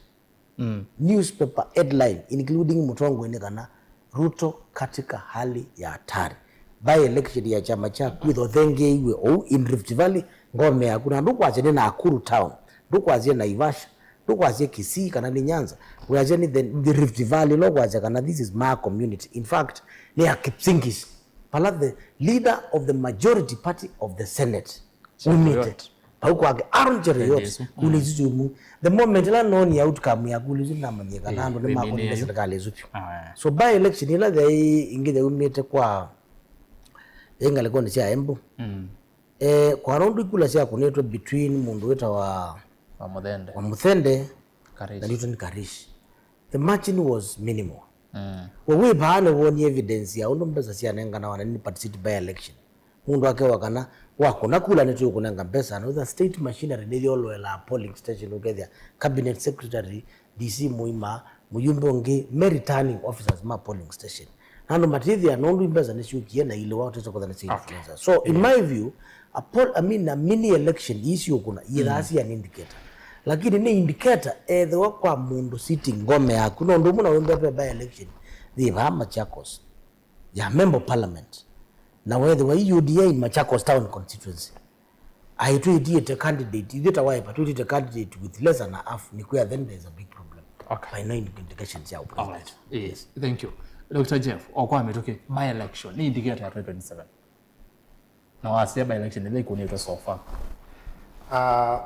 Mm. Newspaper headline including mũtongoi nĩ kana Ruto katika hali ya hatari. By election ya kyama kyaku ĩthothengeiwe ou in Rift Valley, ngome yaku, na ndũkwasya nĩ Nakuru town, ndũkwasya Naivasha, ndũkwasya Kisii kana nĩ Nyanza, wĩasya nĩ the, the Rift Valley, lo kwasya kana this is my community. In fact, nĩ ya Kipsigis, pala the leader of the majority party of the Senate Cheruiyot. Umĩte. Pau kwake, Aaron Cheruiyot, Cheruiyot, kula mm. isu syumu. The moment ĩla nonie outcome ya kula isu, namanyie kana Eh, andũ nĩmakũnile ĩmĩnĩe yu. Serikali ĩsu vyũ. Ah. So by election ĩla yaĩ ĩngĩ yaumĩte kwa ĩ ngalĩkonĩ sya Embu. Mm. Eh, kwa nũndũ ikula syakũnĩtwe between mũndũ wĩtawa Wa Mũthende. Wa Mũthende Karish. Na Newton Karish. The margin was minimal. Mm. We wĩ vaa nĩwonie evidence ya ũndũ mbesa syanenganawa na nĩ participate by election. Mũndũ akewa kana wakũna kula nĩtũkũnenga mbesa, na wĩtha state machinery nĩyoloelaa polling station, ũkethĩa cabinet secretary, D C mũima, mũyumbe ũngĩ, me returning officers ma polling station. Na andũ matithĩa nũndũ mbesa nĩsyũkie na ilĩwa ũtesa kũthana state Okay. Sponsor. So in Yeah. my view, a poll, I mean, a mini election ii syũkũna iyĩthaa Mm. si an indicator. Lakini nĩ indicator ethĩwa kwa mũndũ sitting ngome yaku, nũndũ ũmwe na wĩmbea by election yĩ vaa Machakos ya member parliament, na wethĩwa ii U D A in Machakos town constituency. Aitwĩtiĩte candidate, ithyĩ ta Wiper twĩtiĩte candidate with less than a half, nĩ kwĩa then there is a big problem. Okay. By no indications ya All right. Yes. Thank you. Doctor Jeff, o kwa mĩtũkĩ, by election nĩ indicator ya twenty twenty-seven. Na wasya by election ĩla ĩkũnĩtwe so far. Ah,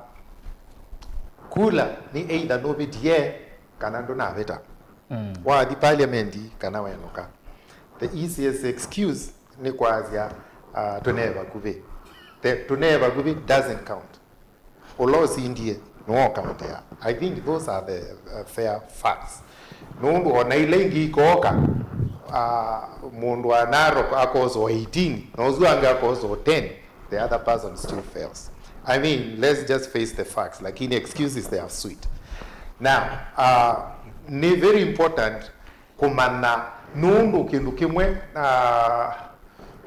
kula nĩ either nũvĩtie kana ndũnavĩta. Mm. Wathi parliament kana wenũka. The easiest excuse nĩ kwasya, ah, tũnee vakuvĩ. The tũnee vakuvĩ doesn't count. Ũla ũsindie nĩwe ũkaũtea. I think those are the, uh, fair facts. Nũndũ ona ila ingĩ ikooka, uh, mũndũ wa Narok akoswa eighteen, na ũsu angĩ akoswa ten, the other person still fails. I mean, let's just face the facts, lakini excuses they are sweet. Now, uh, nĩ very important kũmanya nũndũ kĩndũ kĩmwe, ah,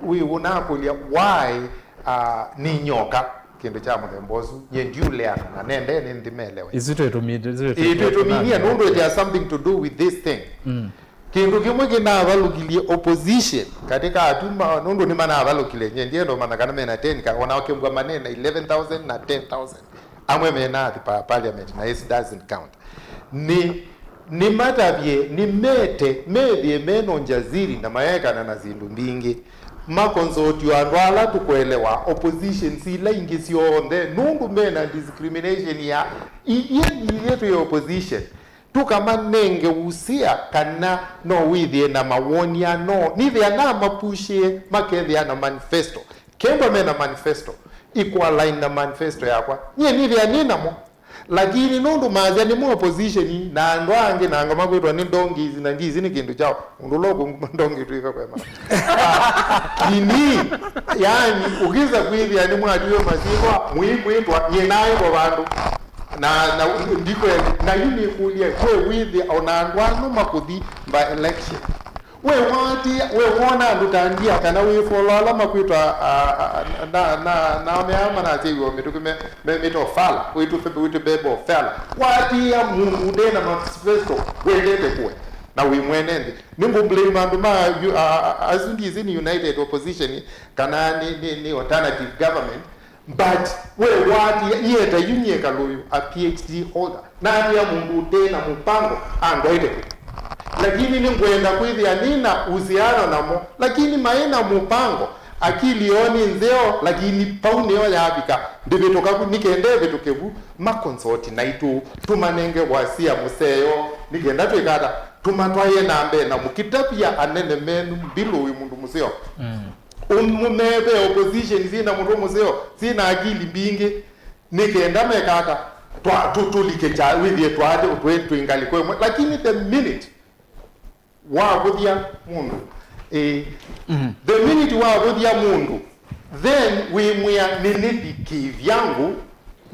wĩ ũnakũlya, why, ah, nĩ nyoka kĩndũ kya mũthemba ũsu, nye ndiũleana na nende nĩ nthimelewe. Isu twĩtũmĩte, isu Ĩĩ, twĩtũmĩte nũndũ it has something to do with this thing. Mm. Kĩndũ kĩmwe kĩnavalũkilye opposition katika atuma, nũndũ nĩmanavalũkile, nye ndienda ũmanya kana mena ten ka, ona kĩmbwa manena eleven thousand na ten thousand. Amwe mena athi pa parliament na it doesn't count. Nĩ, nĩmatavye, nĩmete, methĩe mena ũnjasiri na maekana na syĩndũ mbingĩ. Makonsotio andũ ala tũkwelewa, oppositions ila ingĩ syonthe, nũndũ mena discrimination ya, ithyĩ, ithyĩ twĩ opposition. Tũkamanenge ũsĩa kana no wĩthĩe na mawoni ano, nĩthĩa namapushĩe makethĩa na manifesto. Kethwa mena manifesto, ikualign na manifesto yakwa. Nyie nĩthĩa nĩ namo. Lakini nũndũ masya nĩmo opposition, na andũ angĩ nanga makwĩtwa nĩ donkeys, na ndisi nĩ kĩndũ kyaũ. Mũndũ ũla ũkũnguma donkey twĩka kwema. Kini, yani, ũkĩsa kwĩthĩa nĩ mwatiwe masyĩtwa, mwĩkwĩtwa, nyie naĩtwa vandũ. Na, na, ndikweli, na yu nĩkũlya, we wĩthĩa, ona andũ ano makũthi by election. We watia, we wona andũ ta ndia kana wĩ follow ala makwĩtwa, a, a, na, na, na, na me ama na sĩiwa mĩtũkĩ me, me mĩto fala, wĩtũ bebe, wĩtũ bebe of fala. Watia mũndũ ũte na manifesto, wendete kũe, na wĩ mwene nthĩ. Nĩ ngũ blame andũ ma, yu, a, a, asu ndisi nĩ United Opposition, kana nĩ, nĩ, nĩ alternative government, But we watia, ieta yu nyie Kalũyũ, a P H D holder, natia mũndũ ũte na mũpango andwaite kũ? Lakini nĩngwenda kwĩthĩa nĩna uhusiano namo, lakini maĩ na mũpango. Akili yoo nĩ nzeo, lakini pau nĩyo yavika. Ndĩvĩtũka vu, nĩkenda ĩvĩtũke vu, makonsoti naitũ, tũmanenge wasia mũseo, nĩkenda twĩkata, tũmatwaĩe na mbee na mũkĩtavya anene menyu, Mbilũ wĩ mũndũ mũseo. Mm. Ũmũmeve opposition syĩna mũndũ mũseo, syĩna akili mbingĩ, nĩkenda mekata twa tũ- tũlike kya wĩthĩe twaate twĩ twĩ ngalĩko ĩmwe. Lakini the minute wavũthya mũndũ, eh, mm-hmm, the minute wavũthya mũndũ, then wĩmwĩa nĩnĩthi kĩvyangu,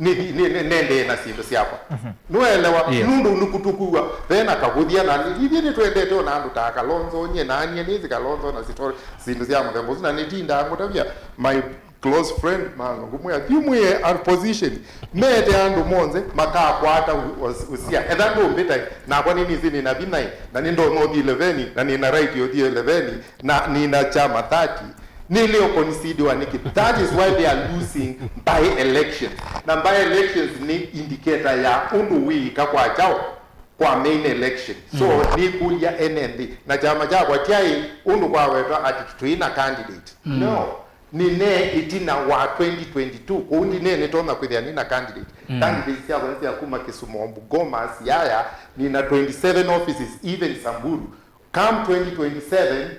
nĩthi- nĩ- nĩ- nendee na syĩndũ syakwa. Mhm. Nũelewa? Yes. Nũndũ nĩkũtũkuwa ve na kavũthya, na nĩ- ithyĩ nĩtwendete ona andũ ta Kalonzo, nyie nanie nĩsĩ Kalonzo na sitori, syĩndũ sya mũthemba ũsu, na nĩtindaa ngũtavya my close friend Mang'o, ngũmwĩa, thiĩ mwĩe opposition mete andũ monthe makakwata ũ- ũs- ũsia. Etha ndũmbĩtae, nakwa nĩnĩsĩ nĩna vinai, na nĩndonya ũthi eleveni, na nĩna right ya ũthi eleveni, na nĩna kyama thirty. Nĩlĩ ũkonisidiwa nĩkĩ? That is why they are losing by elections. Na by elections nĩ indicator ya ũndũ wĩĩka kwa kyaũ, kwa main election. So, mm, nĩkũlya ene nthĩ. Na kyama kyakwa kyaĩ ũndũ kwawetwa ati tũi na candidate. Mm. No. Nĩne ĩtina wa twenty twenty-two, kũu ndinene tonya kwĩthĩa nĩna candidate. Mm. Candidates syakwa nĩ sya kuma Kisumu, Bungoma, Siaya, nĩna twenty-seven offices, even Samburu. Come twenty twenty-seven,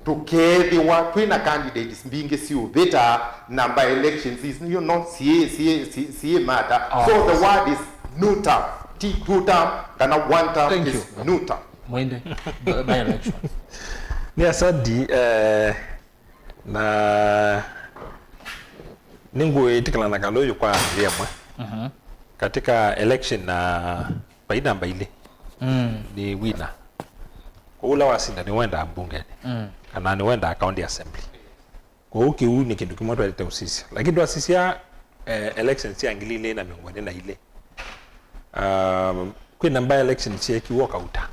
tũkeethĩwa twĩ na candidates mbingĩ siũvĩta, na by elections is, you know, siĩ, siĩ, siĩ, siĩ mata. Oh. So the word is new term. Ti two term, kana one term. Thank is you. New term. Mwende, by, by elections. Nĩ asadi, eh, na nĩngwĩtĩkĩlana na Kalũyũ kwa nthĩ ĩmwe. Mhm. Katika election na vai namba ilĩ, mm, nĩ winner. Kwoou ũla wasinda nĩwendaa mbungenĩ. Mm. Kana nĩwendaa county assembly. Kwoou kĩu nĩ kĩndũ kĩmwe twaĩlĩte ũsisya. Lakini twasisya, eh, elections sya ngili ilĩ na mĩongo ĩlĩ na ilĩ, um, kwĩ na by-election syeekiwe o kauta.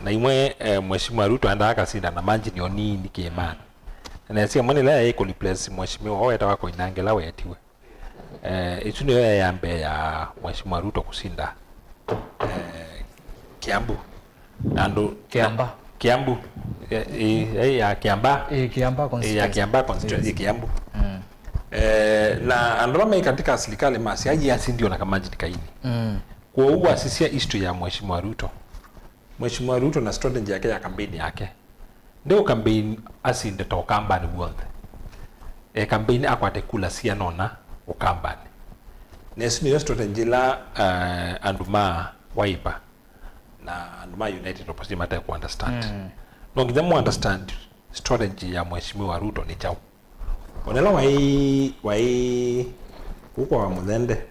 Na imwe, eh, Mheshimiwa Ruto endaa akasinda na margin o nini kĩĩmanĩ. Na nesie mwe nĩla yaĩ kũ replace Mheshimiwa wetawa Koinange ũla weetiwe. Eh, ĩsu nĩyo yaĩ ya mbee ya Mheshimiwa Ruto kũsinda, eh, Kiambu. Na andũ Kiamba. Kiambu. Eh, eh, eh, ya Kiamba. Eh, Kiamba Eh, ya constituency. Kiamba constituency, Yes. Kiambu. Mm. Eh, na andũ ala maĩ katika sirikali masya, "Ai, asindio na kamajini kaini." Mm. Kwoou wasisya history ya Mheshimiwa Ruto. Mheshimiwa Ruto na strategy yake ya campaign yake. Nde ũ campaign asinde ta Ũkambanĩ w'onthe. E campaign akwate kula siana ũna Ũkambanĩ. Na ĩsu nĩyo strategy ĩla, eh, andũ ma Wiper na andũ ma United Opposition mate kũ understand. Mm. No nginya mũ understand strategy ya Mheshimiwa Ruto nĩ kyaũ. Onela waĩ, waĩ kũu kwa Wamuthende.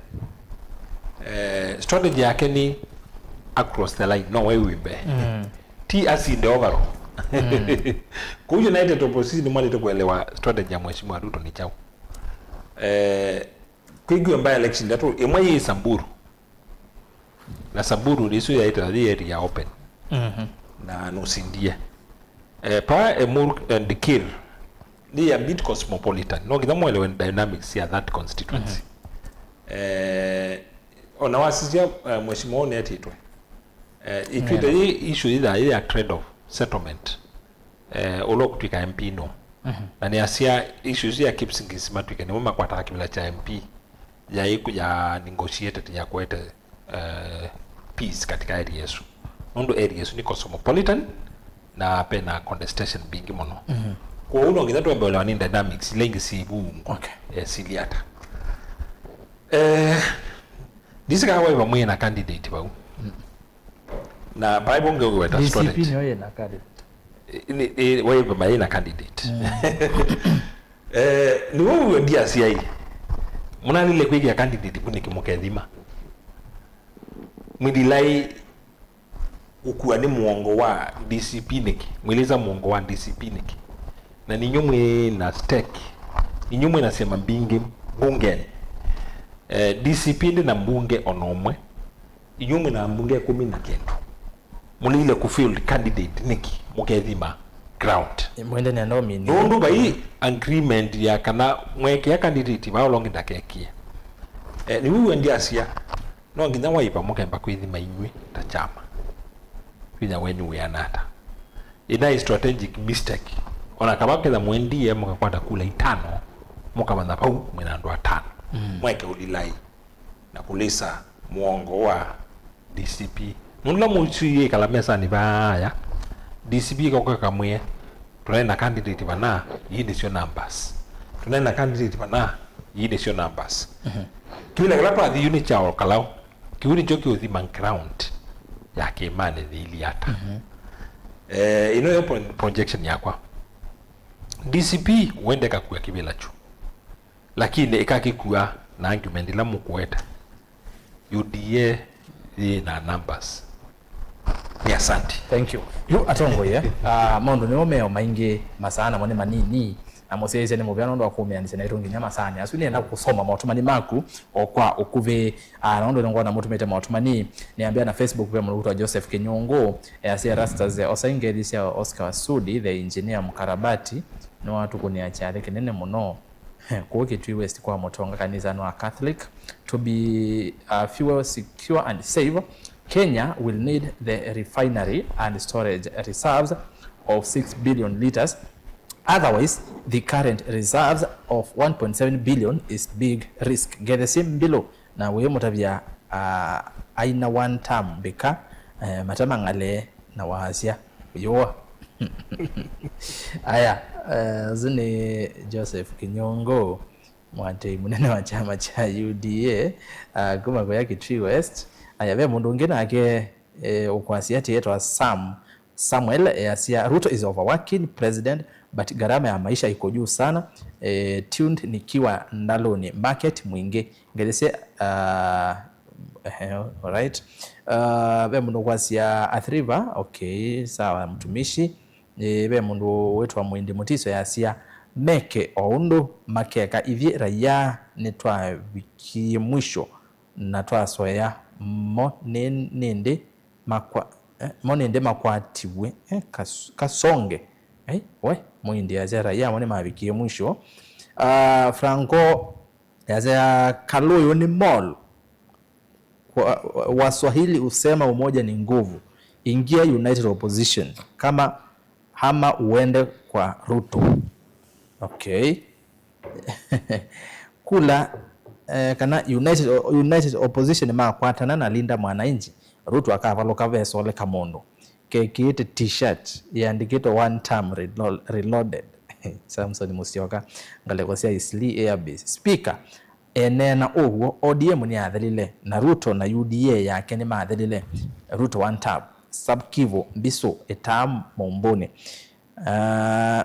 Eh, strategy yake nĩ across the line, no we wĩ mbee. Mm. Ti asinde overall. Mm. Kũu United Opposition nĩmwalĩte kũelewa strategy ya Mheshimiwa Ruto nĩ kyaũ. Eh, kwĩkiwe by-election ndatũ, ĩmwe yĩ Samburu. Na Samburu nĩsu yaĩtwe na yĩ area open. Mhm. Na nũsindie. Eh, pa Emur and Kir, nĩ a bit cosmopolitan. No nginya mwelewe dynamics ya that constituency. Mhm. Eh, ona wasisya, eh, mheshimiwa ũũ nĩetĩtwe. Eh, ĩtwĩte Yeah. yĩ issue ĩtha yĩ ya trade off settlement. Eh, ũla ũkũtw'ĩka M P no. Mhm. Na nĩasya issue isu ya Kipsigis matw'ĩke nĩmo makwataa kĩvĩla kya M P. Yaĩ ku- ya negotiated ya kũete, eh, peace katika area ĩsu. Nũndũ area ĩsu nĩ cosmopolitan na pena contestation mbingĩ mũno. Mhm. Kwoou no nginya twambe ũelewa nĩ dynamics ila ingĩ syĩ vu ungu. Okay. Eh, siliata. Eh, ndisĩ kana Wiper mwĩ na candidate vau. Mm. Na vai vau ngĩweta D C P strategy. Nĩyo yĩ na candidate. Ĩ, nĩ, ĩ, Wiper mayĩ na candidate. Mm. Eh, nĩw'o wĩw'e ndiasyaĩ. Mũnalile kwĩkĩa candidate vu nĩkĩ mũkethima? Mwĩthĩlai ũkua nĩ mũongo wa D C P nĩkĩ? Mwĩlĩsa mũongo wa D C P nĩkĩ? Na ninyu mwĩ na stake. Ninyu mwĩ na syama mbingĩ mbungenĩ. Eh, D C P ndĩ na mbunge ona ũmwe. Inyw'ĩ mwĩ na ambunge ĩkũmi na kĩndũ. Mũleile kũ field candidate nĩkĩ? Mũkethima. ground. Mwende nenda ũmini. Nũndũ vai agreement ya kana mwekĩa candidate vaa ũla ũngĩ ndakekie. Eh, nĩwĩw'a ndiasya, no nginya waipa mũkemba kwĩthima inyw'ĩ ta kyama. Vinya wenyu wĩana ata? Ĩna strategic mistake. Ona kava ketha mwendie mũkakwata kula itano, mũkamanya vau mwĩna andũ atano. Mm. Mweke ũlilai na kũlĩsa mũongo wa D C P. Nũndũ la mũsui ĩkala mesanĩ vaya, D C P ĩkoka kamwĩe, "Tũnaĩ na candidate vana, ii nĩsyo numbers. Tũnaĩ na candidate vana, ii nĩsyo numbers." Mhm. Kĩvĩla kĩla twathi yu nĩ kya o Kalau. Kĩu nĩkyo kĩũthima ground ya kĩmanĩ yĩilyĩ ata. Mhm. Eh, ĩno yo pro-, projection yakwa. D C P wende kakua kĩvĩla kyu. Lakini ĩkakĩkua na argument ila mũkũeta. U D A yĩ na numbers. Nĩ asante. Thank you. Yu atongoie, ah, maũndũ nĩmo meo maingĩ, masaa namo nĩ manini, na mũsyaĩĩsya nĩ mũvea nũndũ wa kũmĩanĩsya naitũ nginya masaanĩ asu. Nĩenda kũsoma maũtũmani maku o kwa ũkuvĩ. Ah, na ũndũ nĩngwona mũtũmĩte maũtũmani, nĩambĩa na Facebook ve mũndũ wĩtwa Joseph Kinyungu, easya Rastas, eh, osa ngethi sya Oscar Sudi, the engineer mũkarabati, nĩwatũkũnĩa kyathĩ kĩnene mũno. Kũu Kitui West kwa mũtonga kanisanĩ wa Catholic, to be, uh, fuel secure and safe, Kenya will need the refinery and storage reserves of six billion litres. Otherwise, the current reserves of one point seven billion is big risk. Ngethi syĩ mbilũ na wĩmũtavya, uh, aina one term mbĩka, eh, matamang'ale na wasya. Yũa. Aya, eh, ũsu nĩ Joseph Kinyungu, mũatĩĩi mũnene wa kyama kya U D A, ah, kuma kũya Kitui West. Aya, ve mũndũ ũngĩ nake, eh, ũkwasya atĩ etwa Sam Samuel, easya, "Ruto is overworking president, but gharama ya maisha iko juu sana. Eh, tuned nikiwa Ndaloni market Mwingi." Ngethi sye, ah, ehe, alright. Ah, ve mũndũ ũkwasya Athi River, okay, sawa, mtumishi. Ĩĩ, ve mũndũ wĩtwa Mwindi Mutiso easya, "Meke o ũndũ makeka ithyĩ raia nĩtwavikie mwisho na twasoea mo nĩ-, nĩndĩ makwa-, eh, mo nĩndĩ makwatiw'e, eh, kas-, kasonge." Eh, we, Mwindi easya raia mo nĩmavikie mwisho. Ah, Franco easya, "Kalũyũ nĩ mall." Wa-, wa-, Waswahili husema umoja ni nguvu. Ingia United Opposition kama, ama uende kwa Ruto. Okay. Kula, eh, kana United, United Opposition makwatana na Linda Mwananchi, Ruto akavalũka vesoleka mũndũ kekĩĩte t-shirt yĩandĩkĩtwe "One term relo-, reloaded." Samson Musyoka, ngalĩko sya Eastleigh Air Base. Speaker, eneena ũw'o, O D M nĩyathelile, na Ruto na U D A yake nĩmathelile. Ruto one term, Sub Kivu, Mbisu, ĩtaa mũmbũnĩ. Ah,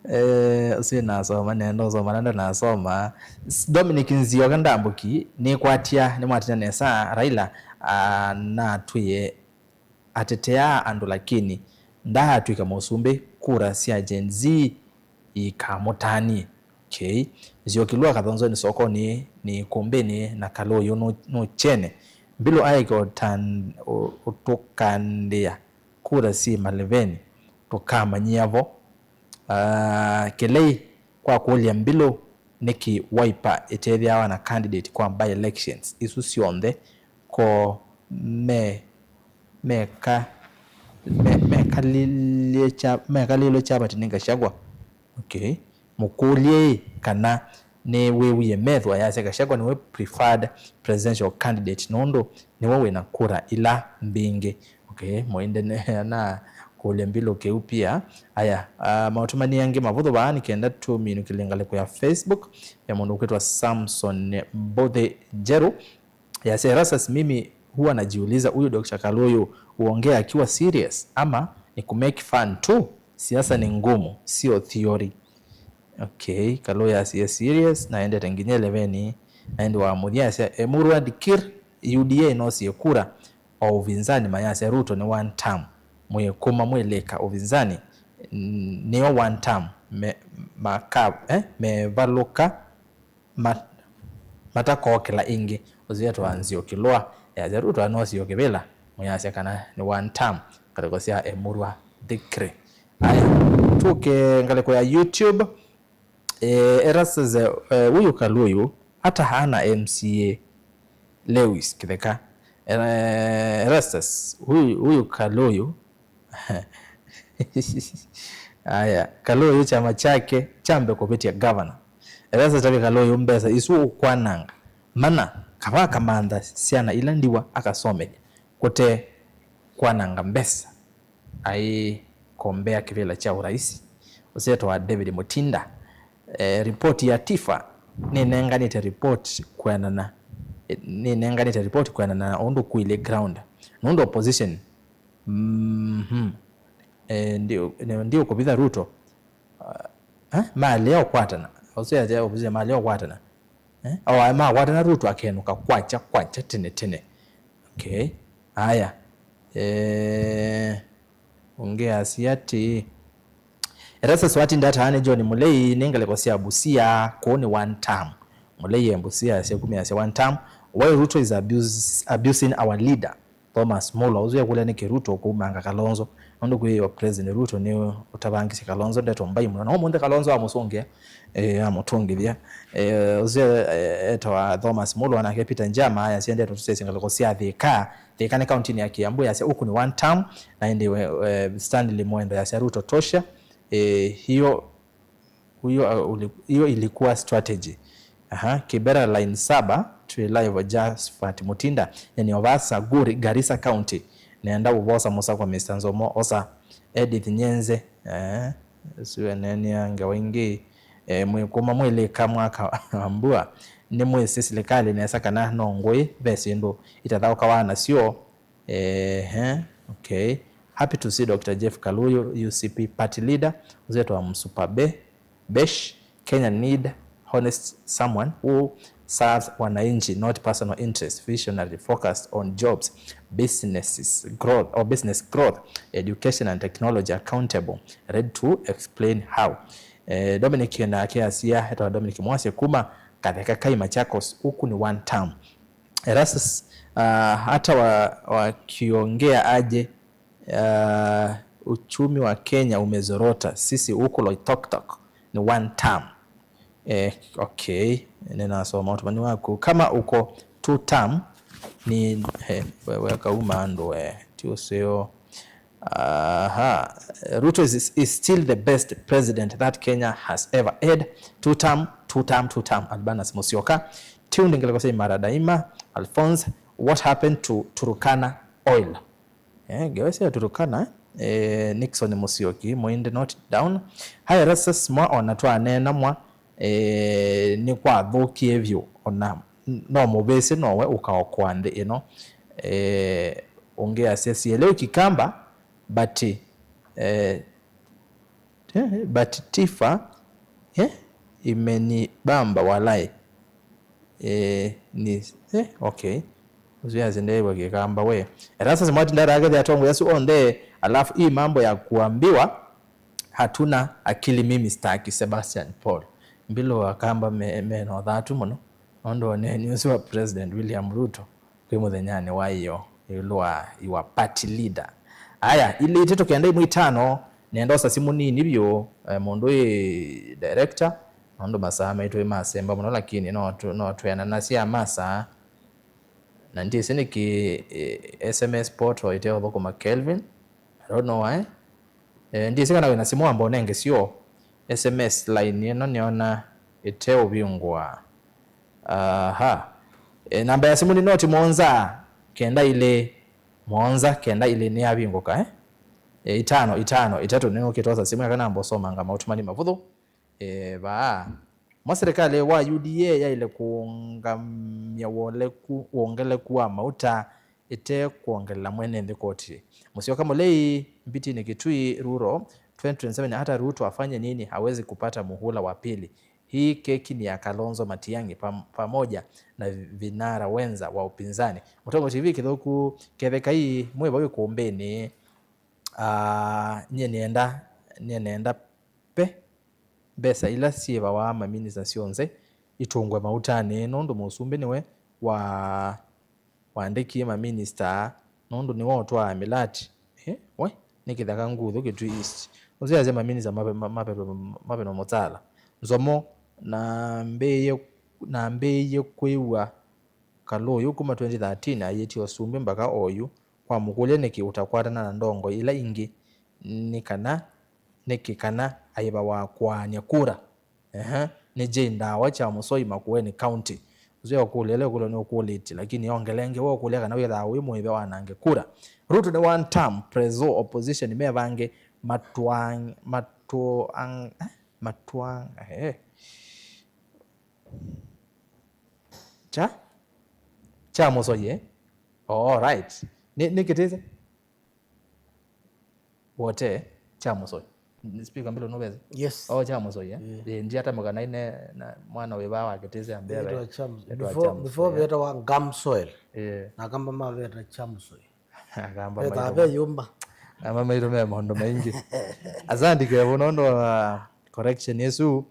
eh, ũsu nasoma, nenda ũsoma, nenda nasoma. S-, Dominic Nzioka Ndambuki, nĩkwatya, nĩmwatĩna nesa, Raila, ah, natwĩe ateteaa andũ, lakini ndaatw'ĩka mũsumbĩ, kura sya Gen Z iikamũtanie. Okay. Nzioki lwa Kathonzweni sokonĩ nĩ ikumbĩnĩ na Kalũyũ nũ-, nũkyene. Mbilũ aĩke ũtan-, ũ-, ũtũkandĩa kura syĩ malevenĩ, tũkamanyĩa vo. Ah, Kĩlei, kwa kũlya Mbilũ, nĩkĩ Wiper ĩtethĩawa na candidate kwa by-elections isu syonthe? Ko me, meka, me, mekalilye kya-, mekalilwe kyavati nĩ Gachagua? Okay. Mũkũlye ĩ kana nĩwĩwie methwa yasya Gachagua nĩwe preferred presidential candidate nũndũ nĩwe wĩna kura ila mbingĩ. Okay, mũinde nĩ-, na kũlya Mbilũ kĩu pia. Aya, ah, maũtũmani angĩ mavũthũ vaa nĩ kenda tũminũkĩlye ngalĩko ya Facebook ya mũndũ ũkwĩtwa Samson Mbũthĩ Njerũ. Yasya, "Erastus, mimi huwa najiuliza huyu Doctor Kalũyũ huongea akiwa serious ama ni kumake fun tu? Siasa ni ngumu, sio theory." Okay, Kalũyũ asie serious, na endete nginya eleveni, na ĩndĩ wa mũthya asya, "Emurua Dikir, U D A ĩnosie kura o ũvinzani mayasya Ruto nĩ one term, mwĩkũma mwĩlĩka ũvinzani, n-, nĩo one term, me, maka, eh, mevalũka, ma-, matakookĩla ĩngĩ." Ũsu etwa Nzioki lwa, easya Ruto anosie o kĩvĩla, mũyasya kana nĩ one term, ngalĩko sya Emurua Thikrĩ. Aya, tũke ngalĩko ya YouTube. Eh, Erastus, eh, ũyũ Kalũyũ, ata ana M C A Lewis Kĩtheka. Eh, Erastus, huyu, huyu Kalũyũ. Aya, Kalũyũ chama chake chambe kũvĩtya governor. Erastus tavya Kalũyũ mbesa isu ũkwananga. Mana, kava akamantha syana ila ndiwa akasomethya. Kũte kwananga mbesa. Aĩ kombea kĩvĩla kya ũraisi ũsyĩtwa David Mutinda. Eh, ripoti ya Tifa nĩnenganĩte ripoti kwĩanana, nĩnenganĩte ripoti kwĩanana na ũndũ kũilye ground. Nũndũ opposition, mhm, eh, ndio, ndio kũvitha Ruto, ah, eh, malea ũkwatana. Ũsya opposition malea ũkwatana. Eh? O, makwatana Ruto akenũka kwakya, kwakya tene tene. Okay. Aya. Eh, ũngĩ asya atĩĩ, Erastus watinda ataane John Mulei nĩ ngalĩko sya Busia, kũu nĩ one term. Mulei e Busia asya kumya asya one term. Why Ruto is abuse, abusing our leader? Thomas Mulwa, ũsu ekũlya nĩkĩ Ruto kũumanga Kalonzo, nũndũ kwĩĩwa President Ruto nĩ ũtavangisye Kalonzo ndeto mbai mũno. Na ũmũnthĩ Kalonzo amũsũngĩa, eh, amũtũngĩthya. Eh, ũsu, eh, etawa Thomas Mulwa, nake Peter Njama ayasya ndeto tũsesye ngalĩko sya Thĩka. Thĩka nĩ kauntinĩ ya Kiambu, yasya ũku nĩ one term, na ĩndĩ we, eh, Stanley Mwendo yasya Ruto tosha. Eh, hiyo Huyo, uh, uli-, hiyo ilikuwa strategy. Aha, Kibera line saba, twĩ live Josephat Mutinda, yani Ovasa, Guri, Garissa County. Nenda ũvosa mũsa kwa Mister Nzomo, osa Edith Nyenze. Eh, siwe nenia ngewa ingĩ. Eh, mwĩkũma mwĩlĩka mwaka wa mbua. Nĩ mwĩsĩ silikalĩ nesa kana no ngũĩ, ve syĩndũ itathaũkawa nasyo. Ehe, okay. Happy to see Doctor Jeff Kaluyu, U C P party leader, ũsyĩtwa Msupa Be-, Besh. Kenya need honest someone who serves wananchi, not personal interest, visionary, focused on jobs, businesses, growth, or business growth, education and technology, accountable, ready to explain how. Eh, Dominic nake asia, etawa Dominic Mwasya kuma Katheka Kai, Machakos, ũku nĩ one term. Erastus, ah, hata wa-, wakiongea aje, ah, uchumi wa Kenya umezorota, sisi huku Loitoktok ni one term. Eh, okay, ninasoma utumani waku. Kama uko two term, ni, eh, we-, weka uma andu, eh, ti useo. Aha. Ruto is, is still the best president that Kenya has ever had. Two term, two term, two term. Albanus Musyoka. Tuned ngeleko sya Imara Daima. Alphonse, what happened to Turkana oil? Eh, ngewa sya Turkana, eh, Nixon Musyoki, Muindi not down. Hi, Erastus, mwa ona twaneena mwa, eh, nĩ kwathũkie vyũ, ona no mũvĩsĩ nowe ũkaokoa nthĩ ĩno. Eh, ũngĩ asya sielewi Kikamba, but, eh, eh, but Tifa, eh, imenibamba walai. Eh, ni, eh, okay. Ũsu yasindĩĩw'a Kĩkamba we. Erastus Mwati ndatagethya atongoĩ asu onthe, alafu hii mambo ya kuambiwa hatuna akili mimi staki. Sebastian Paul. Mbilo Akamba me, mena ũthatu mũno. Nũndũ wa ũneeni ũsu wa President William Ruto kwĩ mũthenyanĩ wa ĩyo ĩũlũ wa your party leader. Aya, ilĩ itatũ kenda imwe itano, nenda osa simũ nini vyũ, eh, mũndũ wĩ director, nũndũ masaa maitũ ĩ masemba mũno, lakini no tũ-, no twĩananasya masaa. Na ndyĩsĩ nĩkĩ, eh, S M S portal ĩteũthũkũma, Kelvin. I don't know why. Eh, ndyĩsĩ kana wĩna simũ wamba ũnenge syo. S M S line ĩno nĩona ĩteũvingũa. Aha. Eh, namba ya simũ nĩ noti mũonza kenda ilĩ, mũonza kenda ilĩ nĩyavingũka, eh? Eh, itano, itano, itatũ nĩnũkĩte osa simũ yaka namba ũsomanga maũtũmani mavũthũ. Eh, vaa. Mwa serikali wa U D A yaĩle kũũngamya wongelekũ-, wongeleku wa mauta ĩte kwongelela mwene nthĩ koti. Musyoka Mulei, Mbitini Kitui, Rural, twenty twenty-seven, hata Ruto afanye nini, hawezi kupata muhula wa pili. Hii keki ni ya Kalonzo Matiang'i pam-, pamoja na vinara wenza wa upinzani. Mũtongo T V Kĩthũku, Kethekai, mwĩ vau ĩkũmbĩnĩ. Ah, nyie nĩenda, nyie nĩenda pe mbesa ila syĩvawa maminista syonthe itũngwe mautanĩ, nũndũ mũsumbĩ nĩwe wa, waandĩkie maminista, nũndũ nĩwe ũtwaa mĩlati. Eh, we? nĩ Kĩthaka Nguthu, Kitui East. Ũsu yasya maminista mape-, ma-, mape-, mapeno mũtaala. Nzomo, nambĩĩie, nambĩĩie kwĩw'a Kalũyũ kuma twenty thirteen ayĩtye ũsumbĩ mpaka oyu. Kwamũkũlya nĩkĩ ũtakwatana na ndongoi ila ingĩ, nĩ kana, nĩkĩ kana aĩvawa kũaany'a kura? Ehe, nĩ Jane Ndawa, Kyamusoi, Makueni County. Ũsu e ũkũlya ĩla ĩkũlyo nĩũkũlĩtye, lakini ongelenge we ũkũlya kana wĩthaa wĩ mũĩve wanange kura. Ruto nĩ one term, Prezzo, opposition mevange, Matuang-, Matuang-, eh? Matuang-, eh. Kya? Kyamusoi, eh? Oh, all right. Nĩ, nĩ Kĩtĩsĩ? Wote, Kyamusoi. Speaker Mbilo nũvesa? Yes. Oh, Kyamusoi, eh? Yeah. Eh, ndi hata mũkana ine na mwana wĩ vaa wa Kĩtĩsĩ ambĩa. Ĩtwa Kyamusoi. Before, before vetawa Gamsoil. Eh. Na Akamba maveta Kyamusoi. Akamba. Vetawa maitũ ve yumba. Ama maitũ me maũndũ maingĩ. Asante Kevo nũndũ wa correction ĩsu.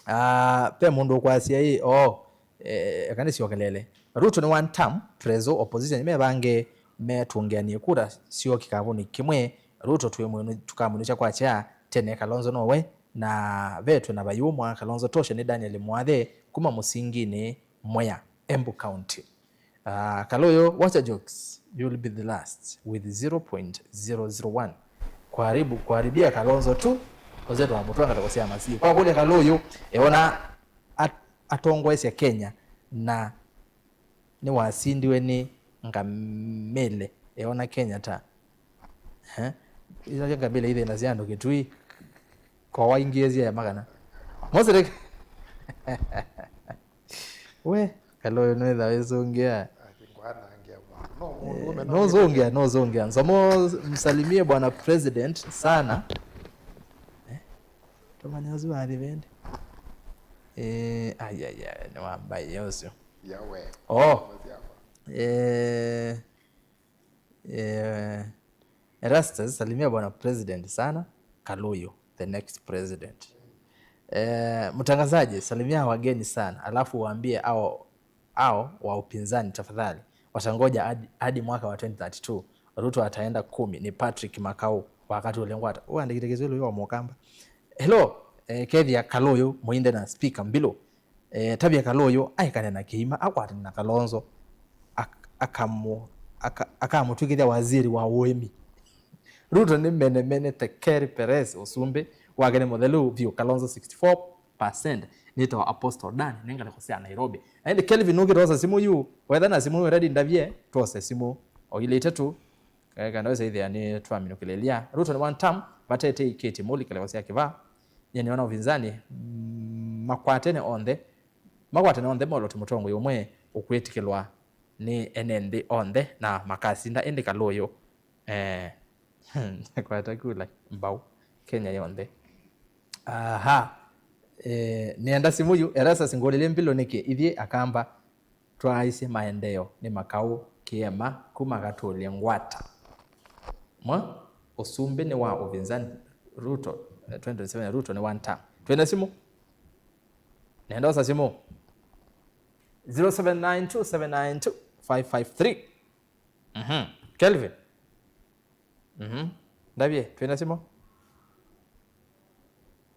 Ah, ve mũndũ ũkwasya ĩ, oh, eh, eka nĩsyokelele. Ruto nĩ one term, Prezzo, opposition mevange metũngeanie kura syo kĩkavũnĩ kĩmwe. Ruto twĩ mwĩnũ, tũkamwĩnũkya kwakya tene, Kalonzo nowe, na ve twĩ na vayũmwa, Kalonzo tosha nĩ Daniel Mwathe kuma Mũsinginĩ, Mwea, Embu County. Ah, Kalũyũ, wacha jokes, you'll be the last with zero point zero zero one. Kuharibu, kuharibia Kalonzo tu, ũze twamũtwanga ta kũsea masiĩ. Kwa kũlya Kalũyũ, eona at-, atongoesya Kenya na nĩwasindiwe nĩ ngamĩle, eona Kenya ta, eh? Ila ngamĩle ithĩna sya andũ Kitui, kwa waingĩe sya makana. Mosirek. We, Kalũyũ nĩwĩtha wĩsũngĩa. Ati ngwanangia mũno. No mũndũ ũme no nũsũngĩa, nũsũngĩa. Nzomo, msalimie bwana president sana. Eh? Tũmanya ũsu wathi vendi. Eh, ai, ai, ai, nĩ wa mbai ũsu. Ya we. Oh. Masiafa. Eh, Eh, Erastus, salimia bwana president sana. Kalũyũ, the next president. Eh, mtangazaji, salimia wageni sana, alafu waambie ao, ao wa upinzani tafadhali watangoja hadi, hadi mwaka wa twenty thirty-two. Ruto ataenda kumi. Ni Patrick Makau wa Katũlĩ Ngwata. Ũandĩkĩte Kĩswahili ũyũ wa Mũkamba. Hello, eh, kethĩa Kalũyũ, Mũinde na Speaker Mbilu. Eh, tavya Kalũyũ aekane na kĩima, akwatane na Kalonzo, ak-, akamu-, aka-, akamũtw'ĩkĩthya waziri wa ũĩmi. Ruto nĩ mene mene ta Kerry Perez, ũsumbĩ wake nĩ mũthelu vyũ. Kalonzo sixty-four percent nĩtawa Apostle Dan, nĩ ngalĩko sya Nairobi. Na ĩndĩ Kelvin nũkĩte osa simũ yu, wetha na simũ ready ndavye, twose simũ o ilĩ itatũ. Eh, kana wĩsa ĩthĩa nĩ twaminũkĩlĩlya. Ruto nĩ one term, vate ĩtei Kitĩ Mũli, ngalĩko sya kĩvaa. Nyie nĩona ũvinzani, mm, makwatene onthe, makwatene onthe moloti mũtongoi ũmwe ũkwĩtĩkĩlwa nĩ ene nthĩ onthe na makasinda, ĩndĩ Kalũyũ, eh, kwata kula mbau Kenya yonthe. Aha. Eh, nĩenda simũ yu, Erastus ngũlĩlye Mbilu nĩkĩ ithyĩ Akamba twaaisye maendeeo nĩ Makau Kĩema kuma Katũlĩ Ngwata. Mwa ũsumbĩ nĩ wa ũvinzani Ruto, eh, twenty twenty-seven Ruto nĩ one term. Twĩna simũ? Nenda osa simũ. Zero seven nine two seven nine two five five three. Mhm. Kelvin. Mhm. Ndavye, twĩna simũ?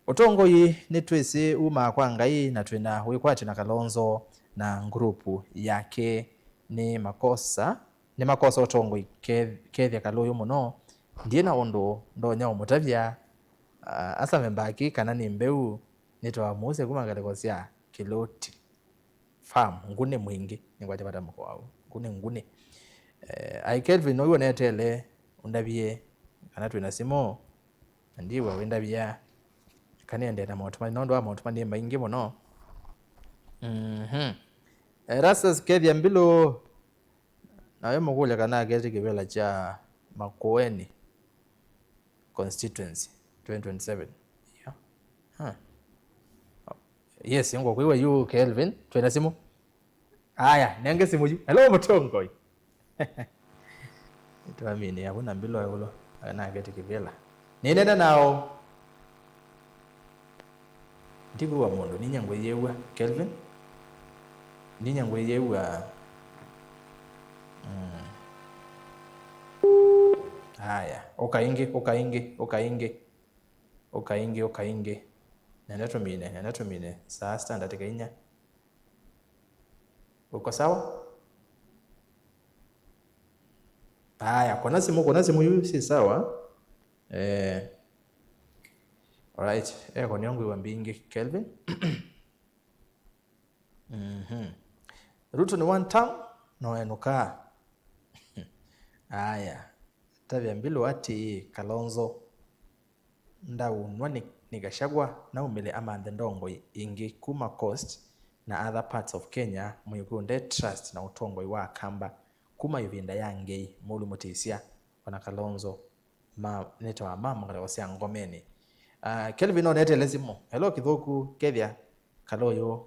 Ũtongoi nĩtwĩsĩ umaa kwa Ngai, na twĩna wĩkwatyo na Kalonzo na ngurupu yake. Nĩ makosa, nĩ makosa ũtongoi ke-, kethya Kalũyũ mũno. Ndiĩ na ũndũ ndonya ũmũtavya, ah, asame mbaki kana nĩ mbeu, nĩtawa Muse kuma ngalĩko sya Kĩlũti. Farm, ngunĩ mwingĩ, nĩngwatya vata mũko wau. Ngunĩ, ngunĩ. Eh, ai Kelvin, ũyũ ũneteele, ũndavie kana twĩna simũ, na ndiw'a wĩndavia, kana ende na maũtũmani, nũndũ wa maũtũmani nĩ maingĩ mũno. Mhm. Erastus Kethia Mbilu, nawe mũkũlya kana aketi kĩvĩla kya Makueni constituency twenty twenty-seven. Yeah. Huh. Yes, ngũkwĩw'a yu Kelvin, twĩna simũ. Aya, nenge simũ yu. Hello, mũtongoi. Twamini avu na mbilo ĩũlũ. Aya naketi kĩvĩla. Nĩnene nao. Ndikwĩw'a mũndũ, ninyie ngwĩyĩw'a, Kelvin. Ninyie ngwĩyĩw'a. Mm. Aya, ũka ĩngĩ, ũka ĩngĩ, ũka ĩngĩ. Ũka ĩngĩ, ũka ĩngĩ. Nenda tũmine, nenda tũmine. Saa sita ndatĩka inya. Uko sawa? Aya, kũna simũ, kũna simũ yu si sawa. Eh. Alright, eko nĩongwĩwa mbingĩ, Kelvin. Mhm. Ruto nĩ one term, no enũkaa. Aya, tavya Mbilu atĩĩ, Kalonzo ndaunwa nĩ, nĩ Gachagua, naumĩle amanthe ndongoi ingĩ kuma Coast na other parts of Kenya, mũyũkĩũ nde trust na ũtongoi wa Akamba kuma ĩvinda ya Ngei Mũũlu Mũtĩsya, ona Kalonzo ma, nĩtawa mama kalewa sya ngomeni. Ah, Kelvin, no netele simũ. Hello, Kĩthũku, kethya kala ũyũ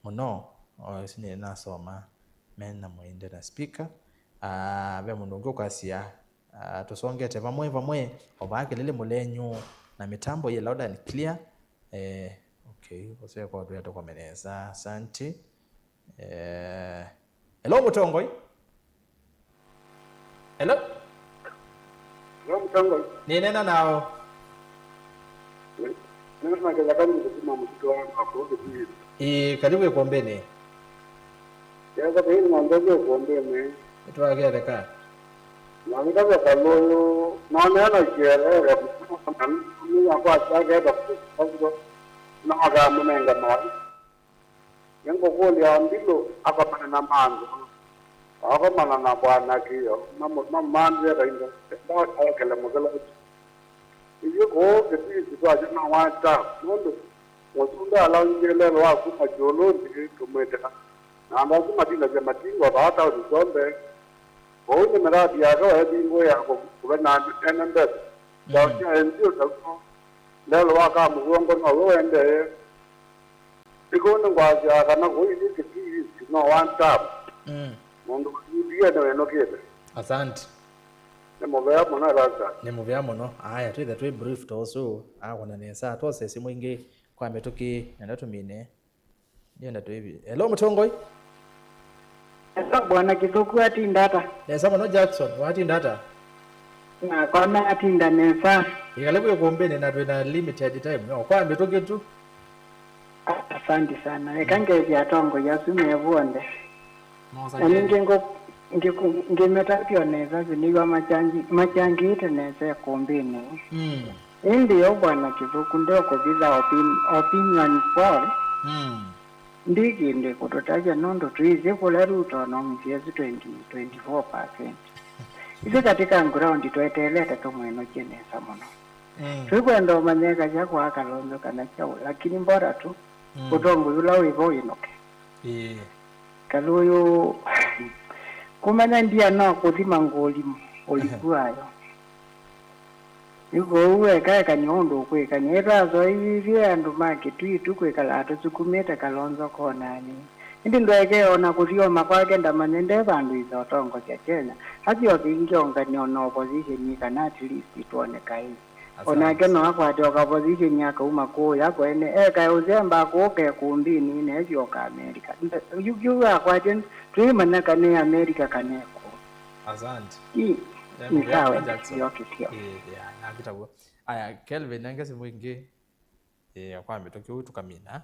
mũno. O, isu nĩ nasoma. Mena mũinde na speaker. Ah, ve mũndũ ũngĩ ũkwasya, ah, tũsongete vamwe vamwe, o vaa kĩlĩlĩ mũlenyu, na mĩtambo yĩ loud and clear. Eh, okay, ũseo kwa tũya tũkomenesa. Asante. Eh, hello, mũtongoi. Hello? Hello, mũtongoi. Nĩneena nao. Nĩneena na Kĩthaka nĩ kuma mũtitũ wa Ngakũ, Kĩtui. Ĩĩ, karibu ĩkombeni. Kĩthaka ĩĩ ng'ombe ĩkombeni. Nĩtwaketheka. Na nĩkavya kalũyũ, nonena kĩelele, nĩyakwasya ketha kũkũkũkũ, na akamũnenga maĩ. Nĩngũkũlya Mbilũ akomane na Manzo, akomana na Bwana Kĩo, mamũ-, mamũmanthĩe kainda, enda ekele mũthela ũsu. Ithyĩ kũũ Kĩtui twasya no one term, nũndũ mũsumbĩ alaũngĩe lelũ wa kuma kyũlũ nthĩ tũmwĩtĩka, na andũ asu matindasya matingwa vaa taoni syonthe. Kwoou nĩ mĩradi yake waĩvingũĩa kũ-, kũvena ene mbesa. Kyaũ kya N G O taw'o, lelũ wa kamũvw'ongo now'o ũendee. Nĩkũu nĩngwasya kana kũu ithyĩ Kĩtui East no one term. Mm. Mũndũ wa U D A nĩwĩnũkĩte. Asante. Nĩ mũvea mũno, Rasta. Nĩ mũvea mũno. Aya, twĩthe twĩ brief ta ũsu, akũna nesa, twose simũ ingĩ kwa mĩtũkĩ, nenda tũmine. Ndio ndatwĩvi. Hello, mũtongoi. Hello, Bwana Kĩthũku, watinda ata? Nesa mũno, Jackson, watinda ata? Nakwa natinda nesa. Ĩkale kwĩ kũmbĩnĩ na twĩna limited time. No, kwa mĩtũkĩ tu. Asante sana. Eka ngethya atongoi asu me vonthe. Na ningĩ ngũ-, ngĩkũ-, ngĩmetavya nesa, nĩw'a machangi-, machangĩĩte nesa ĩkũmbĩnĩ. Mm. Ĩndĩ yo Bwana Kĩthũku ndeũkũvitha opin-, opinion poll. Mm. Ndi kĩndũ ĩkũtũtavya nũndũ twĩsĩ kũla Ruto anomisye asu twenty, twenty-four percent. Ithyĩ katika ground tweteelete tũmwĩnũkye nesa mũno. Mm. Tũikwenda ũmanye eka sya kwaa Kalonzo kana kyaũ, lakini bora tu, mm, ũtongoi ũla wĩ vo wĩnũke. Ĩĩ. Kalũyũ, kũmanya ndia no kũthima ngũli ũliku wayo. Nĩ kwoou eka ekany'a ũndũ ũkwĩkany'a. Nĩtwazoeiw'e andũ ma Kĩtui tu kwĩkalaa tũsukumĩte Kalonzo konanĩ. Ĩndĩ ndwaeke o na kũthyũũma kwake ndamanye nde vandũ ĩsa ũtongosya Kenya. Asyoke ĩngĩ ongane o na opposition kana at least twone kaĩ. O nake no akwate o ka position akauma kũũya kwene, ekae ũsemba kũũka ĩkũmbĩnĩ na esyoka America. Nde-, yu, yu akwate, twĩmanya kana ĩ America kana ĩ kũũ. Asante. Ĩ, eh, nĩ sawa, Jackson. Ndio kĩtio. Eh, yeah, nakita guo. Aya, Kelvin, nenge simũ ingĩ. Eh, kwa mĩtũkĩ ũu tũkamina.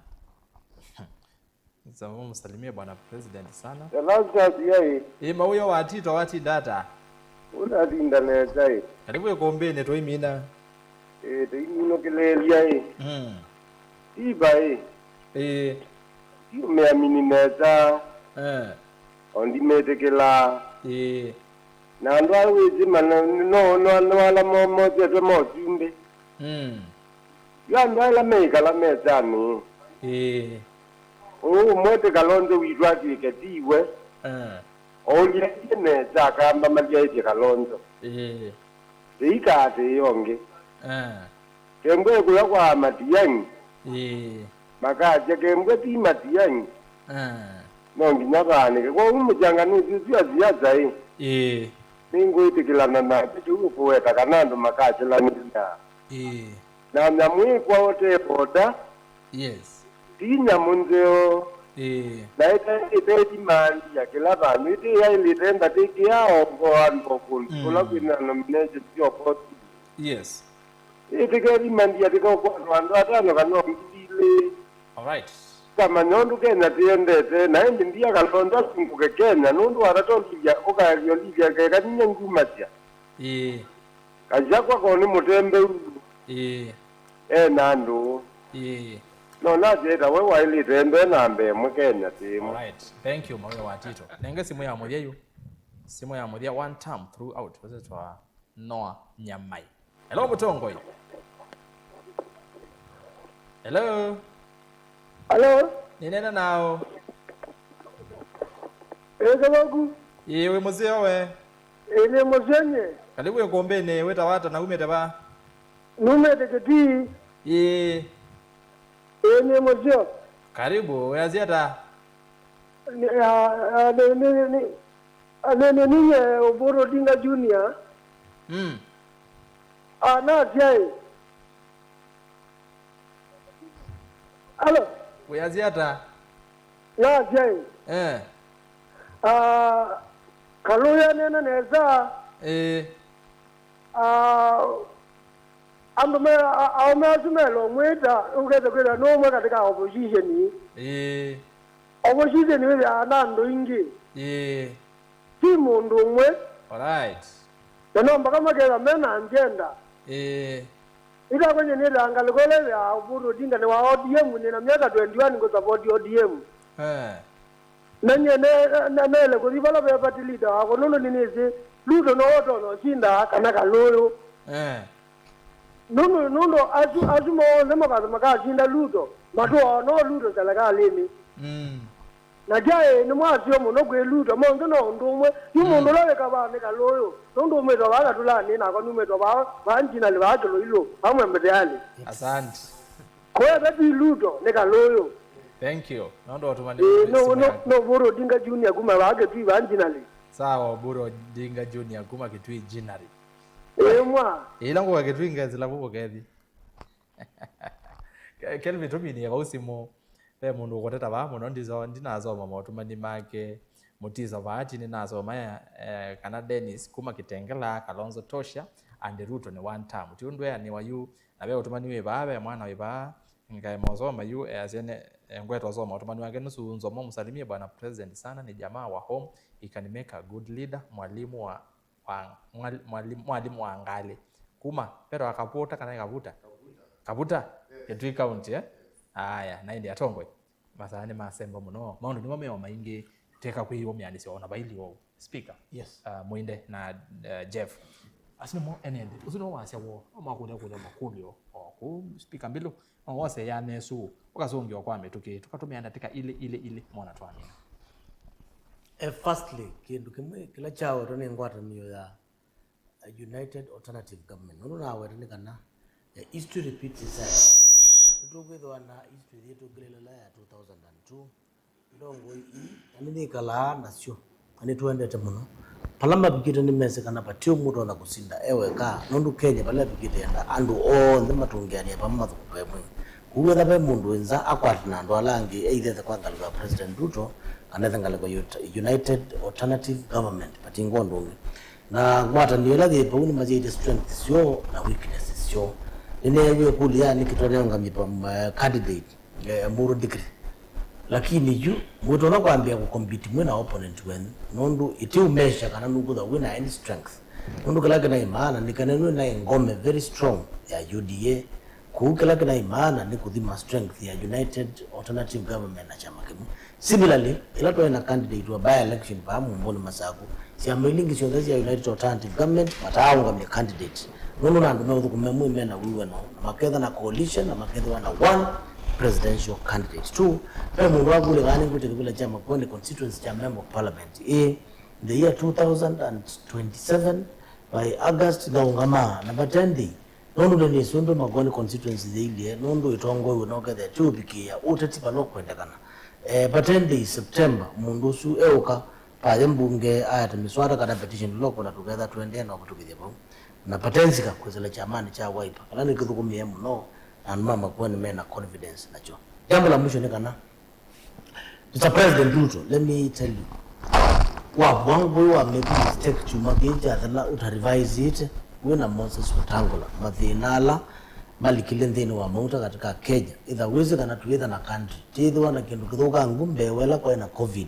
Sema msalimie bwana president sana. Elasta siai. Ĩ, mauyo watito watinda ata? Unatinda nesa ĩ. Karibu ĩkũmbĩnĩ tũimina. Ĩ, tũiminũkĩlĩĩlya ĩ. Mm. Tiba ĩ. Ĩ. Tiũmĩamini nesa. Eh. O ndimĩtĩkĩlaa. Ĩ. Na andũ aa wĩsĩ mana, no, no, no ala mo-, mosetwe ma ũsumbĩ. Mm. Yu andũ ala meĩkala mesanĩ. Ĩĩ. Ũũ ũmwe ti Kalonzo witũ atw'ĩke tiwe. Eh. Oũlyaisye nesa akamba malyaĩtye Kalonzo. Ĩĩ. Ĩikaatĩĩa ũngĩ. Eh. Kembwe ĩkũya kwa Matiang'i. Ĩĩ. Makasya kembwe ti Matiang'i. Eh. No nginya vaanĩke. Kwoou mũchanganuzi ũsu wa siasa ĩ. Ĩĩ. Nĩngwĩtĩkĩlana nake kĩu ũkũweta kana andũ makakĩlanĩlya. Ĩĩ. Na nyamũ ĩkwa ũte boda. Yes. Ti nyamũ nzeo. Ĩĩ. Na ĩte ĩte ĩtimandia kĩla vandũ, ĩte yaĩlĩte ndatĩkĩa o ngo andũ o kũndũ Mm. kũla kwĩna nominations sya ũkoti. Yes. Ĩtĩketimandia tĩkaũkwatwa andũ atano kana o ngili ilĩ. Alright. Kamanya ũndũ Kenya tĩendete, na ĩndĩ ndia Kalonzo asungũke Kenya, nũndũ watatondithya ũkaethya ũlithya keka ninya ngumasya. Ĩĩ. Kachakwa ko nĩ mũtembeu. Ĩĩ. E na andũ. Ĩĩ. No nasyaĩta we waĩlĩte ende na mbee mwe Kenya tĩmwe. Alright. Thank you, Maria Watito. Nenge simu ya mũthya yu. Simu ya mũthya one term throughout. Wese twa Noah Nyamai. Hello, Mũtongoi. Hello. Alo, Nĩnena nao. ĩsa waku. Ĩĩ, wĩ mũseo we? Ĩnĩ mũseo nye. Karibu ĩkũmbĩnĩ, wĩtawa ata na umĩte va? Numĩte Kitui. Ĩĩ. Ĩnĩ mũseo. Karibu, wĩasya ata? Nĩ- ah, ah, nĩ- nĩ- nĩ- ah, nĩ- nĩ- Ninyie Oburu Odinga Junior. Mm. Ah, nasyaĩ. Alo, Wĩasya ata? nasyaĩ. Eh. Ah, Kalũyũ anena nesa. Ĩĩ. Ah, andũ me a- aũme asu melomwĩta ũkethe kwĩthĩa nũmwe katĩ ka opposition. Ĩĩ. Opposition wĩthĩaa na andũ ingĩ. Ĩĩ. Ti mũndũ ũmwe. Alright. Na no mpaka maketha me na agenda. Ĩĩ. Ĩtakwenye nĩtaa ngalĩko ĩla ĩthĩaa Oburu Odinga nĩ wa O D M, nĩ na myaka twenty-one ngũsupport O D M. Eh. Na nyie ne- ne- neele kũthi vala ve party leader wakwa nũndũ nĩnĩsĩ Ruto nowe ũtonya ũsindaa kana Kalũyũ. Eh. Nũndũ nũndũ asu asu monthe makatha makasinda Ruto matũaa no Ruto selekalĩnĩ. Mm. Na kyaĩ nĩ mwasyo mũno kwĩ Ruto monthe no ũndũ ũmwe yu mũndũ ũla wĩ kavaa nĩ Kalũyũ nũndũ umĩtwa vaa Katũlanĩ nakwa numĩtwa vaa vaa Njinalĩ vaa Kĩlũilũ vaa Mwembeteanĩ. Asante. Koetha ti Ruto nĩ Kalũyũ. Thank you. Nondo watuma Ĩĩ, no no no Oburu Odinga Junior kuma vaa Kitui vaa Njinalĩ. Sawa, Oburu Odinga Junior kuma Kitui Njinalĩ. Ĩĩ mwa. Ĩla ngũka Kitui ngezila vuvo kethi. Kelvin tuminie vau simu. Ve mũndũ ũkũteta vaa mũno ndiso ndinasoma maũtũmani make. Mutiso Vaati nĩnasoma eh, kana Dennis kuma Kitengela, Kalonzo tosha and Ruto ni one term. Ti ũndũ eanĩwa yu na ve ũtũmani wĩ vaa, ve mwana wĩ vaa. Ngae mosoma yu easya ne ngweta ũsoma ũtũmani wake nusu nzomo. Msalimie bwana president sana, ni jamaa wa home, he can make a good leader. Mwalimu wa wa mwali- mwali- mwalimu wa ngalĩ kuma petwa Kavuta kana Kavuta Kavuta Kitui County eh? Aya na indi atongoi masaa nĩ masemba mũno, maũndũ nĩmo meo maingĩ teka kwĩyũmĩanĩsya ona vaili o speaker. Yes. Uh, Mwinde na uh, Jeff asu nĩmo ene nthĩ ũsu nĩmo wasya woo no makũlya kũlya makũlyo o kũu speaker Mbilu. No wose ya nesu ũkasũngĩwa kwa mĩtũkĩ tũkatũmĩa ndatĩka ilĩ ilĩ ilĩ mona twamina. Eh, firstly, kĩndũ kĩmwe kĩla kyawetwe nĩ ngwatanĩo ya eh, United Alternative Government. Nũndũ naweta nĩ kana eh, history repeats itself. Nĩtũkwĩthĩwa na history yĩtũkĩlĩlĩla ya two thousand and two. Ndongoi ii na nĩnĩkalaa nasyo na nĩtũendete mũno. Vala mavikĩte nĩmesĩ kana vati ũmwe ũtonya kũsinda e weka, nũndũ Kenya vala ĩvikĩte yenda andũ onthe matũngĩanĩe vamwe mathũkũme ĩmwe. Kwoou etha ve mũndũ wĩ nza akwate na andũ ala angĩ either ethe kwa ngalĩko ya President Ruto kana ethe ngalĩko ya United Alternative Government, vatingwa ũndũ ũngĩ. Na ngwatanĩo ila yĩ vau nĩmasyaĩtye strength syoo na weakness syoo. Nĩneewie kũlya nĩkĩ tũneũngamye pa candidate eh, Mburu degree. Lakini yu mwĩtonya kwambĩa kũcompete mwĩ na opponent wenyu nũndũ ĩtiũmesha kana nũkwĩthwa wĩ na any strength. Nũndũ kĩla kĩnaĩ maana nĩ kana nĩ na ngome very strong ya U D A. Kũu kĩla kĩnaĩ maana nĩ kũthima strength ya United Alternative Government na kyama kĩmwe. Similarly, ĩla twaĩ na candidate wa by-election vaa Mumbuni Masaku, syama ila ingĩ syonthe sya United Alternative Government mataaũngamya candidate nũndũ na andũ meũthũkũma ĩmwe mena wĩw'ano na maketha na coalition na makethĩwa na one presidential candidate. Two, ve mũndũ wakũlya kana nĩngwĩte kĩvĩla kya Makueni constituency kya member of parliament. Ĩĩ, in the year two thousand and twenty-seven by August ngaũngamaa na vatendi. Nũndũ nĩnĩsĩ ũndũ Makueni constituency yĩilyĩ nũndũ ĩtongoew'e na ũkethĩa ti ũvikĩĩa ũteti vala ũkwendekana. Eh, vatendi September mũndũ ũsu eũka vaya mbunge aete mĩswada kana petition local na tũketha tũendee na ũvĩtũkĩthya vau. Na vatenzika kwĩsĩla kyamanĩ kya Wiper vala nĩkĩthũkũmĩe mũno na andũ ma Makueni mena confidence nakyo. Jambo la mwisho nĩ kana Mister President Ruto, let me tell you, wavua ngũĩ, wa make mistake kyumwa kĩĩ kyathela ũta revise it, wĩ na Moses Wetangula. Mathĩna ala malikile nthĩnĩ wa mauta katika Kenya, ĩtha wĩsĩ kana twĩtha na country, twĩthĩwa na kĩndũ kĩthũkangu mbee wa ĩla kwaĩ na covid.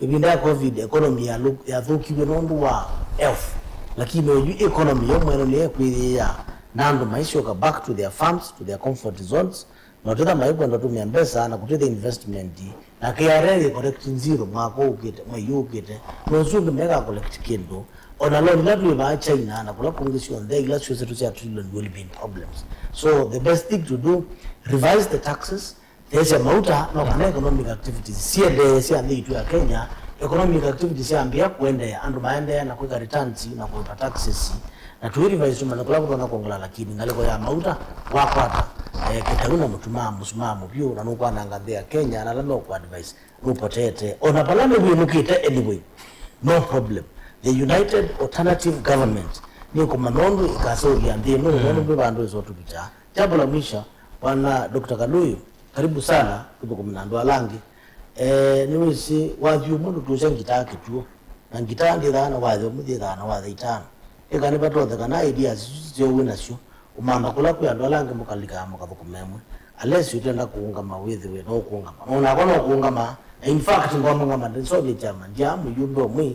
Ĩvinda ya covid, economy yalu-, yathũkiw'e nũndũ wa health, lakini oyu economy yo mwene nĩyekwĩyĩĩa, na andũ maisyoka back to their farms, to their comfort zones, na ũtĩtha maikwenda ũtũmĩa mbesa na kũtĩthya investment, na K R A yĩ collect zero mwaka ũkĩte, mwei ũkĩte, na ũsu ũngĩ meka collect kĩndũ. Ona loan ila twĩ vaa China na kũla kũngĩ syonthe, ila syose tũsya trillion will be in problems. So the best thing to do, revise the taxes, theesya mauta, no kana economic activities siendee sya nthĩ itũ ya Kenya, economic activities syambĩa kũendeea, andũ maendeea na kwĩka returns na kũĩva taxes, na tũi revise tũmanya kũla kũtonya kwongela, lakini ngalĩko ya mauta wakwata, eh, kĩtau na mũtumaa, mũsumaa mũvyũ, na nũkwananga nthĩ ya Kenya, na ala meũkũ advise nũpotete. Ona vala nĩwĩnũkĩte, anyway, no problem. The United Alternative Government nĩkũmanya ũndũ ĩkaseũvya nthĩ ĩno, mm, nũndũ nĩ vandũ ĩsotũvikya. Jambo la mwisho, Bwana Doctor Kaluyu, karibu sana kũthũkũma na andũ ala angĩ. Eh, nĩwĩsĩ wathi ũmwe ndũtũsya ngitaa kĩtuo, na ngitaa ndĩthaa na wathi ũmwe, yĩthaa na wathi itano. Ĩka nĩvatotheka na ideas isu syo wĩ nasyo, ũmantha kũla kwĩ andũ ala angĩ mũkalikaa mũkathũkũma ĩmwe. Unless ũtenda kũũngama wĩthĩwe no ũkũũngama. Na onakwa no kũũngama. Na in fact, ngwamũngama ndĩsovye kyama, ndyaa mũyumbe ũmwe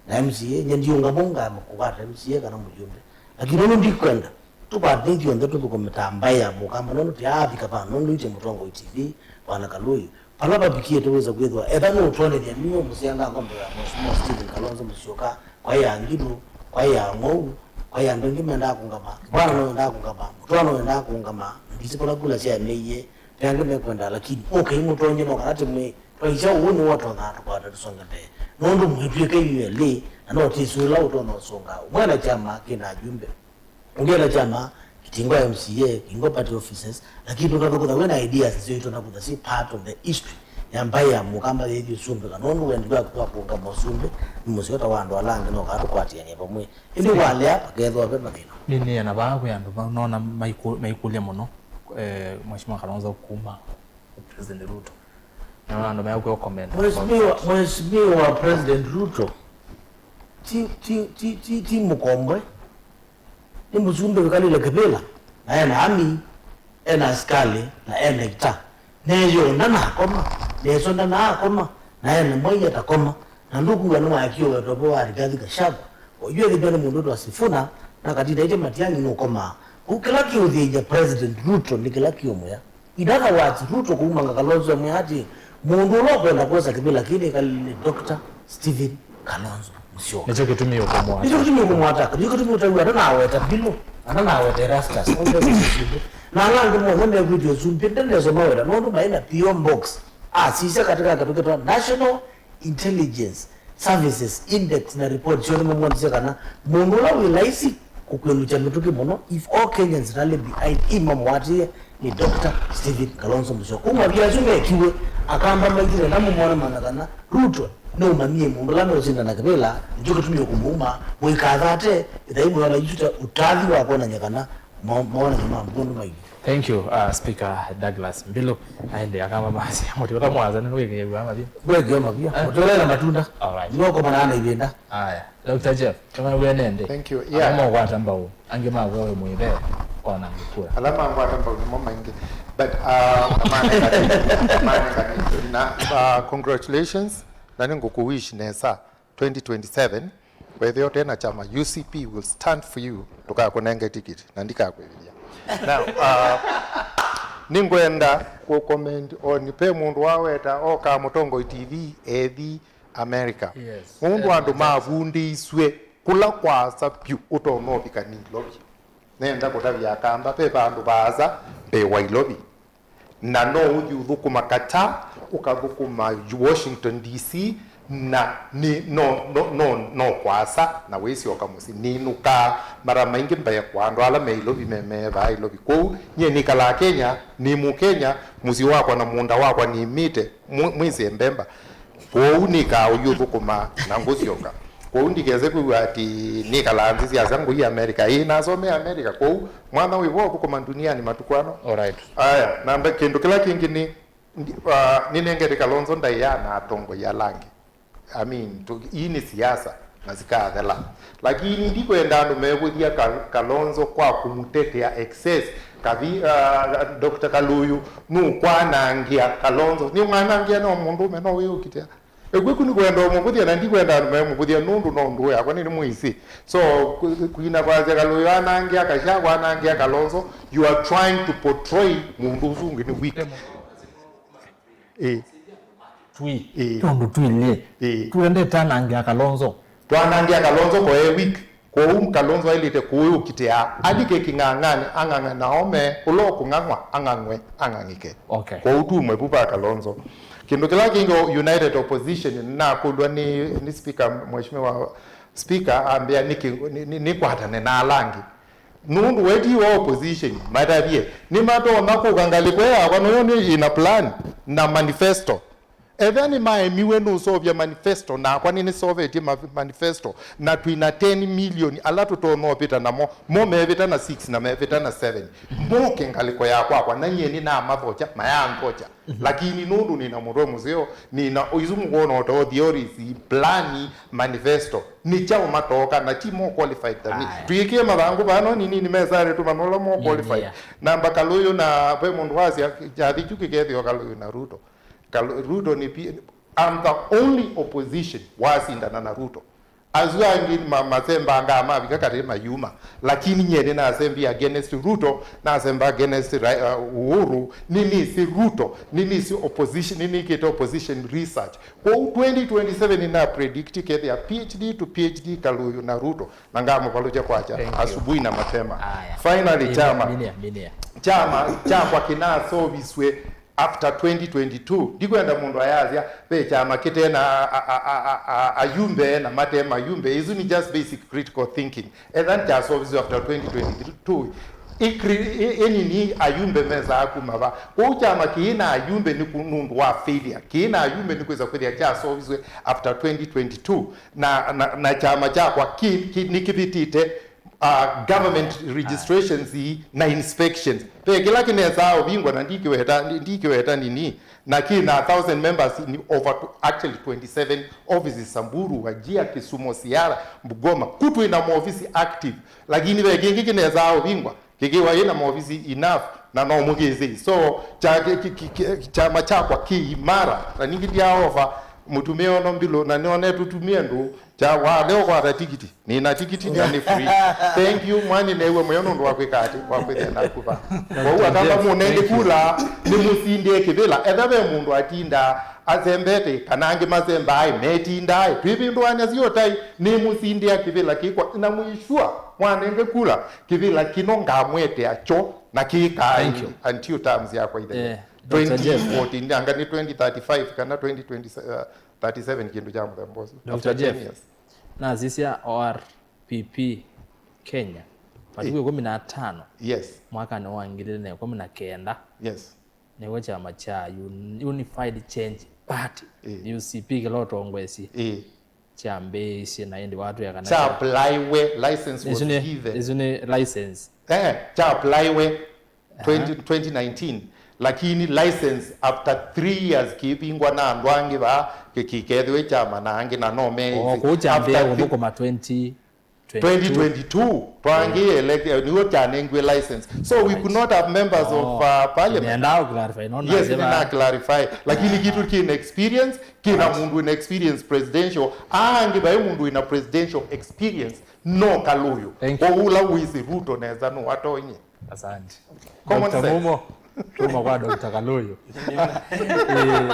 na M C A, nye ndiũngama ngama kũkwata M C A kana mũyumbe. Lakini ũndũ ndikwenda, tũkwate ithyonthe tũthũkũme ta mbaĩ ya mũkamba, nũndũ tĩaavika vaa, nũndũ itye mũtongoi T V, Bwana Kaluyu. Vala vavikie tũwĩsa kwĩthĩwa, etha nũũtwonethya niwe mũsenganga mbee ya Mheshimiwa Stephen Kalonzo Musyoka, kwaĩ ya Ngilu, kwaĩ ya Ng'ou, kwaĩ andũ angĩ mendaa kũngama, Bwana no endaa kũngama, Mũtũa no endaa kũngama, ndisi vala kula syaemeie, ve angĩ mekwenda, lakini ũkai mũtonye no kana tĩmwĩ, twaisya ũu nĩw'o ũtonyaa tũkwata tũsonge mbee. Nũndũ mwĩtw'ĩke inyuĩ elĩ, na no tĩsĩ ũla ũtonya ũsũnga. Ũmwe na kyama kĩna ajumbe. Ũngĩ na kyama, kĩtingo M C A, kĩtingo party offices, lakini tũkathũkũtha wĩ na ideas nzeo itona kũtha si part of the history ya mbaĩ ya mũkamba yĩthi ũsumbĩka, nũndũ wendi waku wa kũũngama ũsumbĩ nĩ mũseo ta wa andũ ala angĩ, no kaa tũkwatĩanĩe vamwe. Ĩndĩ walea, pakethĩwa ve mathĩna. Nĩnĩana vaa kwĩ andũ ma-, nona maikũ-, maikũlya mũno, eh, Mheshimiwa Kalonzo kuma President Ruto. Nona andũ meakwĩa comment. Mheshimiwa, Mheshimiwa President Ruto, ti, ti, ti, ti, ti mũkombwe. Nĩ mũsumbĩ wĩkalĩle kĩvĩla, na ena army, ena asikalĩ, na ena ita. Neyo ndanakoma, neso ndanaakoma, na ena mwai atakoma, na ndũkuwa nĩwaekie ũweto vo wa Rigathi Gachagua. Oyu ethĩtwe nĩ mũndũ wĩtwa Sifuna, na katinda ĩte Matiang'i nũkomaa. Kũu kĩla kĩũthĩny'a President Ruto nĩ kĩla kĩũmwĩa. In other words, Ruto kũumanga Kalonzo amwĩa atĩ, mũndũ ũla ũkwenda kwosa kĩvĩla kĩĩ nĩkalile Doctor Stephen Kalonzo Musyoka. Nĩkyo kĩtumi ũkũmwata. Nĩkyo kĩtumi ũkũmwata. Nĩkyo kĩtumi ũtaw'a ananaweta Mbilo, ananaweta Erastus, na ala angĩ monthe mekwĩtya ũsumbĩ, ndenesoma weta, nũndũ maĩ na P O box. Asisya katika katũ ketwa National Intelligence Services Index na report syoo nĩmamwonthesya kana mũndũ ũla wĩ laisi kũkwĩlũkya mĩtũkĩ mũno, if all Kenyans rally behind him, mamũatĩĩe, nĩ Doctor Stephen Kalonzo Musyoka. Kuma via asu mekiwe, Akamba maitire na mũmone mana kana Ruto nũmanyie mũndũ ũla meũsindana kĩvĩla, nĩkyo kĩtumi ũkũmũuma, mũikathate, ĩthai mwĩona yu ta ũtathi wa kwonany'a kana mo-, mawonany'o ma mbũndũ maingĩ. Thank you, uh, Speaker Douglas Mbilu. Aende Akamba masya, mũtĩ ũla mwasa nĩ wĩkĩĩw'a mavia. Wĩkĩwa mavia. Eh. Mũtĩ ũla na matunda. All right. Nĩw'o ũkomana na ivĩnda. Aya. Doctor Jeff, tũmawĩe nende. Thank you. Yeah. Ala makwata mbau, angĩ makwĩa wĩ mũĩve, kwananga kura. Ala makwata mbau nĩmo maingĩ. But, uh, manengane, manengane. Na, uh, congratulations. Na nĩngũkũ wish nesa. Twenty twenty-seven, wethĩa ũte na kyama, U C P will stand for you, ndũkakũnenge tikiti, na ndikakwĩvĩthya. Now, uh, nĩngwenda kũcomment on, pe mũndũ waweta oka Mũtongoi T V ethi America. Yes. Nũndũ andũ mavundĩisw'e kũla kwaasa vyũ ũtonya ũvika Nairobi. Nenda kũtavya Akamba, ve vandũ vaasa mbee wa Ilovi. Na no ũthi ũthũkũma Qatar, ũkathũkũma Washington D C, na nĩ, no, no, no, no kwasa, na wĩsyoka mũsyĩ. Nĩnũkaa mara maingĩ mbee kwa andũ ala me Ilovi, me, me vaa Ilovi. Kwoou, nyie nĩkalaa Kenya, nĩ Mũkenya, mũsyĩ wakwa na mũũnda wakwa nĩmĩte, mwi-, mwĩsĩ mbemba. Kwoou nĩkaa ũthi ũthũkũma na ngũsyoka. Kwoou ndikese kwĩw'a atĩ nĩkalaa nthĩ syasya ngũi America. Ĩĩ, nasomea America. Kwoou mwana wĩ vo ũthũkũma nduniani matukũ ano. Alright. Aya, na mbe-, kĩndũ kĩla kĩngĩ nĩ Ndi- uh, nĩnengete Kalonzo ndaĩa na atongoi ala angĩ. I mean, tu- ii nĩ siasa na sikathela. Lakini ndikwenda andũ mevũthya Ka- Kalonzo kwa kũmũtetea excess. Kathi, uh, Doctor Kaluyu nũkwanangĩa Kalonzo. Nĩũnganangĩa no mũndũũme no wĩũkitĩa. Ĩkwĩku nĩ kwenda ũmũvũthya na ndikwenda andũ memũvũthya nũndũ no ndũũ yakwa nĩ nĩmwĩsĩ. So, ku- kuina kwasya Kaluyu anangĩa Gachagua anangĩa Kalonzo, you are trying to portray mũndũ ũsu ũngĩ nĩ weak. Ĩĩ. Twi. Ĩĩ. Tondũ twilĩ. Ĩĩ. Tuendete anangĩa Kalonzo. Twanangĩa Kalonzo ko e weak. Kwoou Kalonzo ailĩte kũũkitĩa alike kĩng'ang'anĩ ang'ang'e na ome ũla ũkũng'ang'wa ang'ang'we ang'ang'ike. Okay. Kwoou tumwe vu va Kalonzo. Kĩndũ kĩla kĩngĩ United Opposition nakũlw'a nĩ, nĩ speaker, Mheshimiwa Speaker ambĩa nĩkĩ- nĩ- nĩ- nĩkwatane na ala angĩ. Nũndũ we ti wa opposition, matavye nĩmatonya kũka ngalĩko yakwa noyo nĩ ina plan na manifesto. Ethĩa nĩmaemiwe nũseũvya manifesto nakwa nĩnĩseũvĩtye ma- manifesto na twĩna ten million ala tũtonya ũvĩta namo, mo mevĩta na six na mevĩta na seven. Moke ngalĩko ya kwakwa na nyie nĩnamathokya mayanthokya. Lakini nũndũ nĩna mũtwe mũseo, nĩna isu mũkwona o ta o theories, plan, manifesto. Nĩ kyaũ matooka na ti more qualified than me. Aye. Twĩkĩe mathangũ vaa no nini nĩ mesanĩ tũmana ũla more qualified. Yeah. Namba Kaluyu na ve mũndũ wasya kyathi kyu kĩkethĩwa Kaluyu na Ruto. Kalu- Ruto nĩ pi- I'm the only opposition wasindana na Ruto. Asu angĩ ma- masembangaa mavika katĩ mayuma. Lakini nyie nĩnasembie against Ruto, nasemba against Ra- uh, Uhuru, nĩnĩsĩ Ruto, nĩnĩsĩ opposition, nĩnĩkĩte opposition research. Kwoou twenty twenty-seven nĩna predict kethĩa P H D to P H D Kaluyu na Ruto, na ngamũvalũkya kwakya. Thank you. Asubuhi na mapema. Aya. Finally, minia, chama minia, minia. Chama kyakwa kĩnasoviswe after twenty twenty-two. Ndikwenda mũndũ ayasya ve kyama kĩte na a- a- a- a- a- ayumbe na mate mayumbe. Isu ni just basic critical thinking. Etha nĩkyasoviswe after twenty twenty-two, ĩkri- ĩ- ĩnini ayumbe mesaa kuma va? Kwoou kyama kĩĩ na ayumbe nĩ ku- nũndũ wa failure. Kĩĩ na ayumbe nĩ kwĩsa kwĩthĩa kyasoviswe after twenty twenty-two, na, na, na kyama kyakwa ki- ki- nĩkĩvĩtĩte uh, government registrations ii na inspections. Ve kĩla kĩnesaa ũvingwa na ndikĩweta, ndikĩweta nini, na kĩ na thousand members ni over to, actually twenty-seven offices, Samburu, Wajir, Kisumu, Siaya, Bungoma, ku twĩ na maofisi active, lakini ve kĩngĩ kĩnesaa ũvingwa kĩkĩwa ĩ na maofisi enough na no mũkĩsĩ. So kya- kĩ- kĩ- kĩ- kĩ- kyama kyakwa kĩ imara, na ningĩ ndyaova mũtumĩa ono mbilũ na nĩone tũtumie ndũ kya wa leo kwata tikiti. Nĩna tikiti na nĩ free. Thank you, mwani newe mũyo nũndũ wa kwĩka atĩ, wa kwĩthĩa naku va. Kwoou Akamba, mũnenge kula, nĩmũsindie kĩvĩla. Etha ve mũndũ atindaa asembete, kana angĩ masembaa, metindaa, twĩvĩndũanĩa sio tai, nĩmũsindĩa kĩvĩla kĩkwa, na mwĩsua mwanenge kula, kĩvĩla kĩno ngamwetea kyo, na kĩkaa. Thank you. Until terms yakwa ithele. Eh, Doctor Jeff. Twenty fourteen, anga nĩ twenty thirty-five kana twenty twenty, uh, thirty-seven, kĩndũ kya mũthemba ũsu. Doctor After Jeff, ten years. Nasisya O R P P Kenya, matukũ Eh. ĩkũmi na atano, Yes. mwakanĩ wa ngili ilĩ na ĩkũmi na kenda, Yes. nĩw'o kyama kya Un- Unified Change Party, Eh. U C P, kĩla ũtongoesye, Eh. kyambĩĩisye na ĩndĩ watwĩa kana kya- Kya apply we, license was Isu nĩ- given. Isu nĩ license. Eh, kya apply we. Twenty, twenty nineteen, lakini license after three years kĩvingwa na andũ angĩ vaa kĩkĩkethĩwe kyama na angĩ na no meĩsĩ. Oh, kũu kyambĩĩa after thi- kũthũkũma twenty twenty-two. Twenty twenty-two, twangĩ elect- nĩw'o kyanengiwe license. So we could not have members of, uh, parliament. Nĩendaa clarify, no. Yes, nĩna clarify. Lakini kitu kĩna experience, kĩna mũndũ wĩna experience presidential. Angĩ vai mũndũ wĩna presidential experience, no Kaluyu. Thank you. Kwa ũla wĩsĩ Ruto nesa no atonye. Asante. Common Doctor sense. Mumo, tuma kwa Doctor Kaluyu. Eh,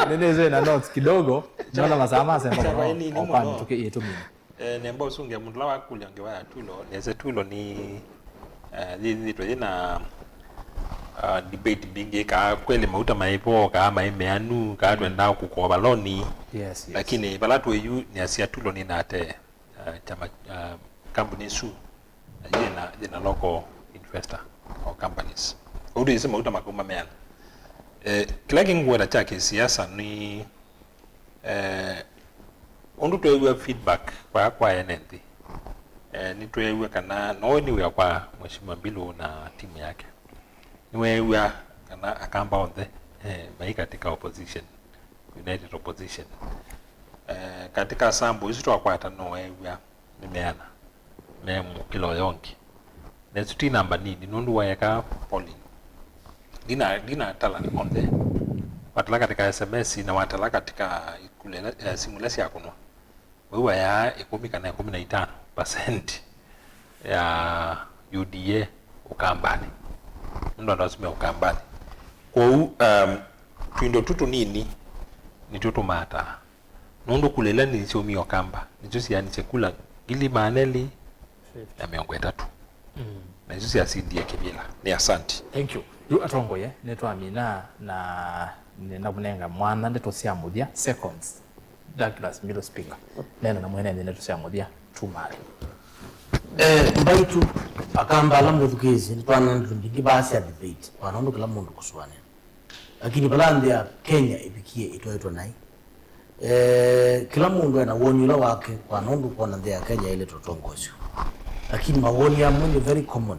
nĩnĩsĩ na notes kidogo, nona masaa masemba mũno, nini o kwa mũno. Mĩtũkĩ ĩtũ mĩnini. Eh, nemba ũsũngĩa mũndũ ũla wakũlya ngewa ya Tulo, nese Tulo nĩ, eh, yĩthĩtwe yĩna, ah, debate mbingĩ, kaa kweli mauta maĩ vo, kaa maĩ meanu, kaa twendaa kũkova loni. Yes, yes. Lakini vala twĩ yu, nĩasya Tulo nĩnate. Uh, kyama, uh, kambuni isu, uh, yĩna, yĩna local investor or companies. Ũu twĩsĩ mauta makauma meana. Eh, kĩla kĩngũweta kya kĩsiasa nĩ, eh, ũndũ tweew'a feedback kwa, kwa ene nthĩ. Eh, nĩtweew'a kana no nĩ wĩa kwa Mheshimiwa Mbilu na timu yake. Nĩweew'a kana Akamba onthe Eh, mai katika opposition, united opposition. Eh, katika sample isu twakwata no weew'a nĩ meana me mũkĩla ũya ũngĩ. Na isu ti namba nini nũndũ waeka polling. Ndina, ndinatala onthe. Watala katika S M S na watala katika ikula ila, eh, simu ila syakũnwa. Wĩw'ayaa ĩkũmi kana ĩkũmi na itano percent ya U D A Ũkambanĩ. Nũndũ andũ asu me Ũkambanĩ. Kwoou, um, tũindo tu tũnini nĩtw'o tũmataa. Nũndũ kula ila nini syaumie Ũkamba, nĩsyo sianisye kula ngili maana elĩ na mĩongo ĩtatũ. Mm. Na isu syasindie kĩvĩla. Nĩ asante. Thank you. Yu atongoye, nĩtwamina na nĩnakũnenga mwanya ndeto sya mũthya, seconds. Douglas Mbilu, Speaker. Neena na mwene ndeto sya mũthya, tumali. Eh, mbaitu, Akamba ala mũthukĩĩsye, nĩtwana ndũndũ ingĩ vaa sya debate, kwana ũndũ kĩla mũndũ kũsũanĩa. Lakini vala nthĩ ya Kenya ĩvikie ĩtwaĩtwe naĩ, eh, kĩla mũndũ ena woni ũla wake, kwana ũndũ kwona nthĩ ya Kenya ĩlĩ tũtongoesyo. Lakini mawoni amwe nĩ very common.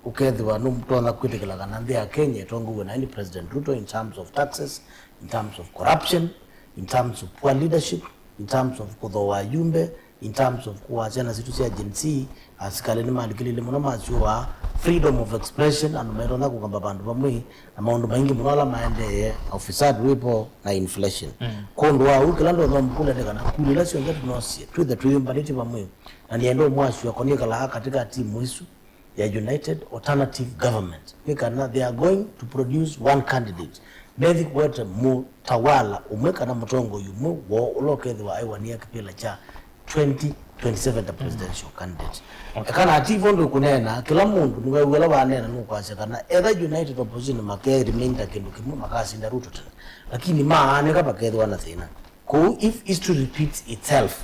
Ũkethĩwa nũtonya kwĩtĩkĩla kana nthĩ ya Kenya ĩtongow'e naĩ nĩ President Ruto in terms of taxes, in terms of corruption, in terms of poor leadership, in terms of kũthooa ayumbe, in terms of kũaa syana sitũ sya Gen Z, asikalĩ nĩmalikĩlĩlye mũno masyũaa freedom of expression, andũ metonya kũkamba vandũ vamwe, na maũndũ maingĩ mũno ala maendee, na ufisadi wĩvo, na inflation. Mm. Kwondũ wa ũu, kĩla ndonya ũmũkũlya nĩ kana kula ila syonthe tũnosie, twĩthe twĩyũmbanĩtye vamwe, na nĩenda ũmwasya akonie kalaa katika timu isu ya United Alternative Government, nĩ kana they are going to produce one candidate. Methi kũete mũtawala ũmwe kana mũtongoi ũmwe woo ũla ũkethĩwa aiwania kĩvĩla kya twenty twenty-seven ta presidential candidate. Okay. Kana ativo ndũkũneena, kĩla mũndũ nĩwew'a ũla waneena nũkwasya kana etha United Opposition make remain ta kĩndũ kĩmwe, makasinda Ruto tene. Lakini maanĩka pakethĩwa na thĩna. Kwoou, if history repeats itself,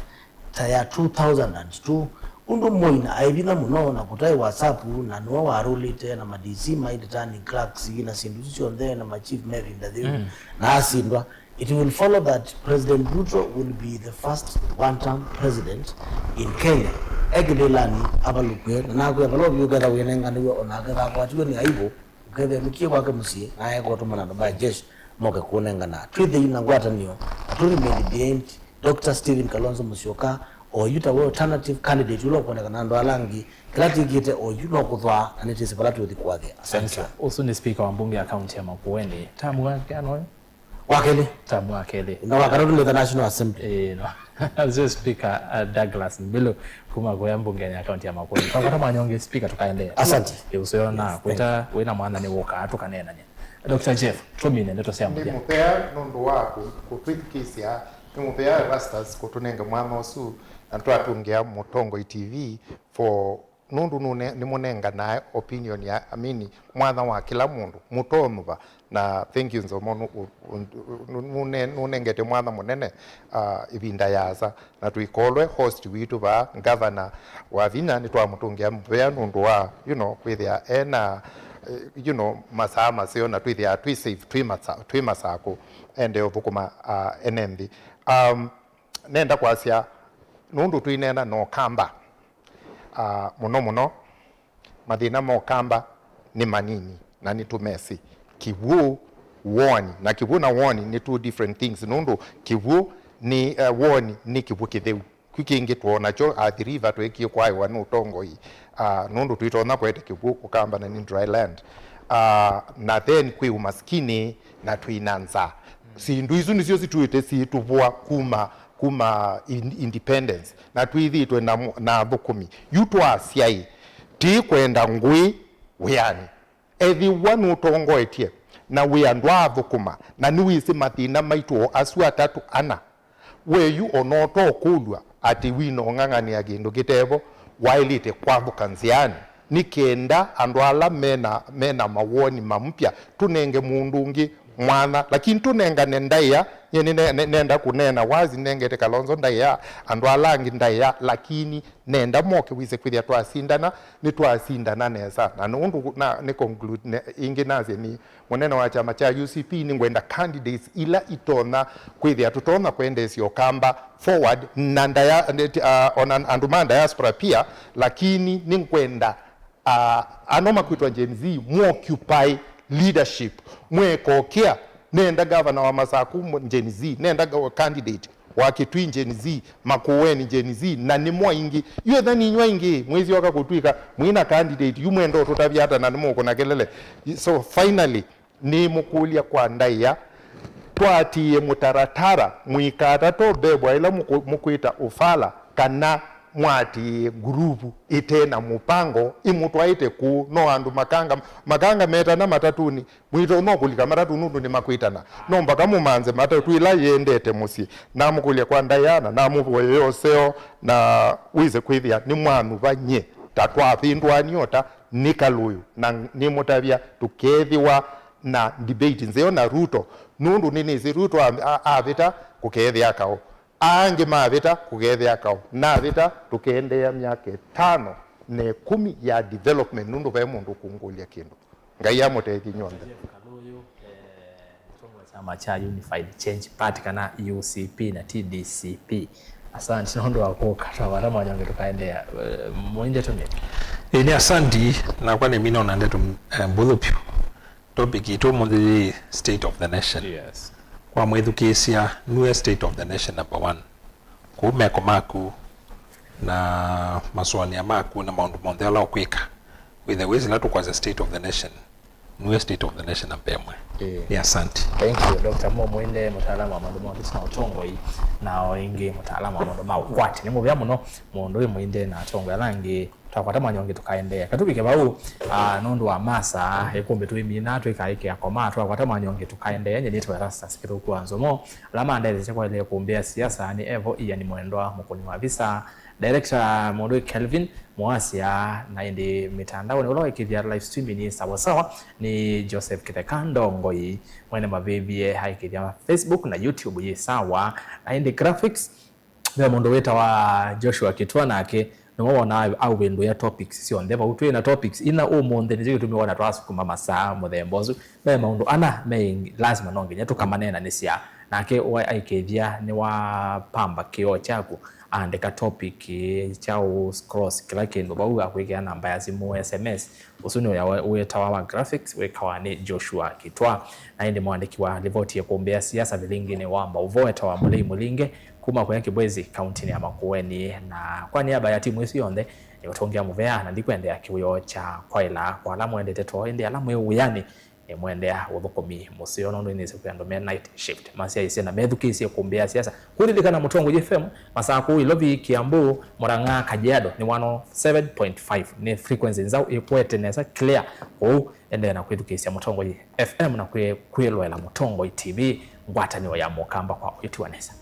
ta ya two thousand and two, ũndũ Moi na aivitha mũno na kũtaĩ WhatsApp, na nĩwe warũlĩte na ma D C mai returning clerks na syĩndũ isu syonthe na ma chief me ĩvinda yĩu, mm, na asindwa, it will follow that President Ruto will be the first one-term president in Kenya. E kĩvĩlanĩ avalũkw'e, na nakwĩa vala ũvyũ ũketha wĩnenganĩw'e, o nake thakwatiwe nĩ aibu, ũkethĩa nĩkie kwake mũsyĩ, na aeka ũtũmana andũ ma jeshi moke kũnengana. Twĩthei na ngwatanĩo, na tũ remain behind Doctor Stephen Kalonzo Musyoka, oyu ta we alternative candidate ũla ũkwonekana andũ ala angĩ, kĩla twĩkĩte oyu no kũthwaa, na nĩtwĩsĩ vala tũũthi kũathĩa. Asante sana. Ũsu nĩ speaker wa mbunge ya kaunti ya Makueni. Tamu wake anoyo? Wa kelĩ. Tamu wa kelĩ. Na wa katatũ nĩ the National Assembly. Ĩĩ, no. Ũsu speaker, uh, Douglas Mbilu kuma kũya mbunge ya kaunti ya Makueni. Twakwata mwanya ũngĩ speaker tũkaendeea. Asante. Ĩĩ, ũseo na kwĩta wĩna mwana nĩ wũkaa tũkaneenany'a. Doctor Jeff, tũmine ndeto sya mũthya. Nĩ mũvea nũndũ wa kũ-, kũtwĩthukĩĩsya, nĩ mũvea Erastus kũtũnenge mwanya ũsu, na twatũngĩa Mũtongoi T V for nũndũ nũne-, nĩmũnenganae opinion ya, I mean, mwanya wa kĩla mũndũ, mũtonyuva, na thank you Nzomo, nũ-, ũ-, ũ-, nũ-, nũne-, nũnengete mwanya mũnene, ah, ĩvinda yaasa. Na tũikolwe host witũ vaa, Ngavana Wavinya, nĩtwamũtũngĩa mũvea nũndũ wa, you know, kwĩthĩa ena, eh, you know, masaa maseo na twĩthĩaa twĩ safe, twĩ masa-, twĩ masakũ, ende ũthũkũma, ah, ene nthĩ. Um, nenda kwasya, nũndũ twĩneena na Ũkamba, ah, mũno mũno, mathĩna ma Ũkamba nĩ manini na nĩtũmesĩ. Kĩw'ũ, woni, na kĩw'ũ na woni nĩ two different things, nũndũ kĩw'ũ nĩ, eh, woni nĩ kĩw'ũ kĩtheu. Kwĩ kĩngĩ twonakyo Athi River tweekie kwaĩwa nĩ ũtongoi, ah, nũndũ twĩtonya kwete kĩw'ũ Ũkamba na nĩ dry land. Ah, na then kwĩ umasikini na twĩ na nzaa. Syĩndũ isu nĩsyo situĩte syĩtũvũa kuma, kuma in-, independence, na twĩthĩĩtwe na mũ-, na athũkũmi. Yu twasyaĩ, tĩkwenda ngũĩ wĩanĩ. Ethĩwa nũtongoetye na wĩa ndwaathũkũma, na nĩwĩsĩ mathĩna maitũ o asu atatũ ana, we yu o na ũtokũlw'a atĩ wĩna ũng'ang'anĩa kĩndũ kĩtevo, waĩlĩte kwathũka nzĩanĩ, nĩ kenda andũ ala mena, mena mawoni ma mpya tũnenge mũndũ ũngĩ mwanya. Lakini tũnengane ndaĩa, nyie nĩ ne-, ne-, nenda kũneena wazi, nengete Kalonzo ndaĩa, andũ ala angĩ ndaĩa, lakini nenda moke wĩse kwĩthĩa twasindana, nĩtwasindana nesa. Na nũndũ na, nĩ conclude ne-, ĩngĩ nasye nĩ mũnene wa kyama kya U C P, nĩngwenda candidates ila itonya kwĩthĩa tũtonya kwendeesya Ũkamba forward, na ndaya-, nĩ-, ah, ona andũ ma diaspora pia, lakini nĩngwenda, ah, ano makwĩtwa Gen Z, muoccupy leadership. Mwekokĩa, nenda gavana wa Masaku, Gen Z, nenda ga- candidate wa Kitui, Gen Z, Makueni, Gen Z, na nĩ mwaingĩ. Yu etha ninyu aingĩ mwĩsyoka kũtw'ĩka mwĩna candidate, yu mwenda ũtũtavya ata na nĩmũkũna kelele? So finally, nĩmũkũlya kwa ndaĩa, twatie mũtaratara, mũikatato mbebwa ĩla mũkũ- mũkwĩta ũfala, kana mwatie nguruvu ĩte na mũpango ĩmũtwaĩte kũũ. No andũ makanga, makanga metana matatũnĩ, mwĩtonya kũlika matatũ nũndũ nĩmakwĩtana. No mpaka mũmanze matatũ ĩla yĩendete mũsyĩ. Namũkũlya kwa ndaĩa na namũvoyea ũseo, na wĩse kwĩthĩa nĩmwanũva nyie ta twavĩndũanie ota nĩ Kalũyũ, na nĩmũtavya tũkethĩwa na debate nzeo na Ruto, nũndũ nĩnĩsĩ Ruto a- a- avĩta kũkethĩa kaũ, angĩ mavĩta kũkethĩa kaũ, navĩta tũkeendeea myaka ĩtano na ĩkũmi ya development, nũndũ ve mũndũ ũkũngũlya kĩndũ. Ngai amũtethye nyw'onthe. Joseph Kalũyũ, eh, mũtongoi wa kyama kya Unified Change Party kana U C P na ti D C P. Asante nũndũ wa kũka, twakwata mwanya ũngĩ tũkaendeea. Eh, mũindetumie. Ĩĩ, nĩ asanti, nakwa nĩmina ona ndeto, eh, mbũthũ vyũ. Topic itũ ũmũnthĩ yĩ State of the Nation. Yes. Kwa mwĩthukĩĩsya, nue State of the Nation number one. Kũu meko maku na masũanĩa maku na maũndũ monthe ala ũkwĩka, wĩthe wĩsĩ ĩla tũkwasya State of the Nation, nue State of the Nation namba ĩmwe. Ĩĩ. Nĩ asanti. Thank you, Doctor Mo Mwinde, mũtaalamu wa maũndũ ma ofisi na ũtongoi, na o ĩngĩ mũtaalamu wa maũndũ ma ũkwati. Nĩ mũvea mũno mũndũ wĩ Mwinde na atongoi ala angĩ. Twakwata mwanya ũngĩ tũkaendeea. Katũvike vau, ah, nũndũ wa masaa, ĩkũmbĩ tũimina, twĩkaĩkĩa koma, twakwata mwanya ũngĩ tũkaendeea. Nyie nĩtawa Erastus Kĩthũku wa Nzomo. Ala mandetheesya kwaĩle kũmbĩa siasa nĩ Evo Ian Mwendwa, mũkũni wa visa, director mũndũ Kelvin Mwasya, na ĩndĩ mĩtandaonĩ ũla waĩkĩthya live stream nĩ Sawa Sawa, nĩ Joseph Kĩtheka Ndongoi, mwene mavĩvye aĩkĩthya Facebook na YouTube yĩ Sawa, na ĩndĩ graphics, ve mũndũ wĩtawa Joshua Kitwa, nake nĩwe wonaa aũvĩndũĩa topics syonthe. Vau twĩ na topics ina ũmũnthĩ, nĩkyo kĩtumi wona twasukuma masaa mũthemba ũsu. Me maũndũ ana me lazima no nginya tũkamaneenanĩsya. Nake wa- aikĩthya nĩwapamba kĩoo kyaku, aandĩka topic kya ũ scroll kĩla kĩndũ vau, akwĩkĩa namba ya simũ, S M S. Ũsu nĩ ũya we- wĩtawa wa graphics, wĩkawa nĩ Joshua Kitwa. Na ĩndĩ mwandĩki wa livoti ĩkũmbĩa siasa vilingini wa maũvoo etawa Mũlei Mũlinge kuma kũya Kĩbwezi, kauntinĩ ya Makueni. Na kwa nĩamba ya timu ĩsu yonthe, nĩũtũngĩa mũvea na ndikwendea kĩwĩoo kya kwaĩla kwa ala mwendete too, ĩndĩ ala mwĩ wĩanĩ, nĩmwendea ũthũkũmi mũseo, nũndũ nĩnĩsĩ kwĩ andũ me night shift masyaĩĩsye na methukĩĩsye ĩkũmbĩ ya siasa. Kũlilikana Mũtongoi F M, masaa kũu Ilovi, Kiambu, Murang'a, Kajiado nĩ one oh seven point five, nĩ frequency nzaũ ĩkwete nesa clear. Kwoou endeea na kwĩthukĩĩsya Mũtongoi F M na kwĩ- kwĩloela Mũtongoi T V, ngwatanĩo ya Mũkamba kwa ũitiwa nesa.